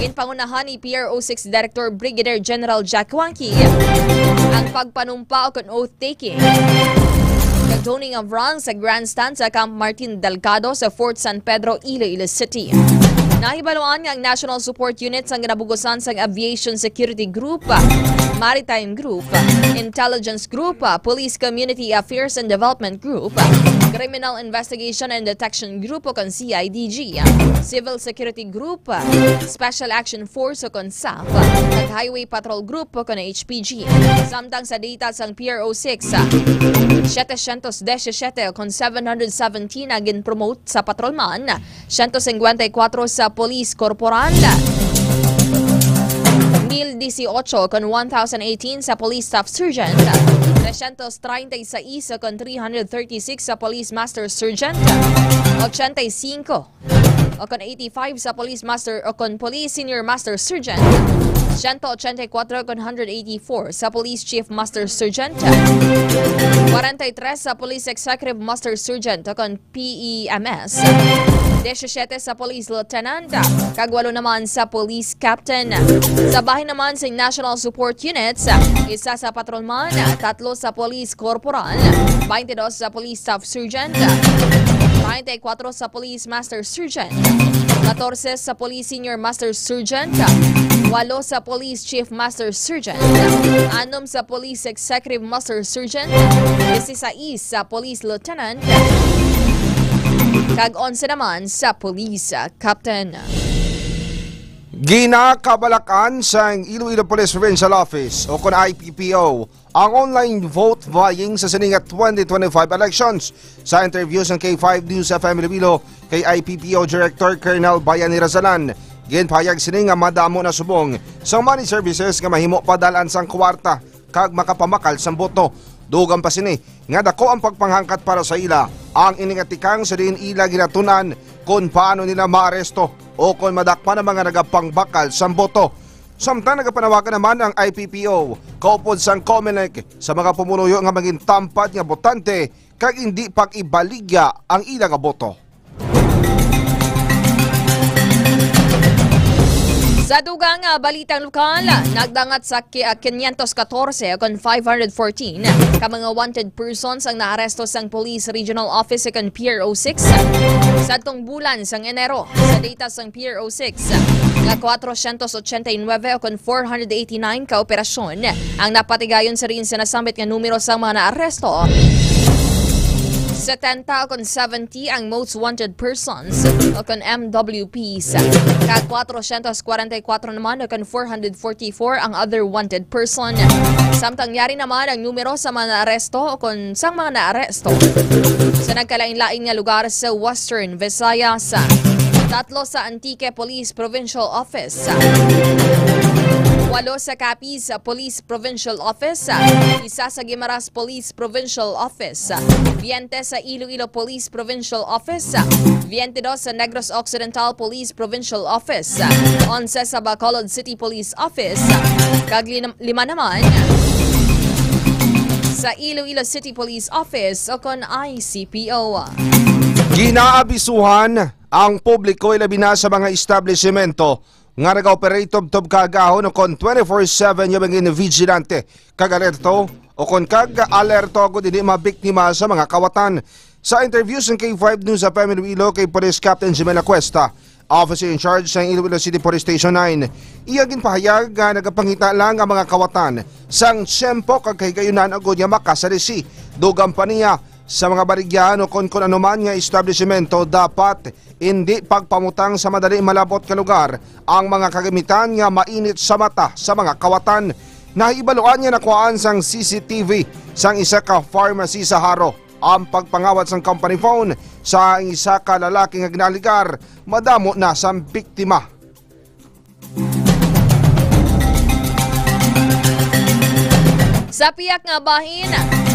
Ginpangunahan ni P R O six Director Brigadier General Jack Wanky ang pagpanumpa o kon oath taking kag donning of ranks sa grandstand sa Camp Martin Delgado sa Fort San Pedro, Iloilo City. Nahibaluan nga ang National Support Unit sang ginabugusan sang Aviation Security Group, Maritime Group, Intelligence Group, Police Community Affairs and Development Group, Criminal Investigation and Detection Group o kon C I D G, Civil Security Group, Special Action Force o kon SAF, kag Highway Patrol Group o kon H P G. Samtang sa data sang P R O six, setecientos diecisiete o kon seven hundred seventeen ang gin-promote sa patrolman, siyento cincuenta y cuatro sa police corporal, mil dieciocho o kon one thousand eighteen sa police staff sergeant, trescientos treinta y seis o kon three hundred thirty-six sa police master sergeant, ochenta y cinco o kon eighty-five sa police master o kon police senior master sergeant, siyento ochenta y cuatro o kon hundred eighty-four sa police chief master sergeant, kwarenta y tres sa police executive master sergeant o kon P E M S, diyesisiete sa police lieutenant, kag walo naman sa police captain. Sa bahin naman sa National Support Units, isa sa patrolman, tatlo sa police corporal, twenty-dos sa police staff sergeant, twenty-four sa police master sergeant, katorse sa police senior master sergeant, walo sa police chief master sergeant, anom sa police executive master sergeant, dieciséis sa police lieutenant, kag onse naman sa police captain. Ginakabalakan sang Iloilo Police Provincial Office o kon I P P O ang online vote buying sa sini nga twenty twenty-five elections. Sa interview sang K five News F M Iloilo kay I P P O Director Colonel Bayani Razalan, ginpahayag sini nga madamo na subong sa money services nga mahimo padal-an sang kwarta kag makapamakal sang boto. Dugang pa sini nga dako ang pagpanghangkat para sa ila ang ini nga tikang sa diin ila ginatun-an kon paano nila maaresto o kon madakpan ang mga nagapangbakal sang boto. Samtang nagapanawagan naman ang I P P O kaupod sang Comelec sa mga pumuluyo nga mangintampad nga botante kag indi pag-ibaligya ang ila nga boto. Sa dugang nga balitang lokal, nagdangat sa ki-, ah, quinientos catorce o kon five hundred fourteen ka mga wanted persons ang naaresto sang Police Regional Office o kon P R O six sadtong bulan sang Enero. Sa data sang P R O six, nga cuatrocientos ochenta y nueve o kon four hundred eighty-nine ka operasyon ang napatigayon sa diin sa nasambit nga numero sang mga naaresto, setenta o kon seventy ang most wanted persons o kon M W Ps, kag cuatrocientos cuarenta y cuatro naman o kon four hundred forty-four ang other wanted person. Samtang yari naman ang numero sa mga naaresto o kon sang mga naaresto sa nagkalain-lain nga lugar sa Western Visayas. Tatlo sa Antique Police Provincial Office, walo sa Capiz Police Provincial Office, isa sa Guimaras Police Provincial Office, veinte sa Iloilo Police Provincial Office, veintidós sa Negros Occidental Police Provincial Office, onse sa Bacolod City Police Office, kag lin-, lima naman sa Iloilo City Police Office o kon I C P O. Ginaabisuhan ang publiko, ilabi na sa mga establisimento nga nag-operate tubtob kaagahon ukon twenty-four seven nga mangin-vigilante kag alerto ukon kag alerto agud hindi mabiktima sa mga kawatan. Sa interview sang K five News F M Iloilo kay Police Captain Jimena Cuesta, Officer in Charge sang Iloilo City Police Station nine, iya ginpahayag nga nagapangita lang ang mga kawatan sang tiyempo kag kahigayunan agud nga makasalisi. Dugang pa niya, sa mga baligya ukon kon anuman nga establisimento, dapat indi pagpamutang sa madali malab-ot nga lugar ang mga kagamitan nga mainit sa mata sa mga kawatan. Nahibaluan nga nakuhaan sang C C T V sang isa ka pharmacy sa Jaro ang pagpangawat sang company phone sa isa ka lalaki nga ginaaligar madamo na sang biktima. Sa pihak nga bahin,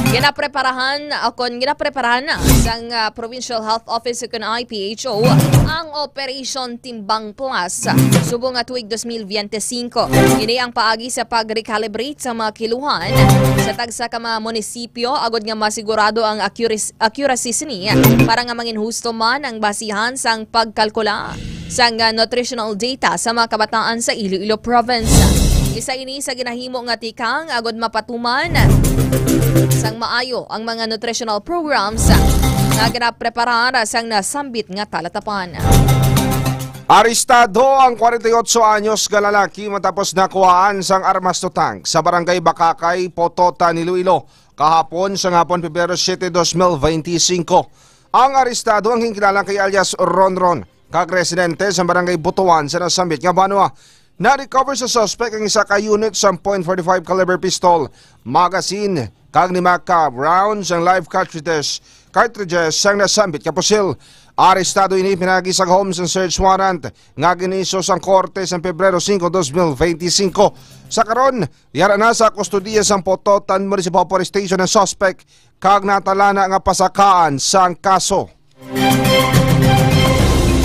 ginapreparahan, o kon ginapreparahan na sang, ah, Provincial Health Office o kon I P H O ang Operation Timbang Plus subong nga tuig dos mil biyente singko. Ini ang paagi sa pag-recalibrate sa mga kiluhan sa tagsa ka mga munisipyo agud nga masigurado ang accuracy, accuracy sini para nga mangin husto man ang basihan sang pagkalkula sang, ah, nutritional data sa mga kabataan sa Iloilo Province. Isa ini sa ginahimo nga tikang agud mapatuman sang maayo ang mga nutritional programs nga ginapreparar sang nasambit nga talatapan. Arestado ang forty-eight anyos nga lalaki matapos nakuhaan sang armas to tank sa Barangay Bacacay, Pototan, Iloilo, kahapon sa hapon, Pebrero siete, dos mil bente singko. Ang arestado ang ginkilala kay alias Ronron, kag residente sa Barangay Butuan sa nasambit nga banwa. Na-recover sa suspect ang isa ka unit sang point forty-five caliber pistol, magazine, kag lima ka rounds sang live cartridges, cartridges sang nasambit nga pusil. Arestado ini pinaagi sa gahom sang search warrant nga gin-issue sang korte sa Pebrero singko, dos mil bente singko. Sa karon, yara na sa kustodiya sang Pototan Municipal Police Station ang suspect kag natala na nga pasakaan sang kaso.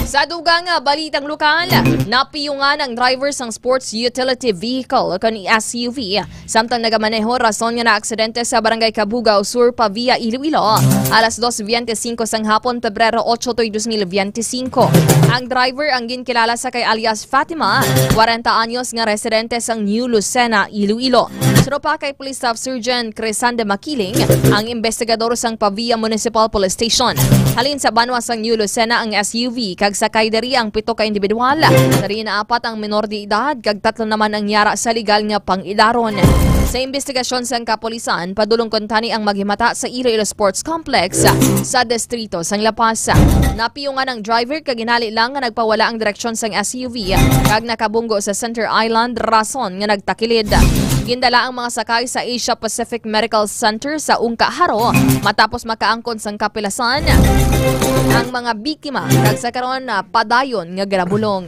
Sa dugang nga balitang lokal, napiyungan ang driver sang sports utility vehicle o kon S U V samtang nagamaneho, rason nga naaksidente sa Barangay Cabugao Sur, Pavia, Iloilo, alas dos biyente singko sang hapon, Pebrero ocho, tuig dos mil biyente singko. Ang driver ang ginkilala sa kay alias Fatima, kwarenta anyos, nga residente sang New Lucena, Iloilo. Suno pa kay Police Staff Sergeant Crisande Makiling, ang investigador sang Pavia Municipal Police Station. Halin sa banwa sang New Lucena ang S U V, kag sakay diri ang pito ka individual. Diri na apat ang menor de edad, kag tatlo naman ang yara sa legal nga pang-idaron. Sa investigasyon sang kapulisan, padulong kuntani ang maghimata sa Iloilo Sports Complex sa distrito sang La Paz. Napiyungan ang driver kag ginhali lang nga nagpawala ang direksyon sang S U V kag nakabunggo sa Center Island, rason nga nagtakilid. Gindala ang mga sakay sa Asia Pacific Medical Center sa Ungca, Jaro, matapos makaangkon sang kapilasan ang mga biktima kag sa karon, ah, padayon nga ginabulong.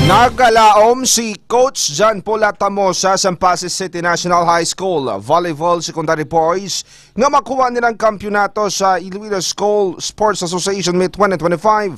Nagalaom si Coach John Paul Latamosa sa Passi City National High School Volleyball Secondary Boys nga makuha nilang kampiyonato sa Iloilo School Sports Association Meet twenty twenty-five.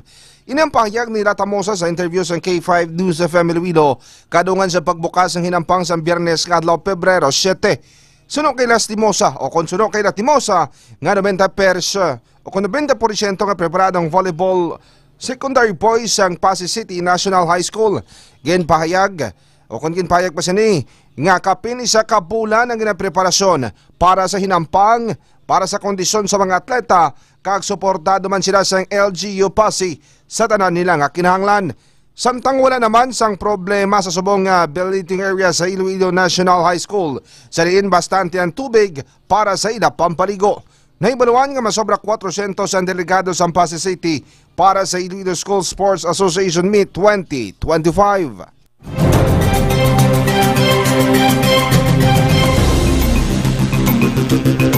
Ini ang pahayag ni Latamosa sa interview sa K five News F M Iloilo kadungan sa pagbukas sang hinampang sa Biyernes nga adlaw, Pebrero siete. Suno kay Lastimosa, o kon suno kay Lastimosa, nga noventa percent o kon noventa porsyento nga preparado ang volleyball secondary boys sang Passi City National High School. Ginpahayag, o kon ginpahayag pa sini, nga kapin isa ka bulan ang ginapreparasyon para sa hinampang, para sa kondisyon sa mga atleta, kag suportado man sila sang L G U Passi sa tanan nila nga kinahanglan. Samtang wala naman sang problema sa subong nga belating area sa Iloilo National High School, sa diin bastante ang tubig para sa ila pampaligo. Nahibaluan nga masobra kwatrosyentos ang delegado sa Passi City para sa Iloilo School Sports Association Meet twenty twenty-five.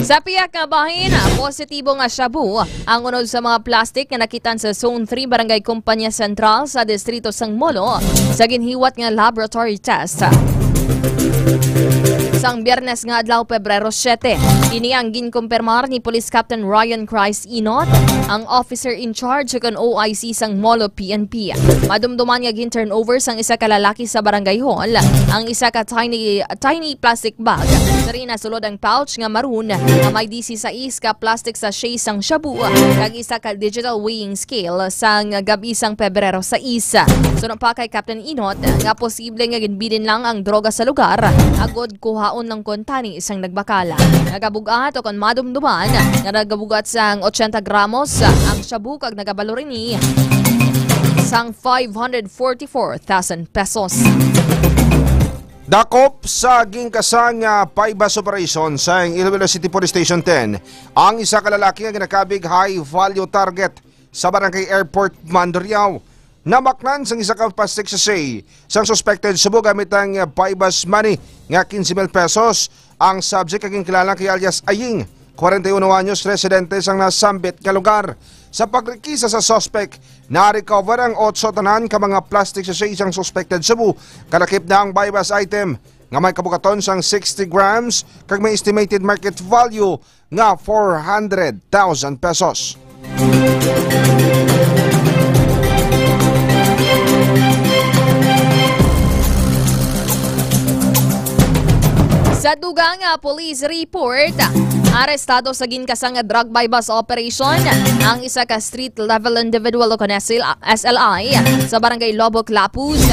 Sa pihak nga bahin, positibo nga shabu ang unod sa mga plastic nga nakitan sa Zone three, Barangay Compania Central sa distrito sang Molo sa ginhiwat nga laboratory test. Sang Biyernes nga adlaw, Pebrero siete, ini ang ginkumpirmar ni Police Captain Ryan Christ Inot, ang officer in charge kag O I C sang Molo P N P. Madumduman nga gin-turnover sang isa ka lalaki sa barangay hall ang isa ka tiny, tiny plastic bag Diri nasulod ang pouch nga maroon nga may disisais ka plastic sachet sang shabu kag isa ka digital weighing scale sang gab-i sang Pebrero sais. Suno pa kay Captain Inot nga posible nga ginbilin lang ang droga sa lugar agod kuhaon lang kuntani sang nagbakal. Nagabug-at o kon madumduman nga nagabugat sang ochenta gramos ang shabu kag nagabalor ini sang five hundred forty-four thousand pesos. Dakop sa gingkasang nga buy-bust operation sa Iloilo City Police Station ten ang isa ka lalaki nga ginakabig high value target sa Barangay Airport, Mandurriao. Nabaklan sang isa ka plastic sachet sang suspected shabu gamit ang buy-bust money nga quince mil pesos. Ang subject nga ginkilala kay alias Aying, kwarenta y uno anyos, residente sang nasambit nga lugar. Sa pagrekisa sa suspect, na-recover ang otso tanan ka mga plastic sachet sang suspected shabu, kalakip na ang buy-bust item nga may kabugaton sang sixty grams kag may estimated market value nga four hundred thousand pesos. Sa dugang nga police report, arestado sa ginkasang nga drug buy-bust operation ang isa ka street level individual o kon S L I sa barangay Lobok, Lapuz.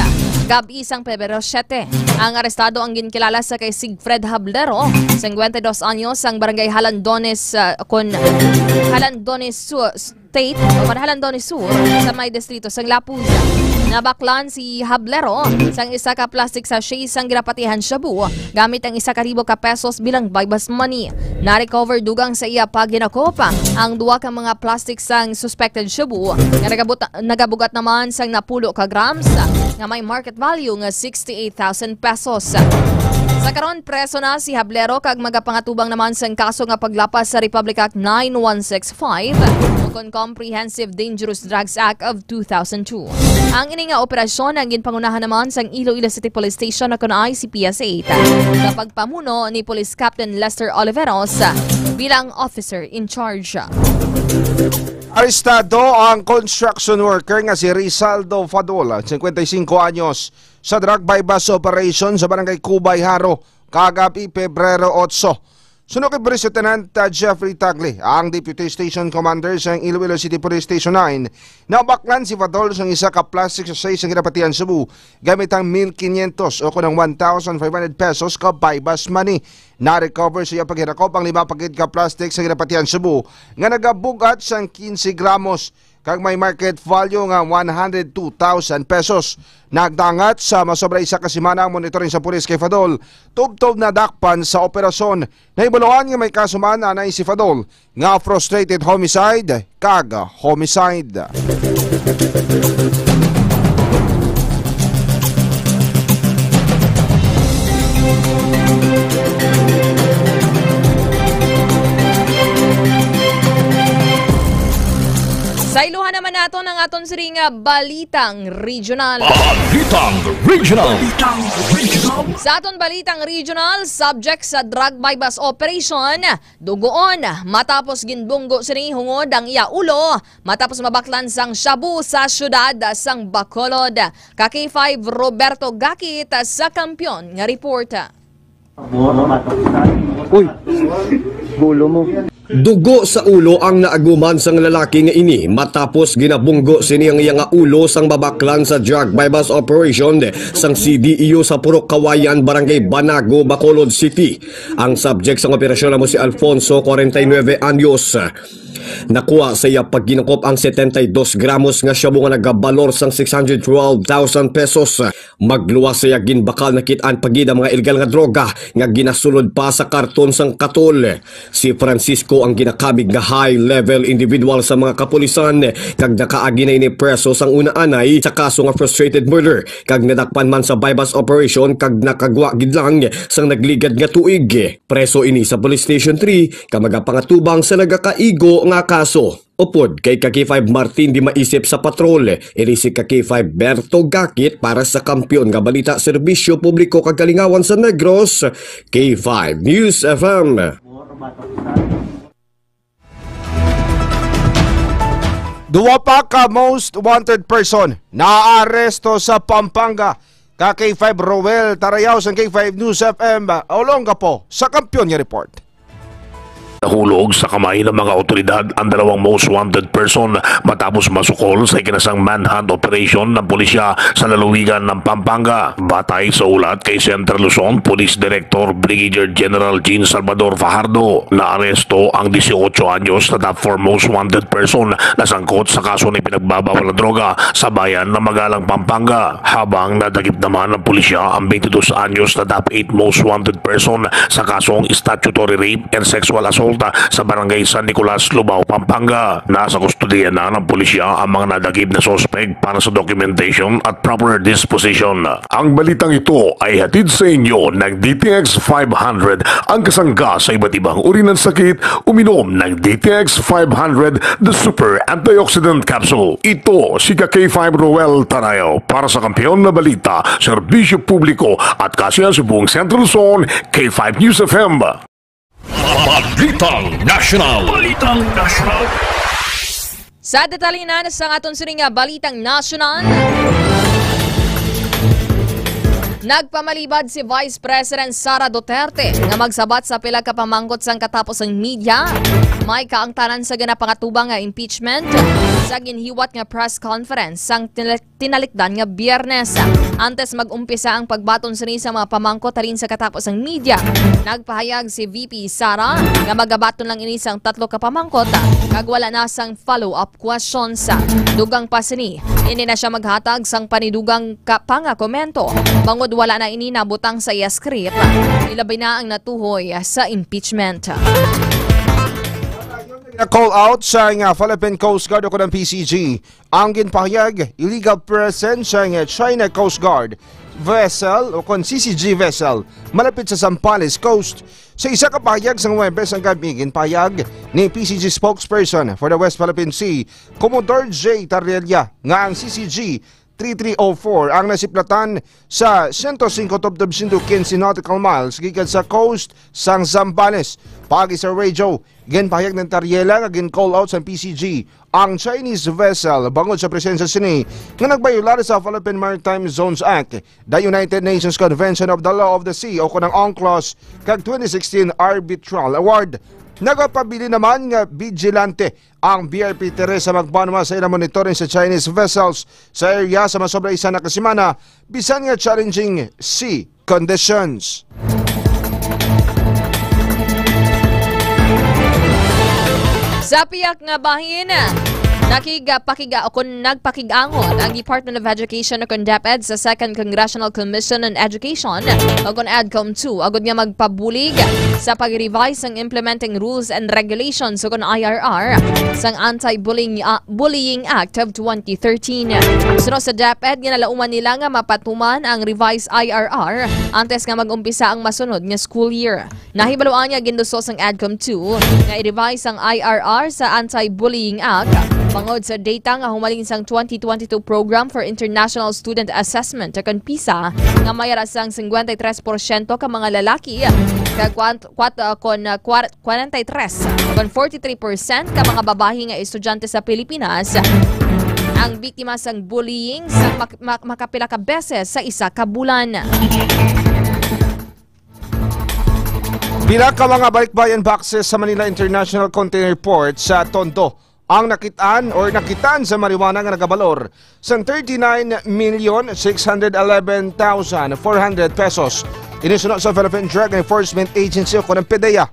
Gab-i sang Pebrero siyete, ang arestado ang ginkilala sa kay Sig Fred Hablero, singkwenta y dos anyos, sang barangay Halandones, ah, kon Halandones Su-, State, o kon Halandones Sur, sa may distrito sang Lapuz. Nabaklan si Hablero sang isa ka plastic sachet sang ginapatihan shabu gamit ang isa ka libo ka pesos bilang buy-bust money. Na-recover dugang sa iya paghinakop ang duha ka mga plastic sang suspected shabu nga nagabut-, nagabugat naman sang napulo ka grams nga may market value nga sixty-eight thousand pesos. Sa karon, preso na si Hablero kag magapangatubang naman sang kaso nga paglapas sa Republic Act nine one six five ukon Comprehensive Dangerous Drugs Act of two thousand two. Ang ini nga operasyon ang ginpangunahan naman sang Iloilo City Police Station ukon I C P S eight sa pagpamuno ni Police Captain Lester Oliveros bilang officer in charge. Arestado ang construction worker nga si Rizaldo Fadol, singkwenta y singko anyos, sa drug buy-bust operation sa Barangay Cubay, Jaro, kagab-i, Pebrero otso. Suno kay Police Lieutenant, ah, Jeffrey Tagle, ang Deputy Station Commander sa Iloilo City Police Station nine, nabaklan si Fadol sang isa ka plastic sachet sang ginapatihan shabu gamit ang mil quinientos o kon ang one thousand five hundred pesos ka buy-bust money. Na-recover sa iya paghinakop ang lima pa gid ka plastic sa ginapatihan shabu nga nagabugat sang quince gramos kag may market value nga one hundred two thousand pesos. Nagdangat sa masobra isa ka semana ang monitoring sa pulis kay Fadol, tubtob nadakpan sa operasyon. Nahibaluan nga may kaso man anay si Fadol nga frustrated homicide kag homicide. Sa iluhan naman naton ang aton sini nga balitang regional. Balitang regional. Sa aton balitang regional, subject sa drug buy-bust operation, dugoon matapos ginbunggo sini hungod ang iya ulo matapos mabaklan sang shabu sa siyudad sang Bacolod. Ka K five, Roberto Gakit sa Kampiyon nga report. Uy, gulo mo. Dugo sa ulo ang naaguman sang lalaki nga ini matapos ginabunggo sini ang iya nga ulo sang mabaklan sa drug buy-bust operation sang C D E U sa Purok Kawayan, Barangay Banago, Bacolod City. Ang subject sang operasyon amo si Alfonso, kwarenta y nuebe anyos. Nakuha sa iya paghinakop ang setenta y dos gramos nga shabu nga nagabalor sang six hundred twelve thousand pesos. Magluwas sa iya ginbakal, nakit-an pa gid ang mga illegal nga droga nga ginasulod pa sa karton sang katol. Si Francisco ang ginakabig nga high-level individual sa mga kapulisan, kag nakaagi na ini preso sang una anay sa kaso nga frustrated murder, kag nadakpan man sa buy-bust operation kag nakagwa gid lang sang nagligad nga tuig. Preso ini sa Police Station three, kag magapangatubang sa nagakaigo nga kaso. Upod kay ka K five Martin Di Maisip sa patrol, ini si ka K five Berto Gakit para sa Kampiyon nga Balita, Serbisyo Publiko kag Kalingawan sa Negros, K five News F M. Duwa pa ka most wanted person naaresto sa Pampanga Ka K five Roel Tarayaw sang K five News F M, Olongapo sa Kampiyon nga report. Nahulog sa kamay ng mga awtoridad ang dalawang most wanted person matapos masukol sa ikinasang manhunt operation ng pulisya sa lalawigan ng Pampanga. Batay sa ulat kay Central Luzon Police Director Brigadier General Jean Salvador Fajardo, naaresto ang dieciocho anyos na top four most wanted person na sangkot sa kaso ng pinagbabawal na droga sa bayan ng Magalang, Pampanga, habang nadakip naman ng pulisya ang twenty-two anyos na top eight most wanted person sa kasong statutory rape and sexual assault sa Barangay San Nicolas, Lubao, Pampanga. Nasa kustodiya na ng pulisya ang mga nadakip na suspect para sa documentation at proper disposition. Ang balitang ito ay hatid sa inyo ng D T X five hundred, ang kasangga sa iba't ibang uri ng sakit. Uminom ng D T X five hundred, the super antioxidant capsule. Ito si ka K five Roel Tarayaw para sa Kampiyon na Balita, Serbisyo Publiko at Kasiyahan sa buong Central Luzon, K five News F M. Balitang National. Balitang National. Sa detalye na sa aton sini nga balitang nasyonal, nagpamalibad si Vice President Sara Duterte nga magsabat sa pila ka pamangkot sang katapos sang media. May kaangtanan sa ginapangatubang nga impeachment sa ginhiwat nga press conference sang tila- tinalikdan nga Biyernes. Antes mag-umpisa ang pagbaton sini sa mga pamangkot halin sa katapos sang media, nagpahayag si V P Sara nga magabaton lang ini sang tatlo ka pamangkot kag wala na sang follow-up questions. Dugang pa sini, hindi na siya maghatag sang panidugang ka pa nga komento bangod wala na ini nabutang sa iya script, ilabi na ang natuhoy sa impeachment. Call out sa nga Philippine Coast Guard o kanang P C G ang ginpahayag illegal presence sang China Coast Guard vessel o kon C C G vessel malapit sa Zambales Coast. Sa isa ka pahayag sang Huwebes ang gabi, ginpahayag ni P C G spokesperson for the West Philippine Sea, Commodore J Tarrella, nga ang C C G three three oh four ang nasiplatan sa sento singko tubtob sento quince nautical miles gikan sa coast sang Zambales. Paagi sa radio, ginpahayag ni Tarrella nga gin-call out sa P C G ang Chinese vessel bangod sa presensya sini nga nagbayolar sa Philippine Maritime Zones Act, the United Nations Convention of the Law of the Sea o kanang UNCLOS, kag twenty sixteen Arbitral Award. Nagapabilin naman nga bigilante ang B R P Teresa Magbanwa sa ilang monitoring sa Chinese vessels sa area sa masobra isa na ka semana, bisan nga challenging sea conditions. Sa pihak nga bahin, nakig-, pakig-, o kon nagpakig-angot ang Department of Education o kon DepEd sa Second Congressional Commission on Education o kon EDCOM two agud nga magpabulig sa pag-revise sang Implementing Rules and Regulations o kon I R R sang Anti-Bullying, Bullying Act of twenty thirteen. Suno sa DepEd, ginalauman nila nga mapatuman ang revised I R R antes nga mag-umpisa ang masunod nga school year. Nahibaluan nga ginduso sang EDCOM two nga i-revise ang I R R sa Anti-Bullying Act bangod sa data nga humalin sang twenty twenty-two Program for International Student Assessment o kon PISA nga may ara sang cincuenta y tres por ciento ka mga lalaki kag kwat-, kwat-, ah, kon, ah, kwar-, kwarenta y tres kon forty-three percent ka mga babayi nga estudyante sa Pilipinas ang biktima sang bullying sa mak-, mak-, makapila ka beses sa isa ka bulan. Pila ka mga balikbayan boxes sa Manila International Container Port sa Tondo ang nakitaan or nakitaan sa marijuana nga nagabalor sang thirty-nine million six hundred eleven thousand four hundred pesos. Ini suno sa Philippine Drug Enforcement Agency o kon ang PDEA.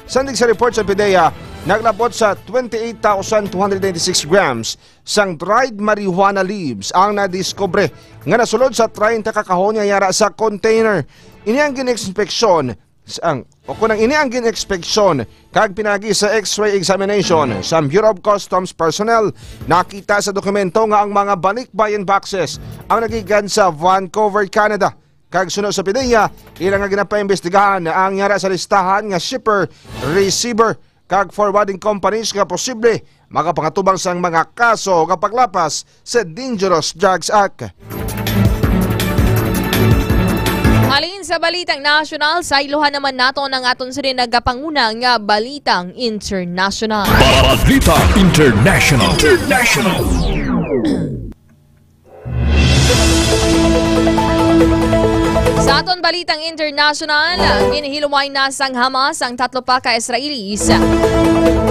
Sandig sa report sa PDEA, naglabot sa twenty-eight thousand two hundred ninety-six grams sang dried marijuana leaves ang nadiskubre nga nasulod sa treinta ka kahon nga yara sa container. Ini ang gin-inspeksyon sang, o kon ang ini ang gin-inspeksyon kag pinagi sa X-ray examination sa Bureau of Customs personnel, nakita sa dokumento nga ang mga balikbayan boxes ang nagikan sa Vancouver, Canada. Kag suno sa PDEA, ila nga ginapaimbestigahan ang yara sa listahan nga shipper, receiver, kag forwarding companies nga posible makapangatubang sang mga kaso nga paglapas sa Dangerous Drugs Act. Halin sa balitang nasyonal, saylohan naman naton ang aton sini nagapanguna nga balitang internasyonal. Balita International. International. Sa aton balitang international, ginhilway na sang Hamas ang tatlo pa ka Israelis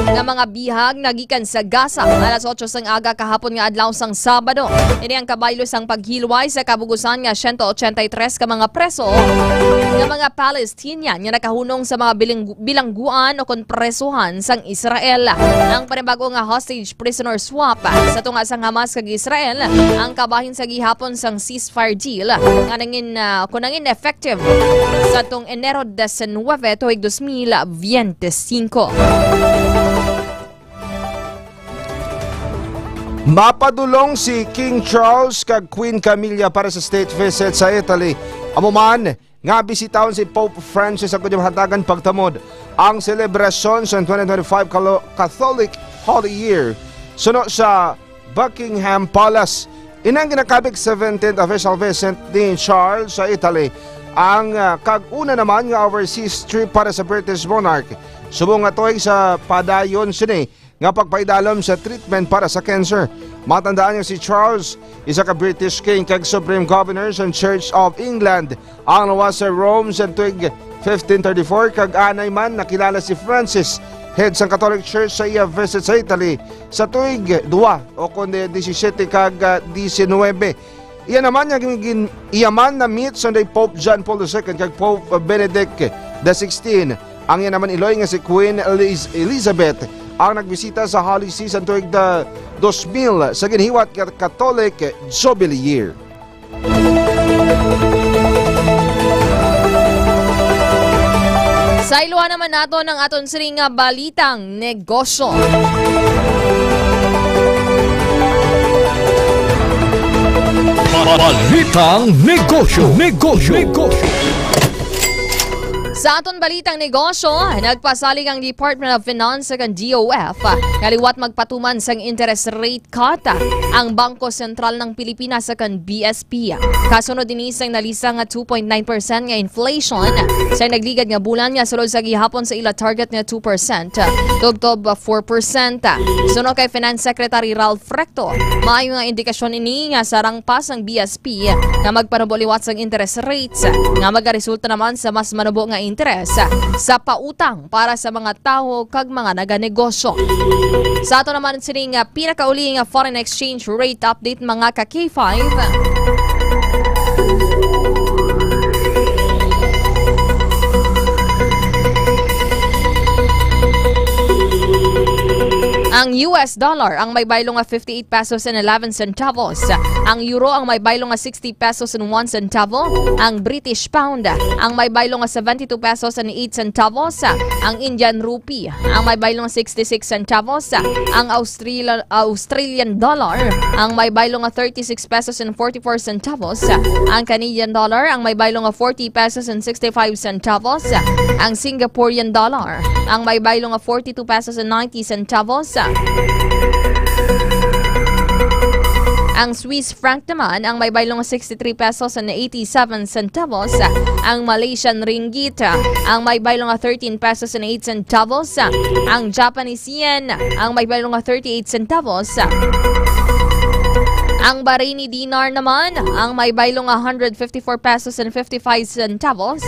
nga mga bihag nga gikan sa Gaza alas otso sang aga kahapon nga adlaw sang Sabado. Ini ang kabaylo sang paghilway sa kabugusan nga siyento ochenta y tres ka mga preso nga mga Palestinian nga nakahunong sa mga biling-, bilangguan o kon presohan sang Israel. Ang panibag-o nga hostage prisoner swap sa tunga sang Hamas kag Israel ang kabahin sa gihapon sang ceasefire deal nga nangin, ah, kon nangin effective sa tong Enero diecinueve tuig dos mil veinticinco. Mapadulong si King Charles kag Queen Camilla para sa state visit sa Italy. Amo man nga bisitahon si Pope Francis ang kundi mahatagan pagtamod ang selebrasyon sa twenty twenty-five Calo-, Catholic Holy Year suno sa Buckingham Palace. Inang ginakabig seventeenth official visit ni Charles sa Italy, ang, ah, kag una naman nga overseas trip para sa British monarch. Subong nga tuig sa padayon sini nga pagpaidalom sa treatment para sa cancer. Matandaan nga si Charles, isa ka British king kag Supreme Governor sa Church of England, ang nawa sa Rome sa tuig fifteen thirty-four, kag anay man nakilala si Francis, head sang Catholic Church, sa iya visit sa Italy sa tuig dua o kundi disisiete kag, ah, diecinuebe. Iya naman nga gin-, iya man na-meet Sunday Pope John Paul the second kag Pope Benedict the sixteenth. Ang iya naman iloy nga si Queen Eliz-, Elizabeth ang nagbisita sa Holy See sa tuig da dos mil sa ginhiwat nga Catholic Jubilee Year. Sa iluha naman nato ang aton sining nga balitang negosyo. Balitang negosyo, negosyo, negosyo. Sa aton balitang negosyo, nagpasalig ang Department of Finance kag D O F nga liwat magpatuman sang interest rate cut ang Bangko Sentral ng Pilipinas sa kan B S P. Kasunod ini sang nalista nga two point nine percent nga inflation sa nagligad nga bulan nga sulod sa gihapon sa ila target nga two percent, tubtob four percent. Suno kay Finance Secretary Ralph Recto, maayo nga indikasyon ini nga sarang pa sang B S P nga magpanubo liwat sang interest rates nga magaresulta naman sa mas manubo nga interes sa pautang para sa mga tawo kag mga naganegosyo. Sa ato naman sini nga pinakauli nga foreign exchange rate update, mga ka K five. Ang U S dollar ang may baylo nga fifty-eight pesos and eleven centavos. Ang euro ang may baylo nga sixty pesos and one centavo. Ang British pound ang may baylo nga seventy-two pesos and eight centavos. Ang Indian rupee ang may baylo nga sixty-six centavos. Ang Australia-, Australian dollar ang may baylo nga thirty-six pesos and forty-four centavos. Ang Canadian dollar ang may baylo nga forty pesos and sixty-five centavos. Ang Singaporean dollar ang may baylo nga forty-two pesos and ninety centavos. Ang Swiss franc naman ang may baylo nga sixty-three pesos and eighty-seven centavos. Ang Malaysian ringgit ang may baylo nga thirteen pesos and eight centavos. Ang Japanese yen ang may baylo nga thirty-eight centavos. Ang Bahraini dinar naman ang may baylo nga hundred fifty-four pesos and fifty-five centavos.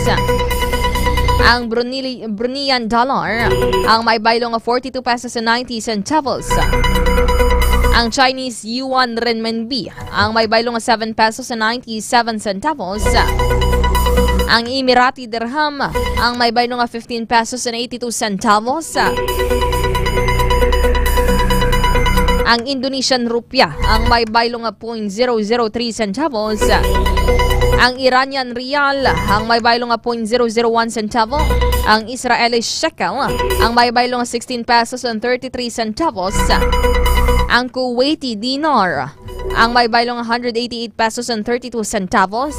Ang Brunei-, Bruneian dollar ang may baylo nga forty-two pesos and ninety centavos. Ang Chinese yuan renminbi ang may baylo nga seven pesos and ninety-seven centavos. Ang Emirati dirham ang may baylo nga fifteen pesos and eighty-two centavos. Ang Indonesian rupiah ang may baylo nga point zero zero three centavos. Ang Iranian rial ang may baylo nga point zero zero one centavo. Ang Israeli shekel ang may baylo nga sixteen pesos and thirty-three centavos. Ang Kuwaiti dinar ang may baylo nga hundred eighty-eight pesos and thirty-two centavos.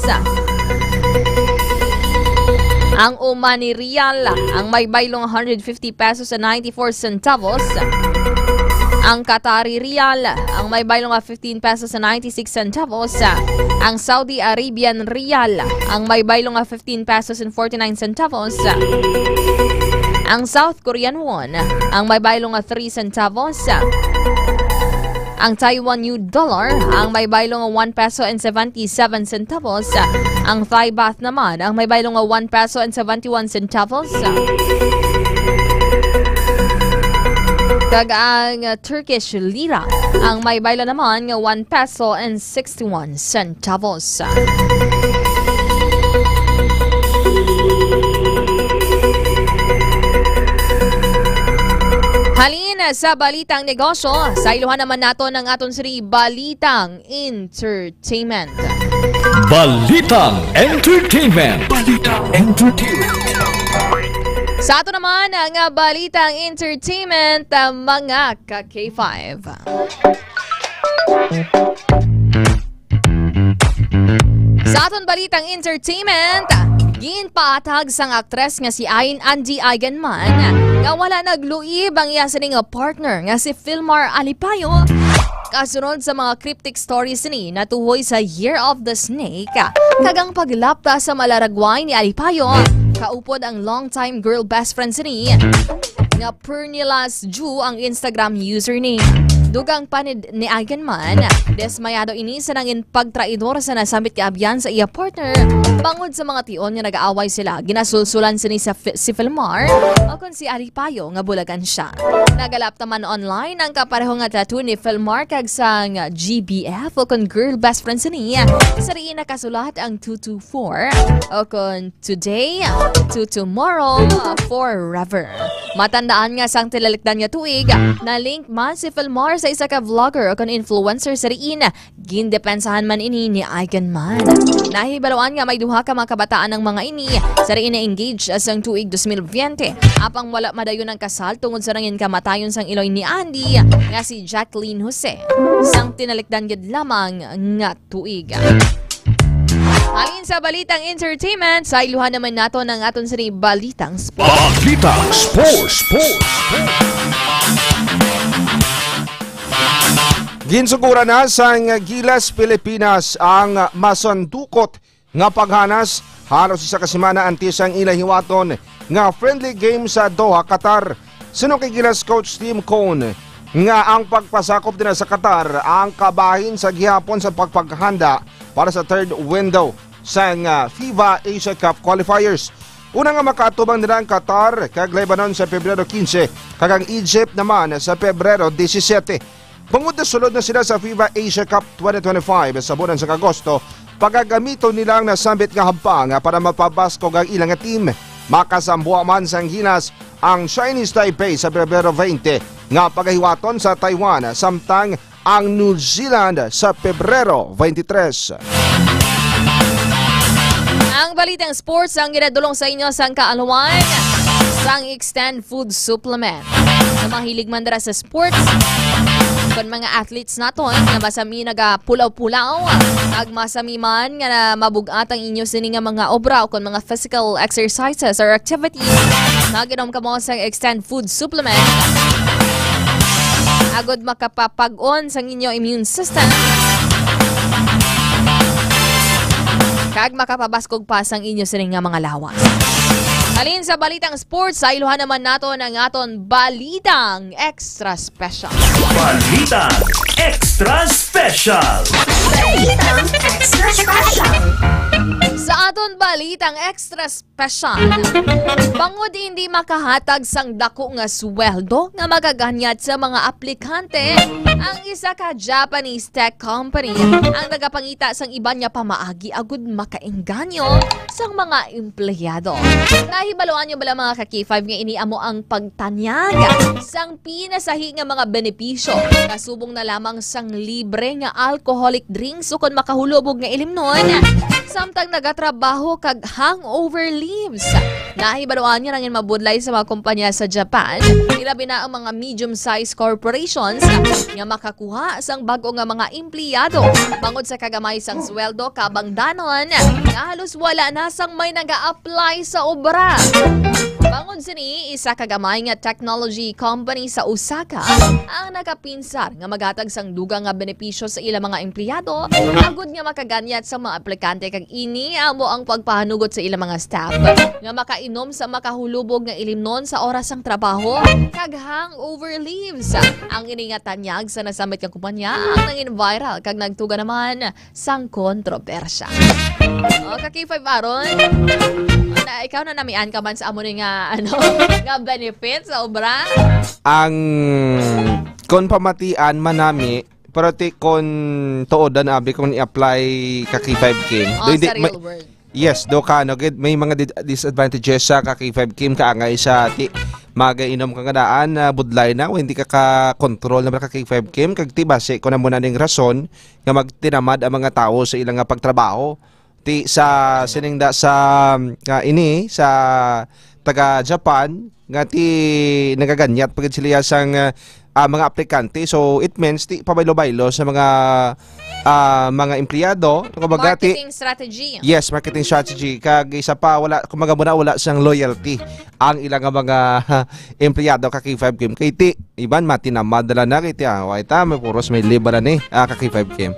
Ang Omani rial ang may baylo nga hundred fifty pesos and ninety-four centavos. Ang Qatari rial ang may baylo nga fifteen pesos and ninety-six centavos. Ang Saudi Arabian rial ang may baylo nga fifteen pesos and forty-nine centavos. Ang South Korean won ang may baylo nga three centavos. Ang Taiwan New Dollar, ang may baylo nga one peso and seventy-seven centavos. Ang Thai Baht naman, ang may baylo nga one peso and seventy-one centavos. Kag ang Turkish Lira, ang may baylo naman nga one peso and sixty-one centavos. Halin sa balitang negosyo, sa iluhan naman naton ang aton siri balitang entertainment. Balitang entertainment. Balitang entertainment. Sa ato naman ang, ah, balitang entertainment, ah, mga ka K five. Sa aton balitang entertainment, ginpatag sang aktres nga si Ain Andy Eigenman nga wala nagluib ang iya sining nga partner nga si Filmar Alipayo kasunod sa mga cryptic stories ni natuhoy sa Year of the Snake kag ang paglapta sa malaragway ni Alipayo kaupod ang long-time girl best friend sini nga Pernilas Ju ang Instagram username. Dugang pa ni, ni Eigenman, dismayado ini sa nangin pagtraidor sa nasambit nga abyan sa iya partner bangod sa mga tion nga nag-aaway sila. Ginasulsulan sini sa fi-, si Filmar o kon si Alipayo nga bulagan siya. Nagalap naman online ang kapareho nga tattoo ni Filmar kag sang G B F o kon girl best friend sini. Sa diin nakasulat ang two two four o kon today to tomorrow forever. Matandaan nga sang tinalikdan nga tuig, na-link man si Filmar sa isa ka vlogger o kon influencer sa diin gindepensahan man ini ni Eigenman. Nahibaluan nga may duha ka mga kabataan ang mga ini sa diin na-engage sang tuig dos mil biyente, apang wala madayon ang kasal tungod sa nangin kamatayon sang iloy ni Andy nga si Jacqueline Jose. Sang tinalikdan gid lamang nga tuig. Halin sa balitang entertainment, sa iluhan naman naton ang aton sini balitang sports. Balitang sports. Sports. Ginsuguran na sang Gilas Pilipinas ang masandukot nga paghanas halos isa ka semana antes ang ila hiwaton nga friendly game sa Doha, Qatar. Suno kay Gilas coach Tim Cone nga ang pagpasakop nila sa Qatar ang kabahin sa gihapon sa pagpaghanda para sa third window sang, ah, FIFA Asia Cup qualifiers. Una nga makaatubang nila ang Qatar kag Lebanon sa Pebrero quince kag ang Egypt naman sa Pebrero disisiete. Bangod nasulod na sila sa FIFA Asia Cup twenty twenty-five sa bulan sang Agosto, pagagamiton nila ang nasambit nga hampang para mapabaskog ang ilang team. Makasambuha man sang Gilas ang Chinese Taipei sa Pebrero twenty nga pagahiwaton sa Taiwan, samtang ang New Zealand sa Pebrero twenty-three. Ang balitang sports ang ginadulong sa inyo sang kaaluan sang Extend Food Supplement. Sa mahilig man dira sa sports, kon mga athletes naton nga masami nagapulaw-pulaw, ag masami man nga mabug-at ang inyo sini nga mga obra o kon mga physical exercises or activities, mag-inom kamo sa Extend Food Supplement agud makapapag-on sang inyo immune system kag makapabaskog pa sang inyo sini nga mga lawas. Halin sa balitang sports, sa iluhan naman naton ang aton balitang extra special. Balitang extra special. Balitang extra special. Sa aton balitang extra special, bangod hindi makahatag sang dako nga sweldo nga magaganyat sa mga aplikante, ang isa ka Japanese tech company ang nagapangita sang iban nga pamaagi agud makaengganyo sang mga empleyado. Nahibaluan niyo bala, mga ka K five, nga ini amo ang pagtanyag sang pinasahi nga mga benepisyo, kasubong na lamang sang libre nga alcoholic drinks ukon makahulubog nga ilimnon, samtang nagatrabaho kag hangover leaves? Nahibaluan nga nangin mabudlay sa mga kumpanya sa Japan, ilabi na ang mga medium-sized corporations, nga makakuha sang bag-o nga mga empleyado bangod sa kagamay sang sweldo, kabangdanon nga halos wala na sang may naga-apply sa obra. Bangod sini, isa ka gamay nga technology company sa Osaka ang nakapinsar nga maghatag sang dugang nga benepisyo sa ilang mga empleyado agud nga makaganyat sa mga aplikante, kag ini amo ang pagpahanugot sa ilang mga staff nga makainom sa makahulubog nga ilimnon sa oras sang trabaho kag hangover leaves. Ang ini nga tanyag sa nasambit nga kumpanya ang nangin viral kag nagtuga naman sang kontrobersya. O, ka K five Aaron, na, ikaw na namian ka man sa amo ni nga, ano, nga benefit sa obra? Ang, kon pamatian man nami, pero ti kon tuodan abi kung i-apply ka K five Kim. Oh, Do hindi sa real may world. Yes, do ka, no, gid, may mga did-, disadvantages sa ka K five Kim, kaangay sa ti magainom ka nga daan na budlay na o hindi ka ka-control na ka K five Kim, kag ti basi ko na muna ning rason nga magtinamad ang mga tawo sa ilang nga pagtrabaho. Ti sa sining da sa, ah, ini sa taga Japan nga ti nagaganyat pa gid sila sang, ah, ah, mga aplikante. So it means ti pabaylo-baylo sa mga, ah, mga empleyado. Kumbaga, ti Marketing strategy. Yes, marketing strategy. Kag isa pa, wala, kumbaga muna, wala sang loyalty ang ilang nga mga empleyado ka K five Kim. Kay ti iban matinamad na lang na, kay ti, ah, wait, ah, may puros may liba na ni, ah, ka K five Kim.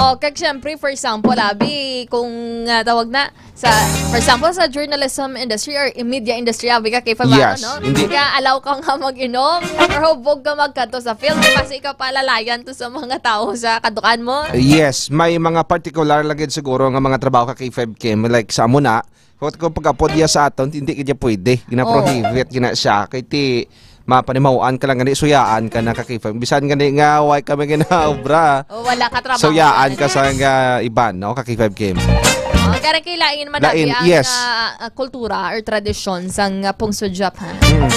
O, kag syempre, for example, abi, kung, ah, tawag na, sa, for example, sa journalism industry or media industry, abi ka K five Yes, Aaron, no? hindi. Kaya allow ka nga mag-inom or hubog ka magkadto sa field, kasi ikaw palalayan to sa mga tao sa kadukan mo. Yes, may mga particular lang gid siguro nga mga trabaho ka K five Kim, like sa amo na, kung, kung pagkapod iya sa aton, hindi kaya pwede. Gina-prohibit, gina siya. Kay ti, mapanimahuan ka lang gani, suyaan ka na ka K five. Bisan gani nga, way kami ginaobra. O, wala ka trabaho. Suyaan ka sa nga iban, no? Ka K five Kim. O, kaya kay lain man Lain, abi ang, yes. ah, ah, kultura or tradisyon sang, ah, pungsod Japan. Mm.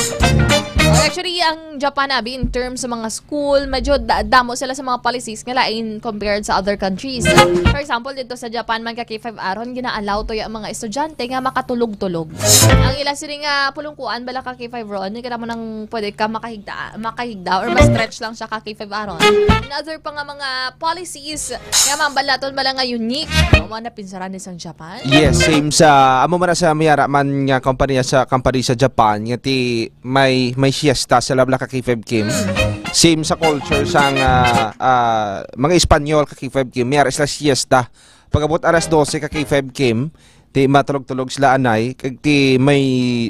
O, actually, ang Japan, abi, in terms sa mga school, medyo da-, damo sila sa mga policies nga lain compared sa other countries. For example, dito sa Japan man ka K five Aaron, gina-allow to yung mga estudyante nga makatulog-tulog. Ang ila sini nga pulungkuan bala ka K five Ron, hindi ka mo nang pwede ka makahigda, makahigda or ma-stretch lang siya ka K five Aaron. Another pa nga mga policies nga mambalaton bala nga unique, o mga napinsaran ni sang Japan. Yes, same sa, amo man na sa Miyara man nga kompanya sa, company sa Japan, nga ti may, may siesta sila bala ka K five Kim. Mm. Same sa culture sang, ah, ah, mga Espanyol ka K five Kim, may ara sila siesta. Pag-abot alas dose ka K five Kim, ti matulog-tulog sila anay, kag ti may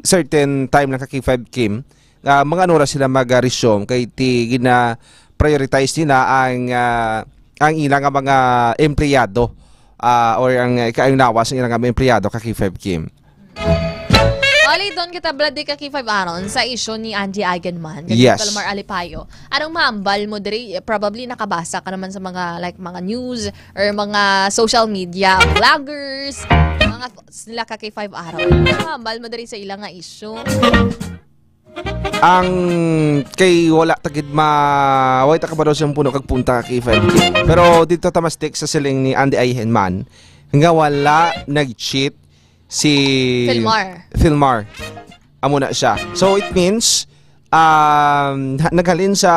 certain time lang ka K five Kim, ah, mga ano ra sila mag-resume, kay ti gina-prioritize nila ang, ah, ang ilang nga mga empleyado, ah, or ang, ah, ika-, ang lawas ng ilang nga mga empleyado ka K five Kim. Oli, doon kita, Brad, di ka K five Aaron, sa issue ni Andy Eigenman, kag Yes. Felmar Alipayo. Anong mahambal mo diri? Probably nakabasa ka naman sa mga, like, mga news or mga social media vloggers, mga thoughts nila ka K five Aaron. Anong mahambal mo diri sa ilang nga issue? Ang kay wala ta gid ma-, way ta kabalo sa puno kag punta ka K five Kim. Pero dito ta ma-stick sa siling ni Andy Eigenman nga wala nag-cheat si Felmar. Felmar. Amo na siya. So, it means, um, ha-, naghalin sa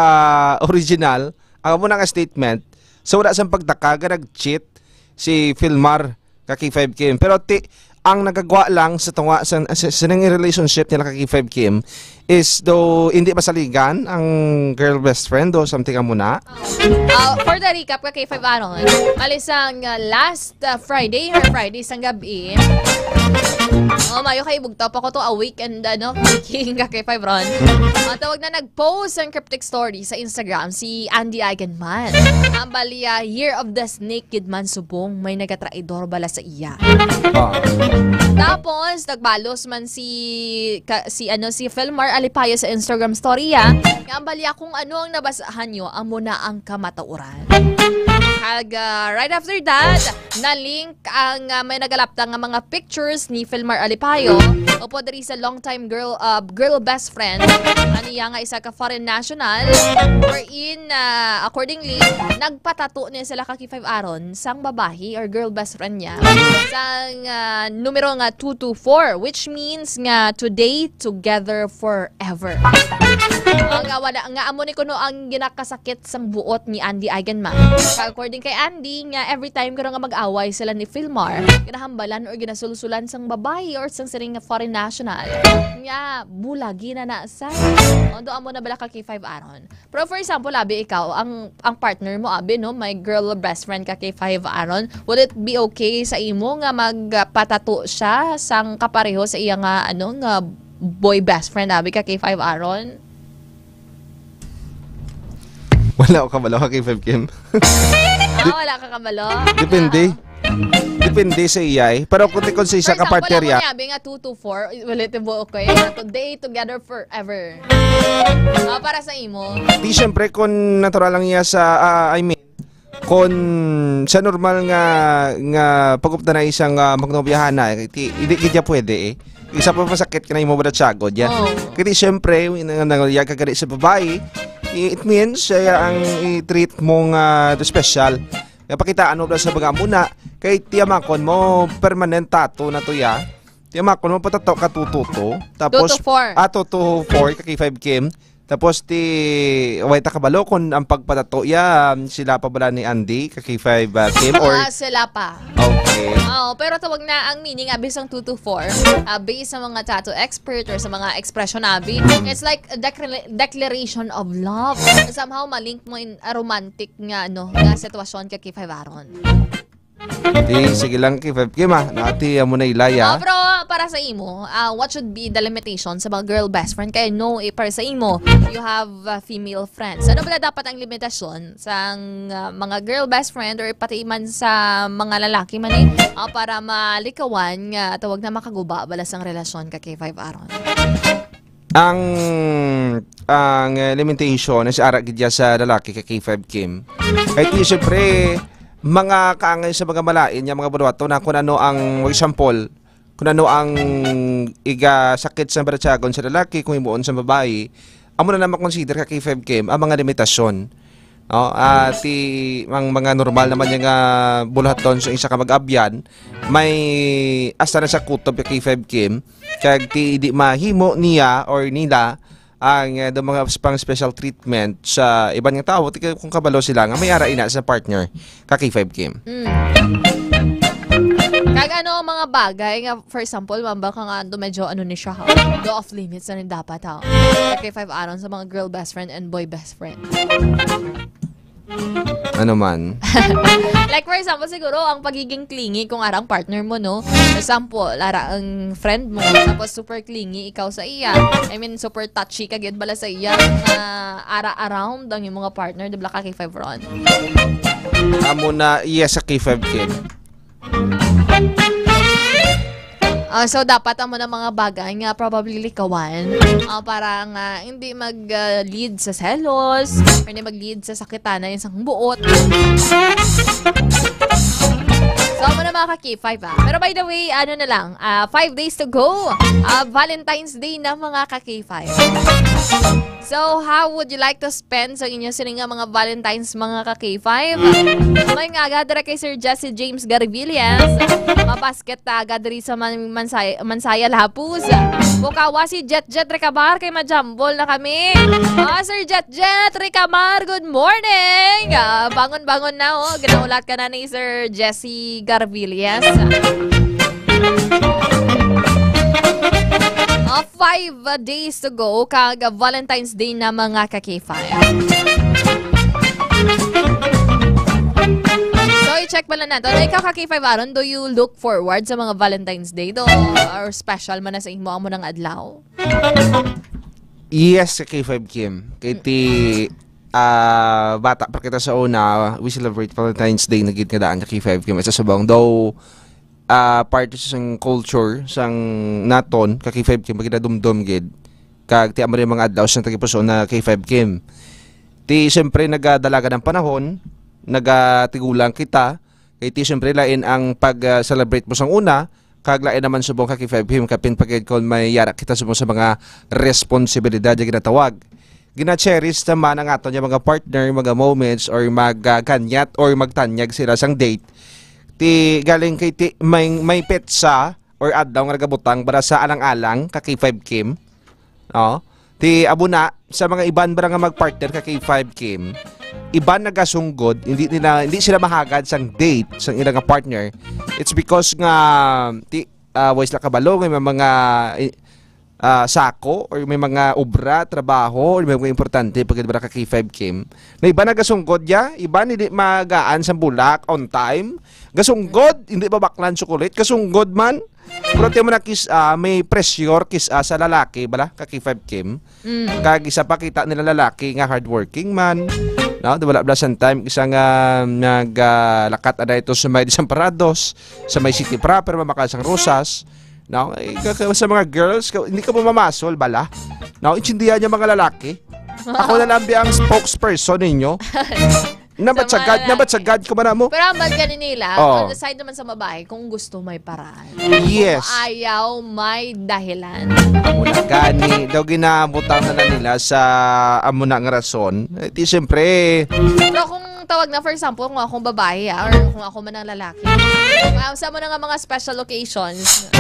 original, ang amo na nga statement, so wala sang pagtaka nga nag-cheat si Felmar ka K five Kim. Pero ti, ang nagagwa lang sa tunga sa, sa, sa nang relationship nila ka K five Kim is do hindi masaligan ang girl best friend o something amo na. Uh, for the recap ka K five Aaron, bali sang, uh, last, uh, Friday or Friday sang gabi. Oh, mayo kay bugtaw pa ko to, a weekend, ano, king ka K five Ron. Ang tawag na nag-post ang cryptic story sa Instagram si Andy Eigenman. Ang bali, uh, Year of the Snake gid man subong, may nagatraidor bala sa iya. Ah. Tapos nagbalos man si ka, si ano, si Felmar Alipayo sa Instagram story, ah. Nga ang bali, ah, kung ano ang nabasahan nyo, amo na ang kamatauran. Kag, ah, right after that, na-link ang, ah, may nagalapta nga mga pictures ni Felmar Alipayo upod diri sa long time girl, ah, girl best friend, aniya nga isa ka foreign national, wherein, ah, accordingly, nagpatato niya sila ka K five Aaron sang babahi or girl best friend niya sang, ah, numero nga two two four, which means nga today, together, forever. Ah, nga wala, nga amo ni kuno ang ginakasakit sang buot ni Andy Eigenman. Kag according kay Andy, nga every time kuno nga mag-away sila ni Filmar, ginahambalan or ginasulsulan sang babayi or sang siring nga foreign national. Nga bulagi na na sa. Although amo na bala ka K five Aaron. Pero for example, abi ikaw, ang ang partner mo, abi, no, may girl best friend ka K five Aaron, would it be okay sa imo nga magpatato siya sang kapareho sa iya nga, ano, nga boy best friend, abi, ka K five Aaron? Wala ko kabalo ka K five Kim. Ah, wala ka kabalo? Depende. Depende sa iya eh. Pero kung tikon sa isa For ka example, partner ako ya. nga, abi nga two to four, wala ito buo ko eh. Today together forever. Ah, para sa imo. Di syempre kung natural lang iya sa, ah, I mean, kung sa normal nga nga pagupta na isang uh, magnobyahan na, di, di, di pwede eh. Isa pa masakit ka na imo ba siya, God? Oh. Kaya syempre, nangyayag ka gani sa babae, i- it means siya ang i-treat mo nga special. Nga pakita ano ba sa baga muna, kay tiyamakon mo permanent tattoo na to ya. Tiyamakon mo patato ka tututo. Tapos, Two to four. Ah, two to four, ka K five Kim. Tapos ti, way ta kabalo kung ang pagpatato ya, um, sila pa bala ni Andy, ka K five uh, Kim, or Ah, sila pa. Okay. Oo, pero tawag na ang meaning abi sang two to four, ah, based sa mga tattoo expert or sa mga expression abi, it's like a decla- declaration of love. Somehow malink mo in a romantic nga ano, nga sitwasyon ka K five Aaron. Di, sige lang, K five Kim, ah. Nati, amo na ilaya. Oh, pero para sa imo, ah, what should be the limitation sa mga girl best friend? Kaya no, eh, para sa imo, you have uh, female friends. Ano ba dapat ang limitasyon sa uh, mga girl best friend or pati man sa mga lalaki man eh, ah, para malikawan nga tawag na makaguba bala sang relasyon ka K five Aaron? Ang ang eh, limitation is ara gid ya sa lalaki ka K five Kim. Kay ti syempre mga kaangay sa mga malain nga mga buruato na kung ano ang, for example, kung ano ang iga sakit sa baratsagon sa lalaki kung himuon sa babayi, amo na na makonsider ka K five Kim ang mga limitasyon. No? Ah, ti ang mga normal naman nga buluhaton sa isa ka mag-abyan, may hasta na sa kutob ka K five Kim, kag ti di mahimo niya or nila ang uh, do mga pang special treatment sa iban nga tawo, ti kung kabalo sila nga may ara ina sa partner ka K five Kim. Mm. Kag ano ang mga bagay nga, for example, mamba ka nga do medyo ano ni siya ha? Do off limits na rin dapat ha? K five Aaron sa mga girl best friend and boy best friend. Ano man? Like for example, siguro ang pagiging clingy kung ara ang partner mo, no? For example, ara ang friend mo, tapos super clingy ikaw sa iya. I mean, super touchy ka gid bala sa iya. Nga ara around ang imong mga partner, di ba ka K five Ron? Amo na, yes, sa K five Kim. Ah, so dapat amo na mga bagay nga probably likawan, ah, para nga hindi mag ah, lead sa selos or hindi mag-lead sa sakitanan yung sang buot. So amo na mga ka K five ah. Pero by the way, ano na lang, ah, five days to go. Ah, Valentine's Day na mga ka K five. So, how would you like to spend sa inyo sini nga mga Valentine's, mga ka K five? May nga aga dira kay Sir Jesse James Garvillas. Mabasket ta aga diri sa Man- Mansay- Mansaya Lapuz. Bukawa si Jet Jet Recabar kay majambol na kami. Ah, Sir Jet Jet Recabar, good morning. Ah, bangon-bangon na oh. Ginaulat ka na ni Sir Jesse Garvillas. Ah, five days to go kag Valentine's Day na mga ka K five. So, i-check pala nato. Na ikaw ka K five Aaron, do you look forward sa mga Valentine's Day do? Or special man na sa imo amo nang adlaw? Yes, sa K five Kim. Kay ti ah, bata pa kita sa una, we celebrate Valentine's Day na gid nga daan ka K five Kim. Sa subong, though, ah, parte sa sang culture, sang naton, ka K five Kim, pag dumdom gid. Kag ti amo rin mga adlaw sa tagipuso na K five Kim. Ti, siyempre, nagadalagan ang panahon, nagatigulang kita, kay ti, siyempre, lain ang pag-celebrate mo sang una, kag lain naman subong ka K five Kim, kapin pagid kon may yara kita subong sa mga responsibilidad nga ginatawag. Gina-cherish naman ang aton nga mga partner, mga moments, or magkanyat, or magtanyag sila sang date. Ti, galing kay ti, may, may petsa or adlaw nga nagabutang para sa alang-alang ka K five Kim. No? Ti amo na, sa mga iban ba nga mag-partner ka K five, Kim, iban nagasunggod, hindi nila, hindi sila mahagad sang date sang ila nga partner. It's because nga, ti, ah, way sila kabalo nga may mga, eh, ah, sako or may mga obra, trabaho, or may mga importante pag ba ka K five, Kim. Na iban nagasunggod ya, iban hindi magaan sa bulak on time. Gasunggod, hindi babaklan chocolate, gasunggod man. Pero ti mo na kis, ah, may pressure kis, ah, sa lalaki bala ka K five, Kim. Mm. Kag isa pa, kita nila lalaki nga hardworking man. No, di wala bala sang time isa nga nag, ah, lakat na ito sa may Desamparados, sa may city proper, mamakal sang Rosas. No, eh, ka- ka- sa mga girls, ka- hindi ka mo mamasol bala. No, intindihan niya mga lalaki. Ako na lang bi ang spokesperson ninyo. Nabatsagad, Sa mga nabatsagad ko man mo. Pero ang bagay nila, Oo. On the side naman sa babae, kung gusto may paraan. Yes. Kung ayaw, may dahilan. Amo na gani, daw ginabutang na, na nila sa amo na nga rason. Eh, di siyempre. Pero kung tawag na, for example, kung akong babae, ah, or kung ako man ang lalaki, ah, sa mo na nga mga special occasions,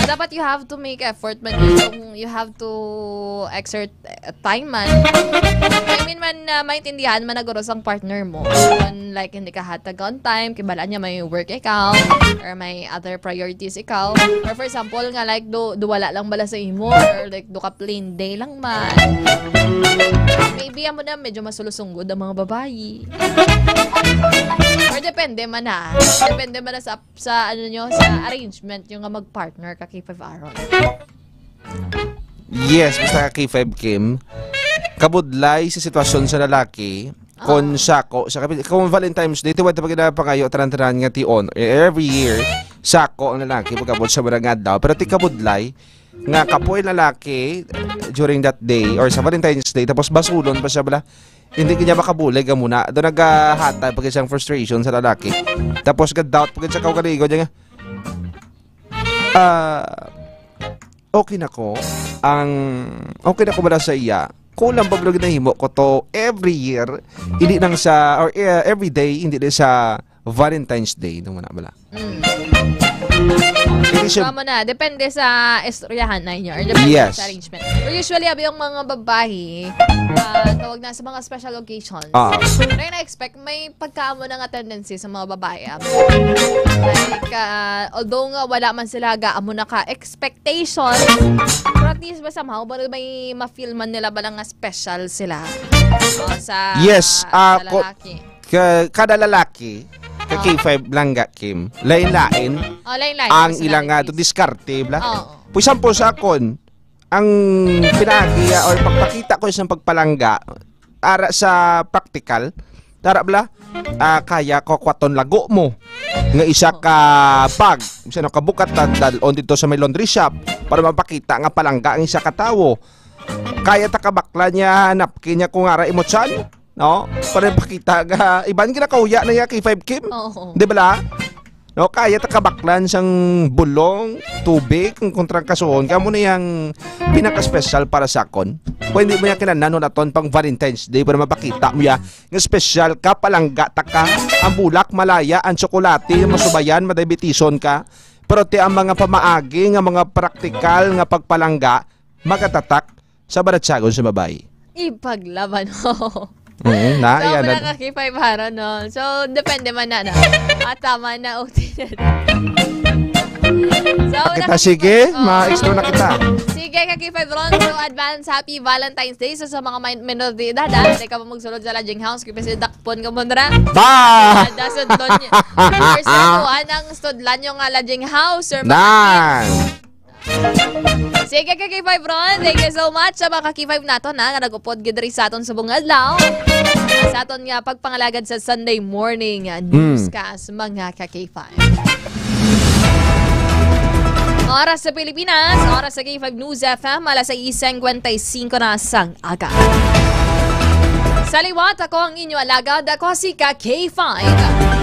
dapat you have to make effort, man. You have to exert time man. I mean man, uh, maintindihan man na guro sang partner mo. Kung, like, hindi ka hatag on time, kibalaan niya may work ikaw, or may other priorities ikaw. Or for example, nga, like, do, do wala lang bala sa imo, or like, do ka plain day lang man. Maybe, amo na, medyo masulusungod ang mga babayi. Or depende man ha. Depende man na sa, sa ano nyo, sa arrangement nyo nga mag-partner ka K five Aaron. Yes, basta ka K five Kim. Kabudlay sa sitwasyon sa lalaki, kon Oo. sako, sa kapi-, kung Valentine's Day, tiwad pag pinapangayo, tanan-tanan nga tion, eh, every year, sako ang lalaki, pagkabot sa mga adlaw. Pero ti kabudlay, nga kapoy lalaki, during that day, or sa Valentine's Day, tapos basulon pa siya bala, hindi kanya makabulig ang muna. Doon naghahatay pag isang frustration sa lalaki. Tapos ga-doubt pag sa kaugalingon niya nga, ah, okay na ko. Ang, okay na ko bala sa iya. Kulang pa bala ginahimo ko to every year. Hindi lang sa, or, eh, every day, hindi din sa Valentine's Day. Nung wala bala. Mm. Hindi siya Tama na. Depende sa istoryahan na inyo. Or depende Yes. sa arrangement. Pero usually, abi, yung mga babae, ah, tawag na sa mga special occasions. Ah. Pero na-expect, may pagkaamo na nga tendency sa mga babae. Abi. Like, ah, although nga wala man sila ga amo na ka expectation, pero at least ba somehow, ba may ma-feel man nila ba lang nga special sila? Oh, sa, Yes, sa ah, ko- lalaki. Ka-, kada lalaki, ka Oo. K five lang ga, Kim. Lain-lain Oh, lain-lain. ang Personality. ilang, ah, diskarte, bla. Oo. For example, sa akon, ang pinagi, ah, or pagpakita ko isang pagpalangga, ara sa practical, tara bla, ah, kaya ko kwaton lago mo nga isa ka bag, isa no kabukat, dal-on dito sa may laundry shop para mapakita nga palangga ang isa ka tawo. Kaya ta kabakla niya napkin niya kung ara imo tiyan, no? Para pakita ga iban ginakauya na ya kay five Kim. Oo. Di bala? No, kaya ta kabaklan sang bulong, tubig, kung kontrang kasuon, kamo na yang pinaka-special para sa akon. Pwede mo ya kinanan naton pang Valentine's Day para mapakita mo ya nga special ka, palangga ta ka. Ang bulak malaya, ang tsokolate masubayan, madiabetison ka. Pero ti ang mga pamaagi nga mga praktikal nga pagpalangga, magatatak sa baratsagon sa babayi. Ipaglaban mo. Mm, na, So, yan, wala na. ka K five Haron, no? So, depende man na, no? Ah, tama na, O T na. So, Kita, wala ka sige, K five, oh. ma-explore na kita. Sige, ka K five Ron. So, advance happy Valentine's Day. So, sa mga may, minor de edad, ah, hindi ka pa magsulod sa lodging house, kaya si dakpon ka mo nra. Ba! Dasod doon niya. Or sa kuha ng studlan yung, ah, lodging house, or mga Nan! Sige, ka K five Ron. Thank you so much sa mga ka K five naton, ha, nga nag-upod gid diri sa aton subong adlaw. Sa aton nga pagpangalagad sa Sunday morning, uh, Mm. newscast, mga ka K five. Oras sa Pilipinas, oras sa K five News F M, alas sais cincuenta y cinco na sang aga. Sa liwat, ako ang inyo alagad, ako si ka K five,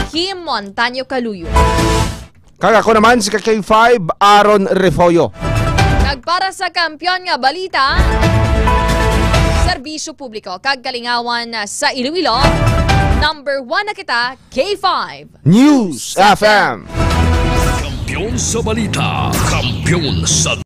Kim Montaño Caluyo. Kag ako naman si ka K five, Aaron Refollo. Kag para sa kampiyon nga balita, serbisyo publiko kag kalingawan sa Iloilo, number one na kita, K five News F M. Kampiyon sa balita, kampiyon sa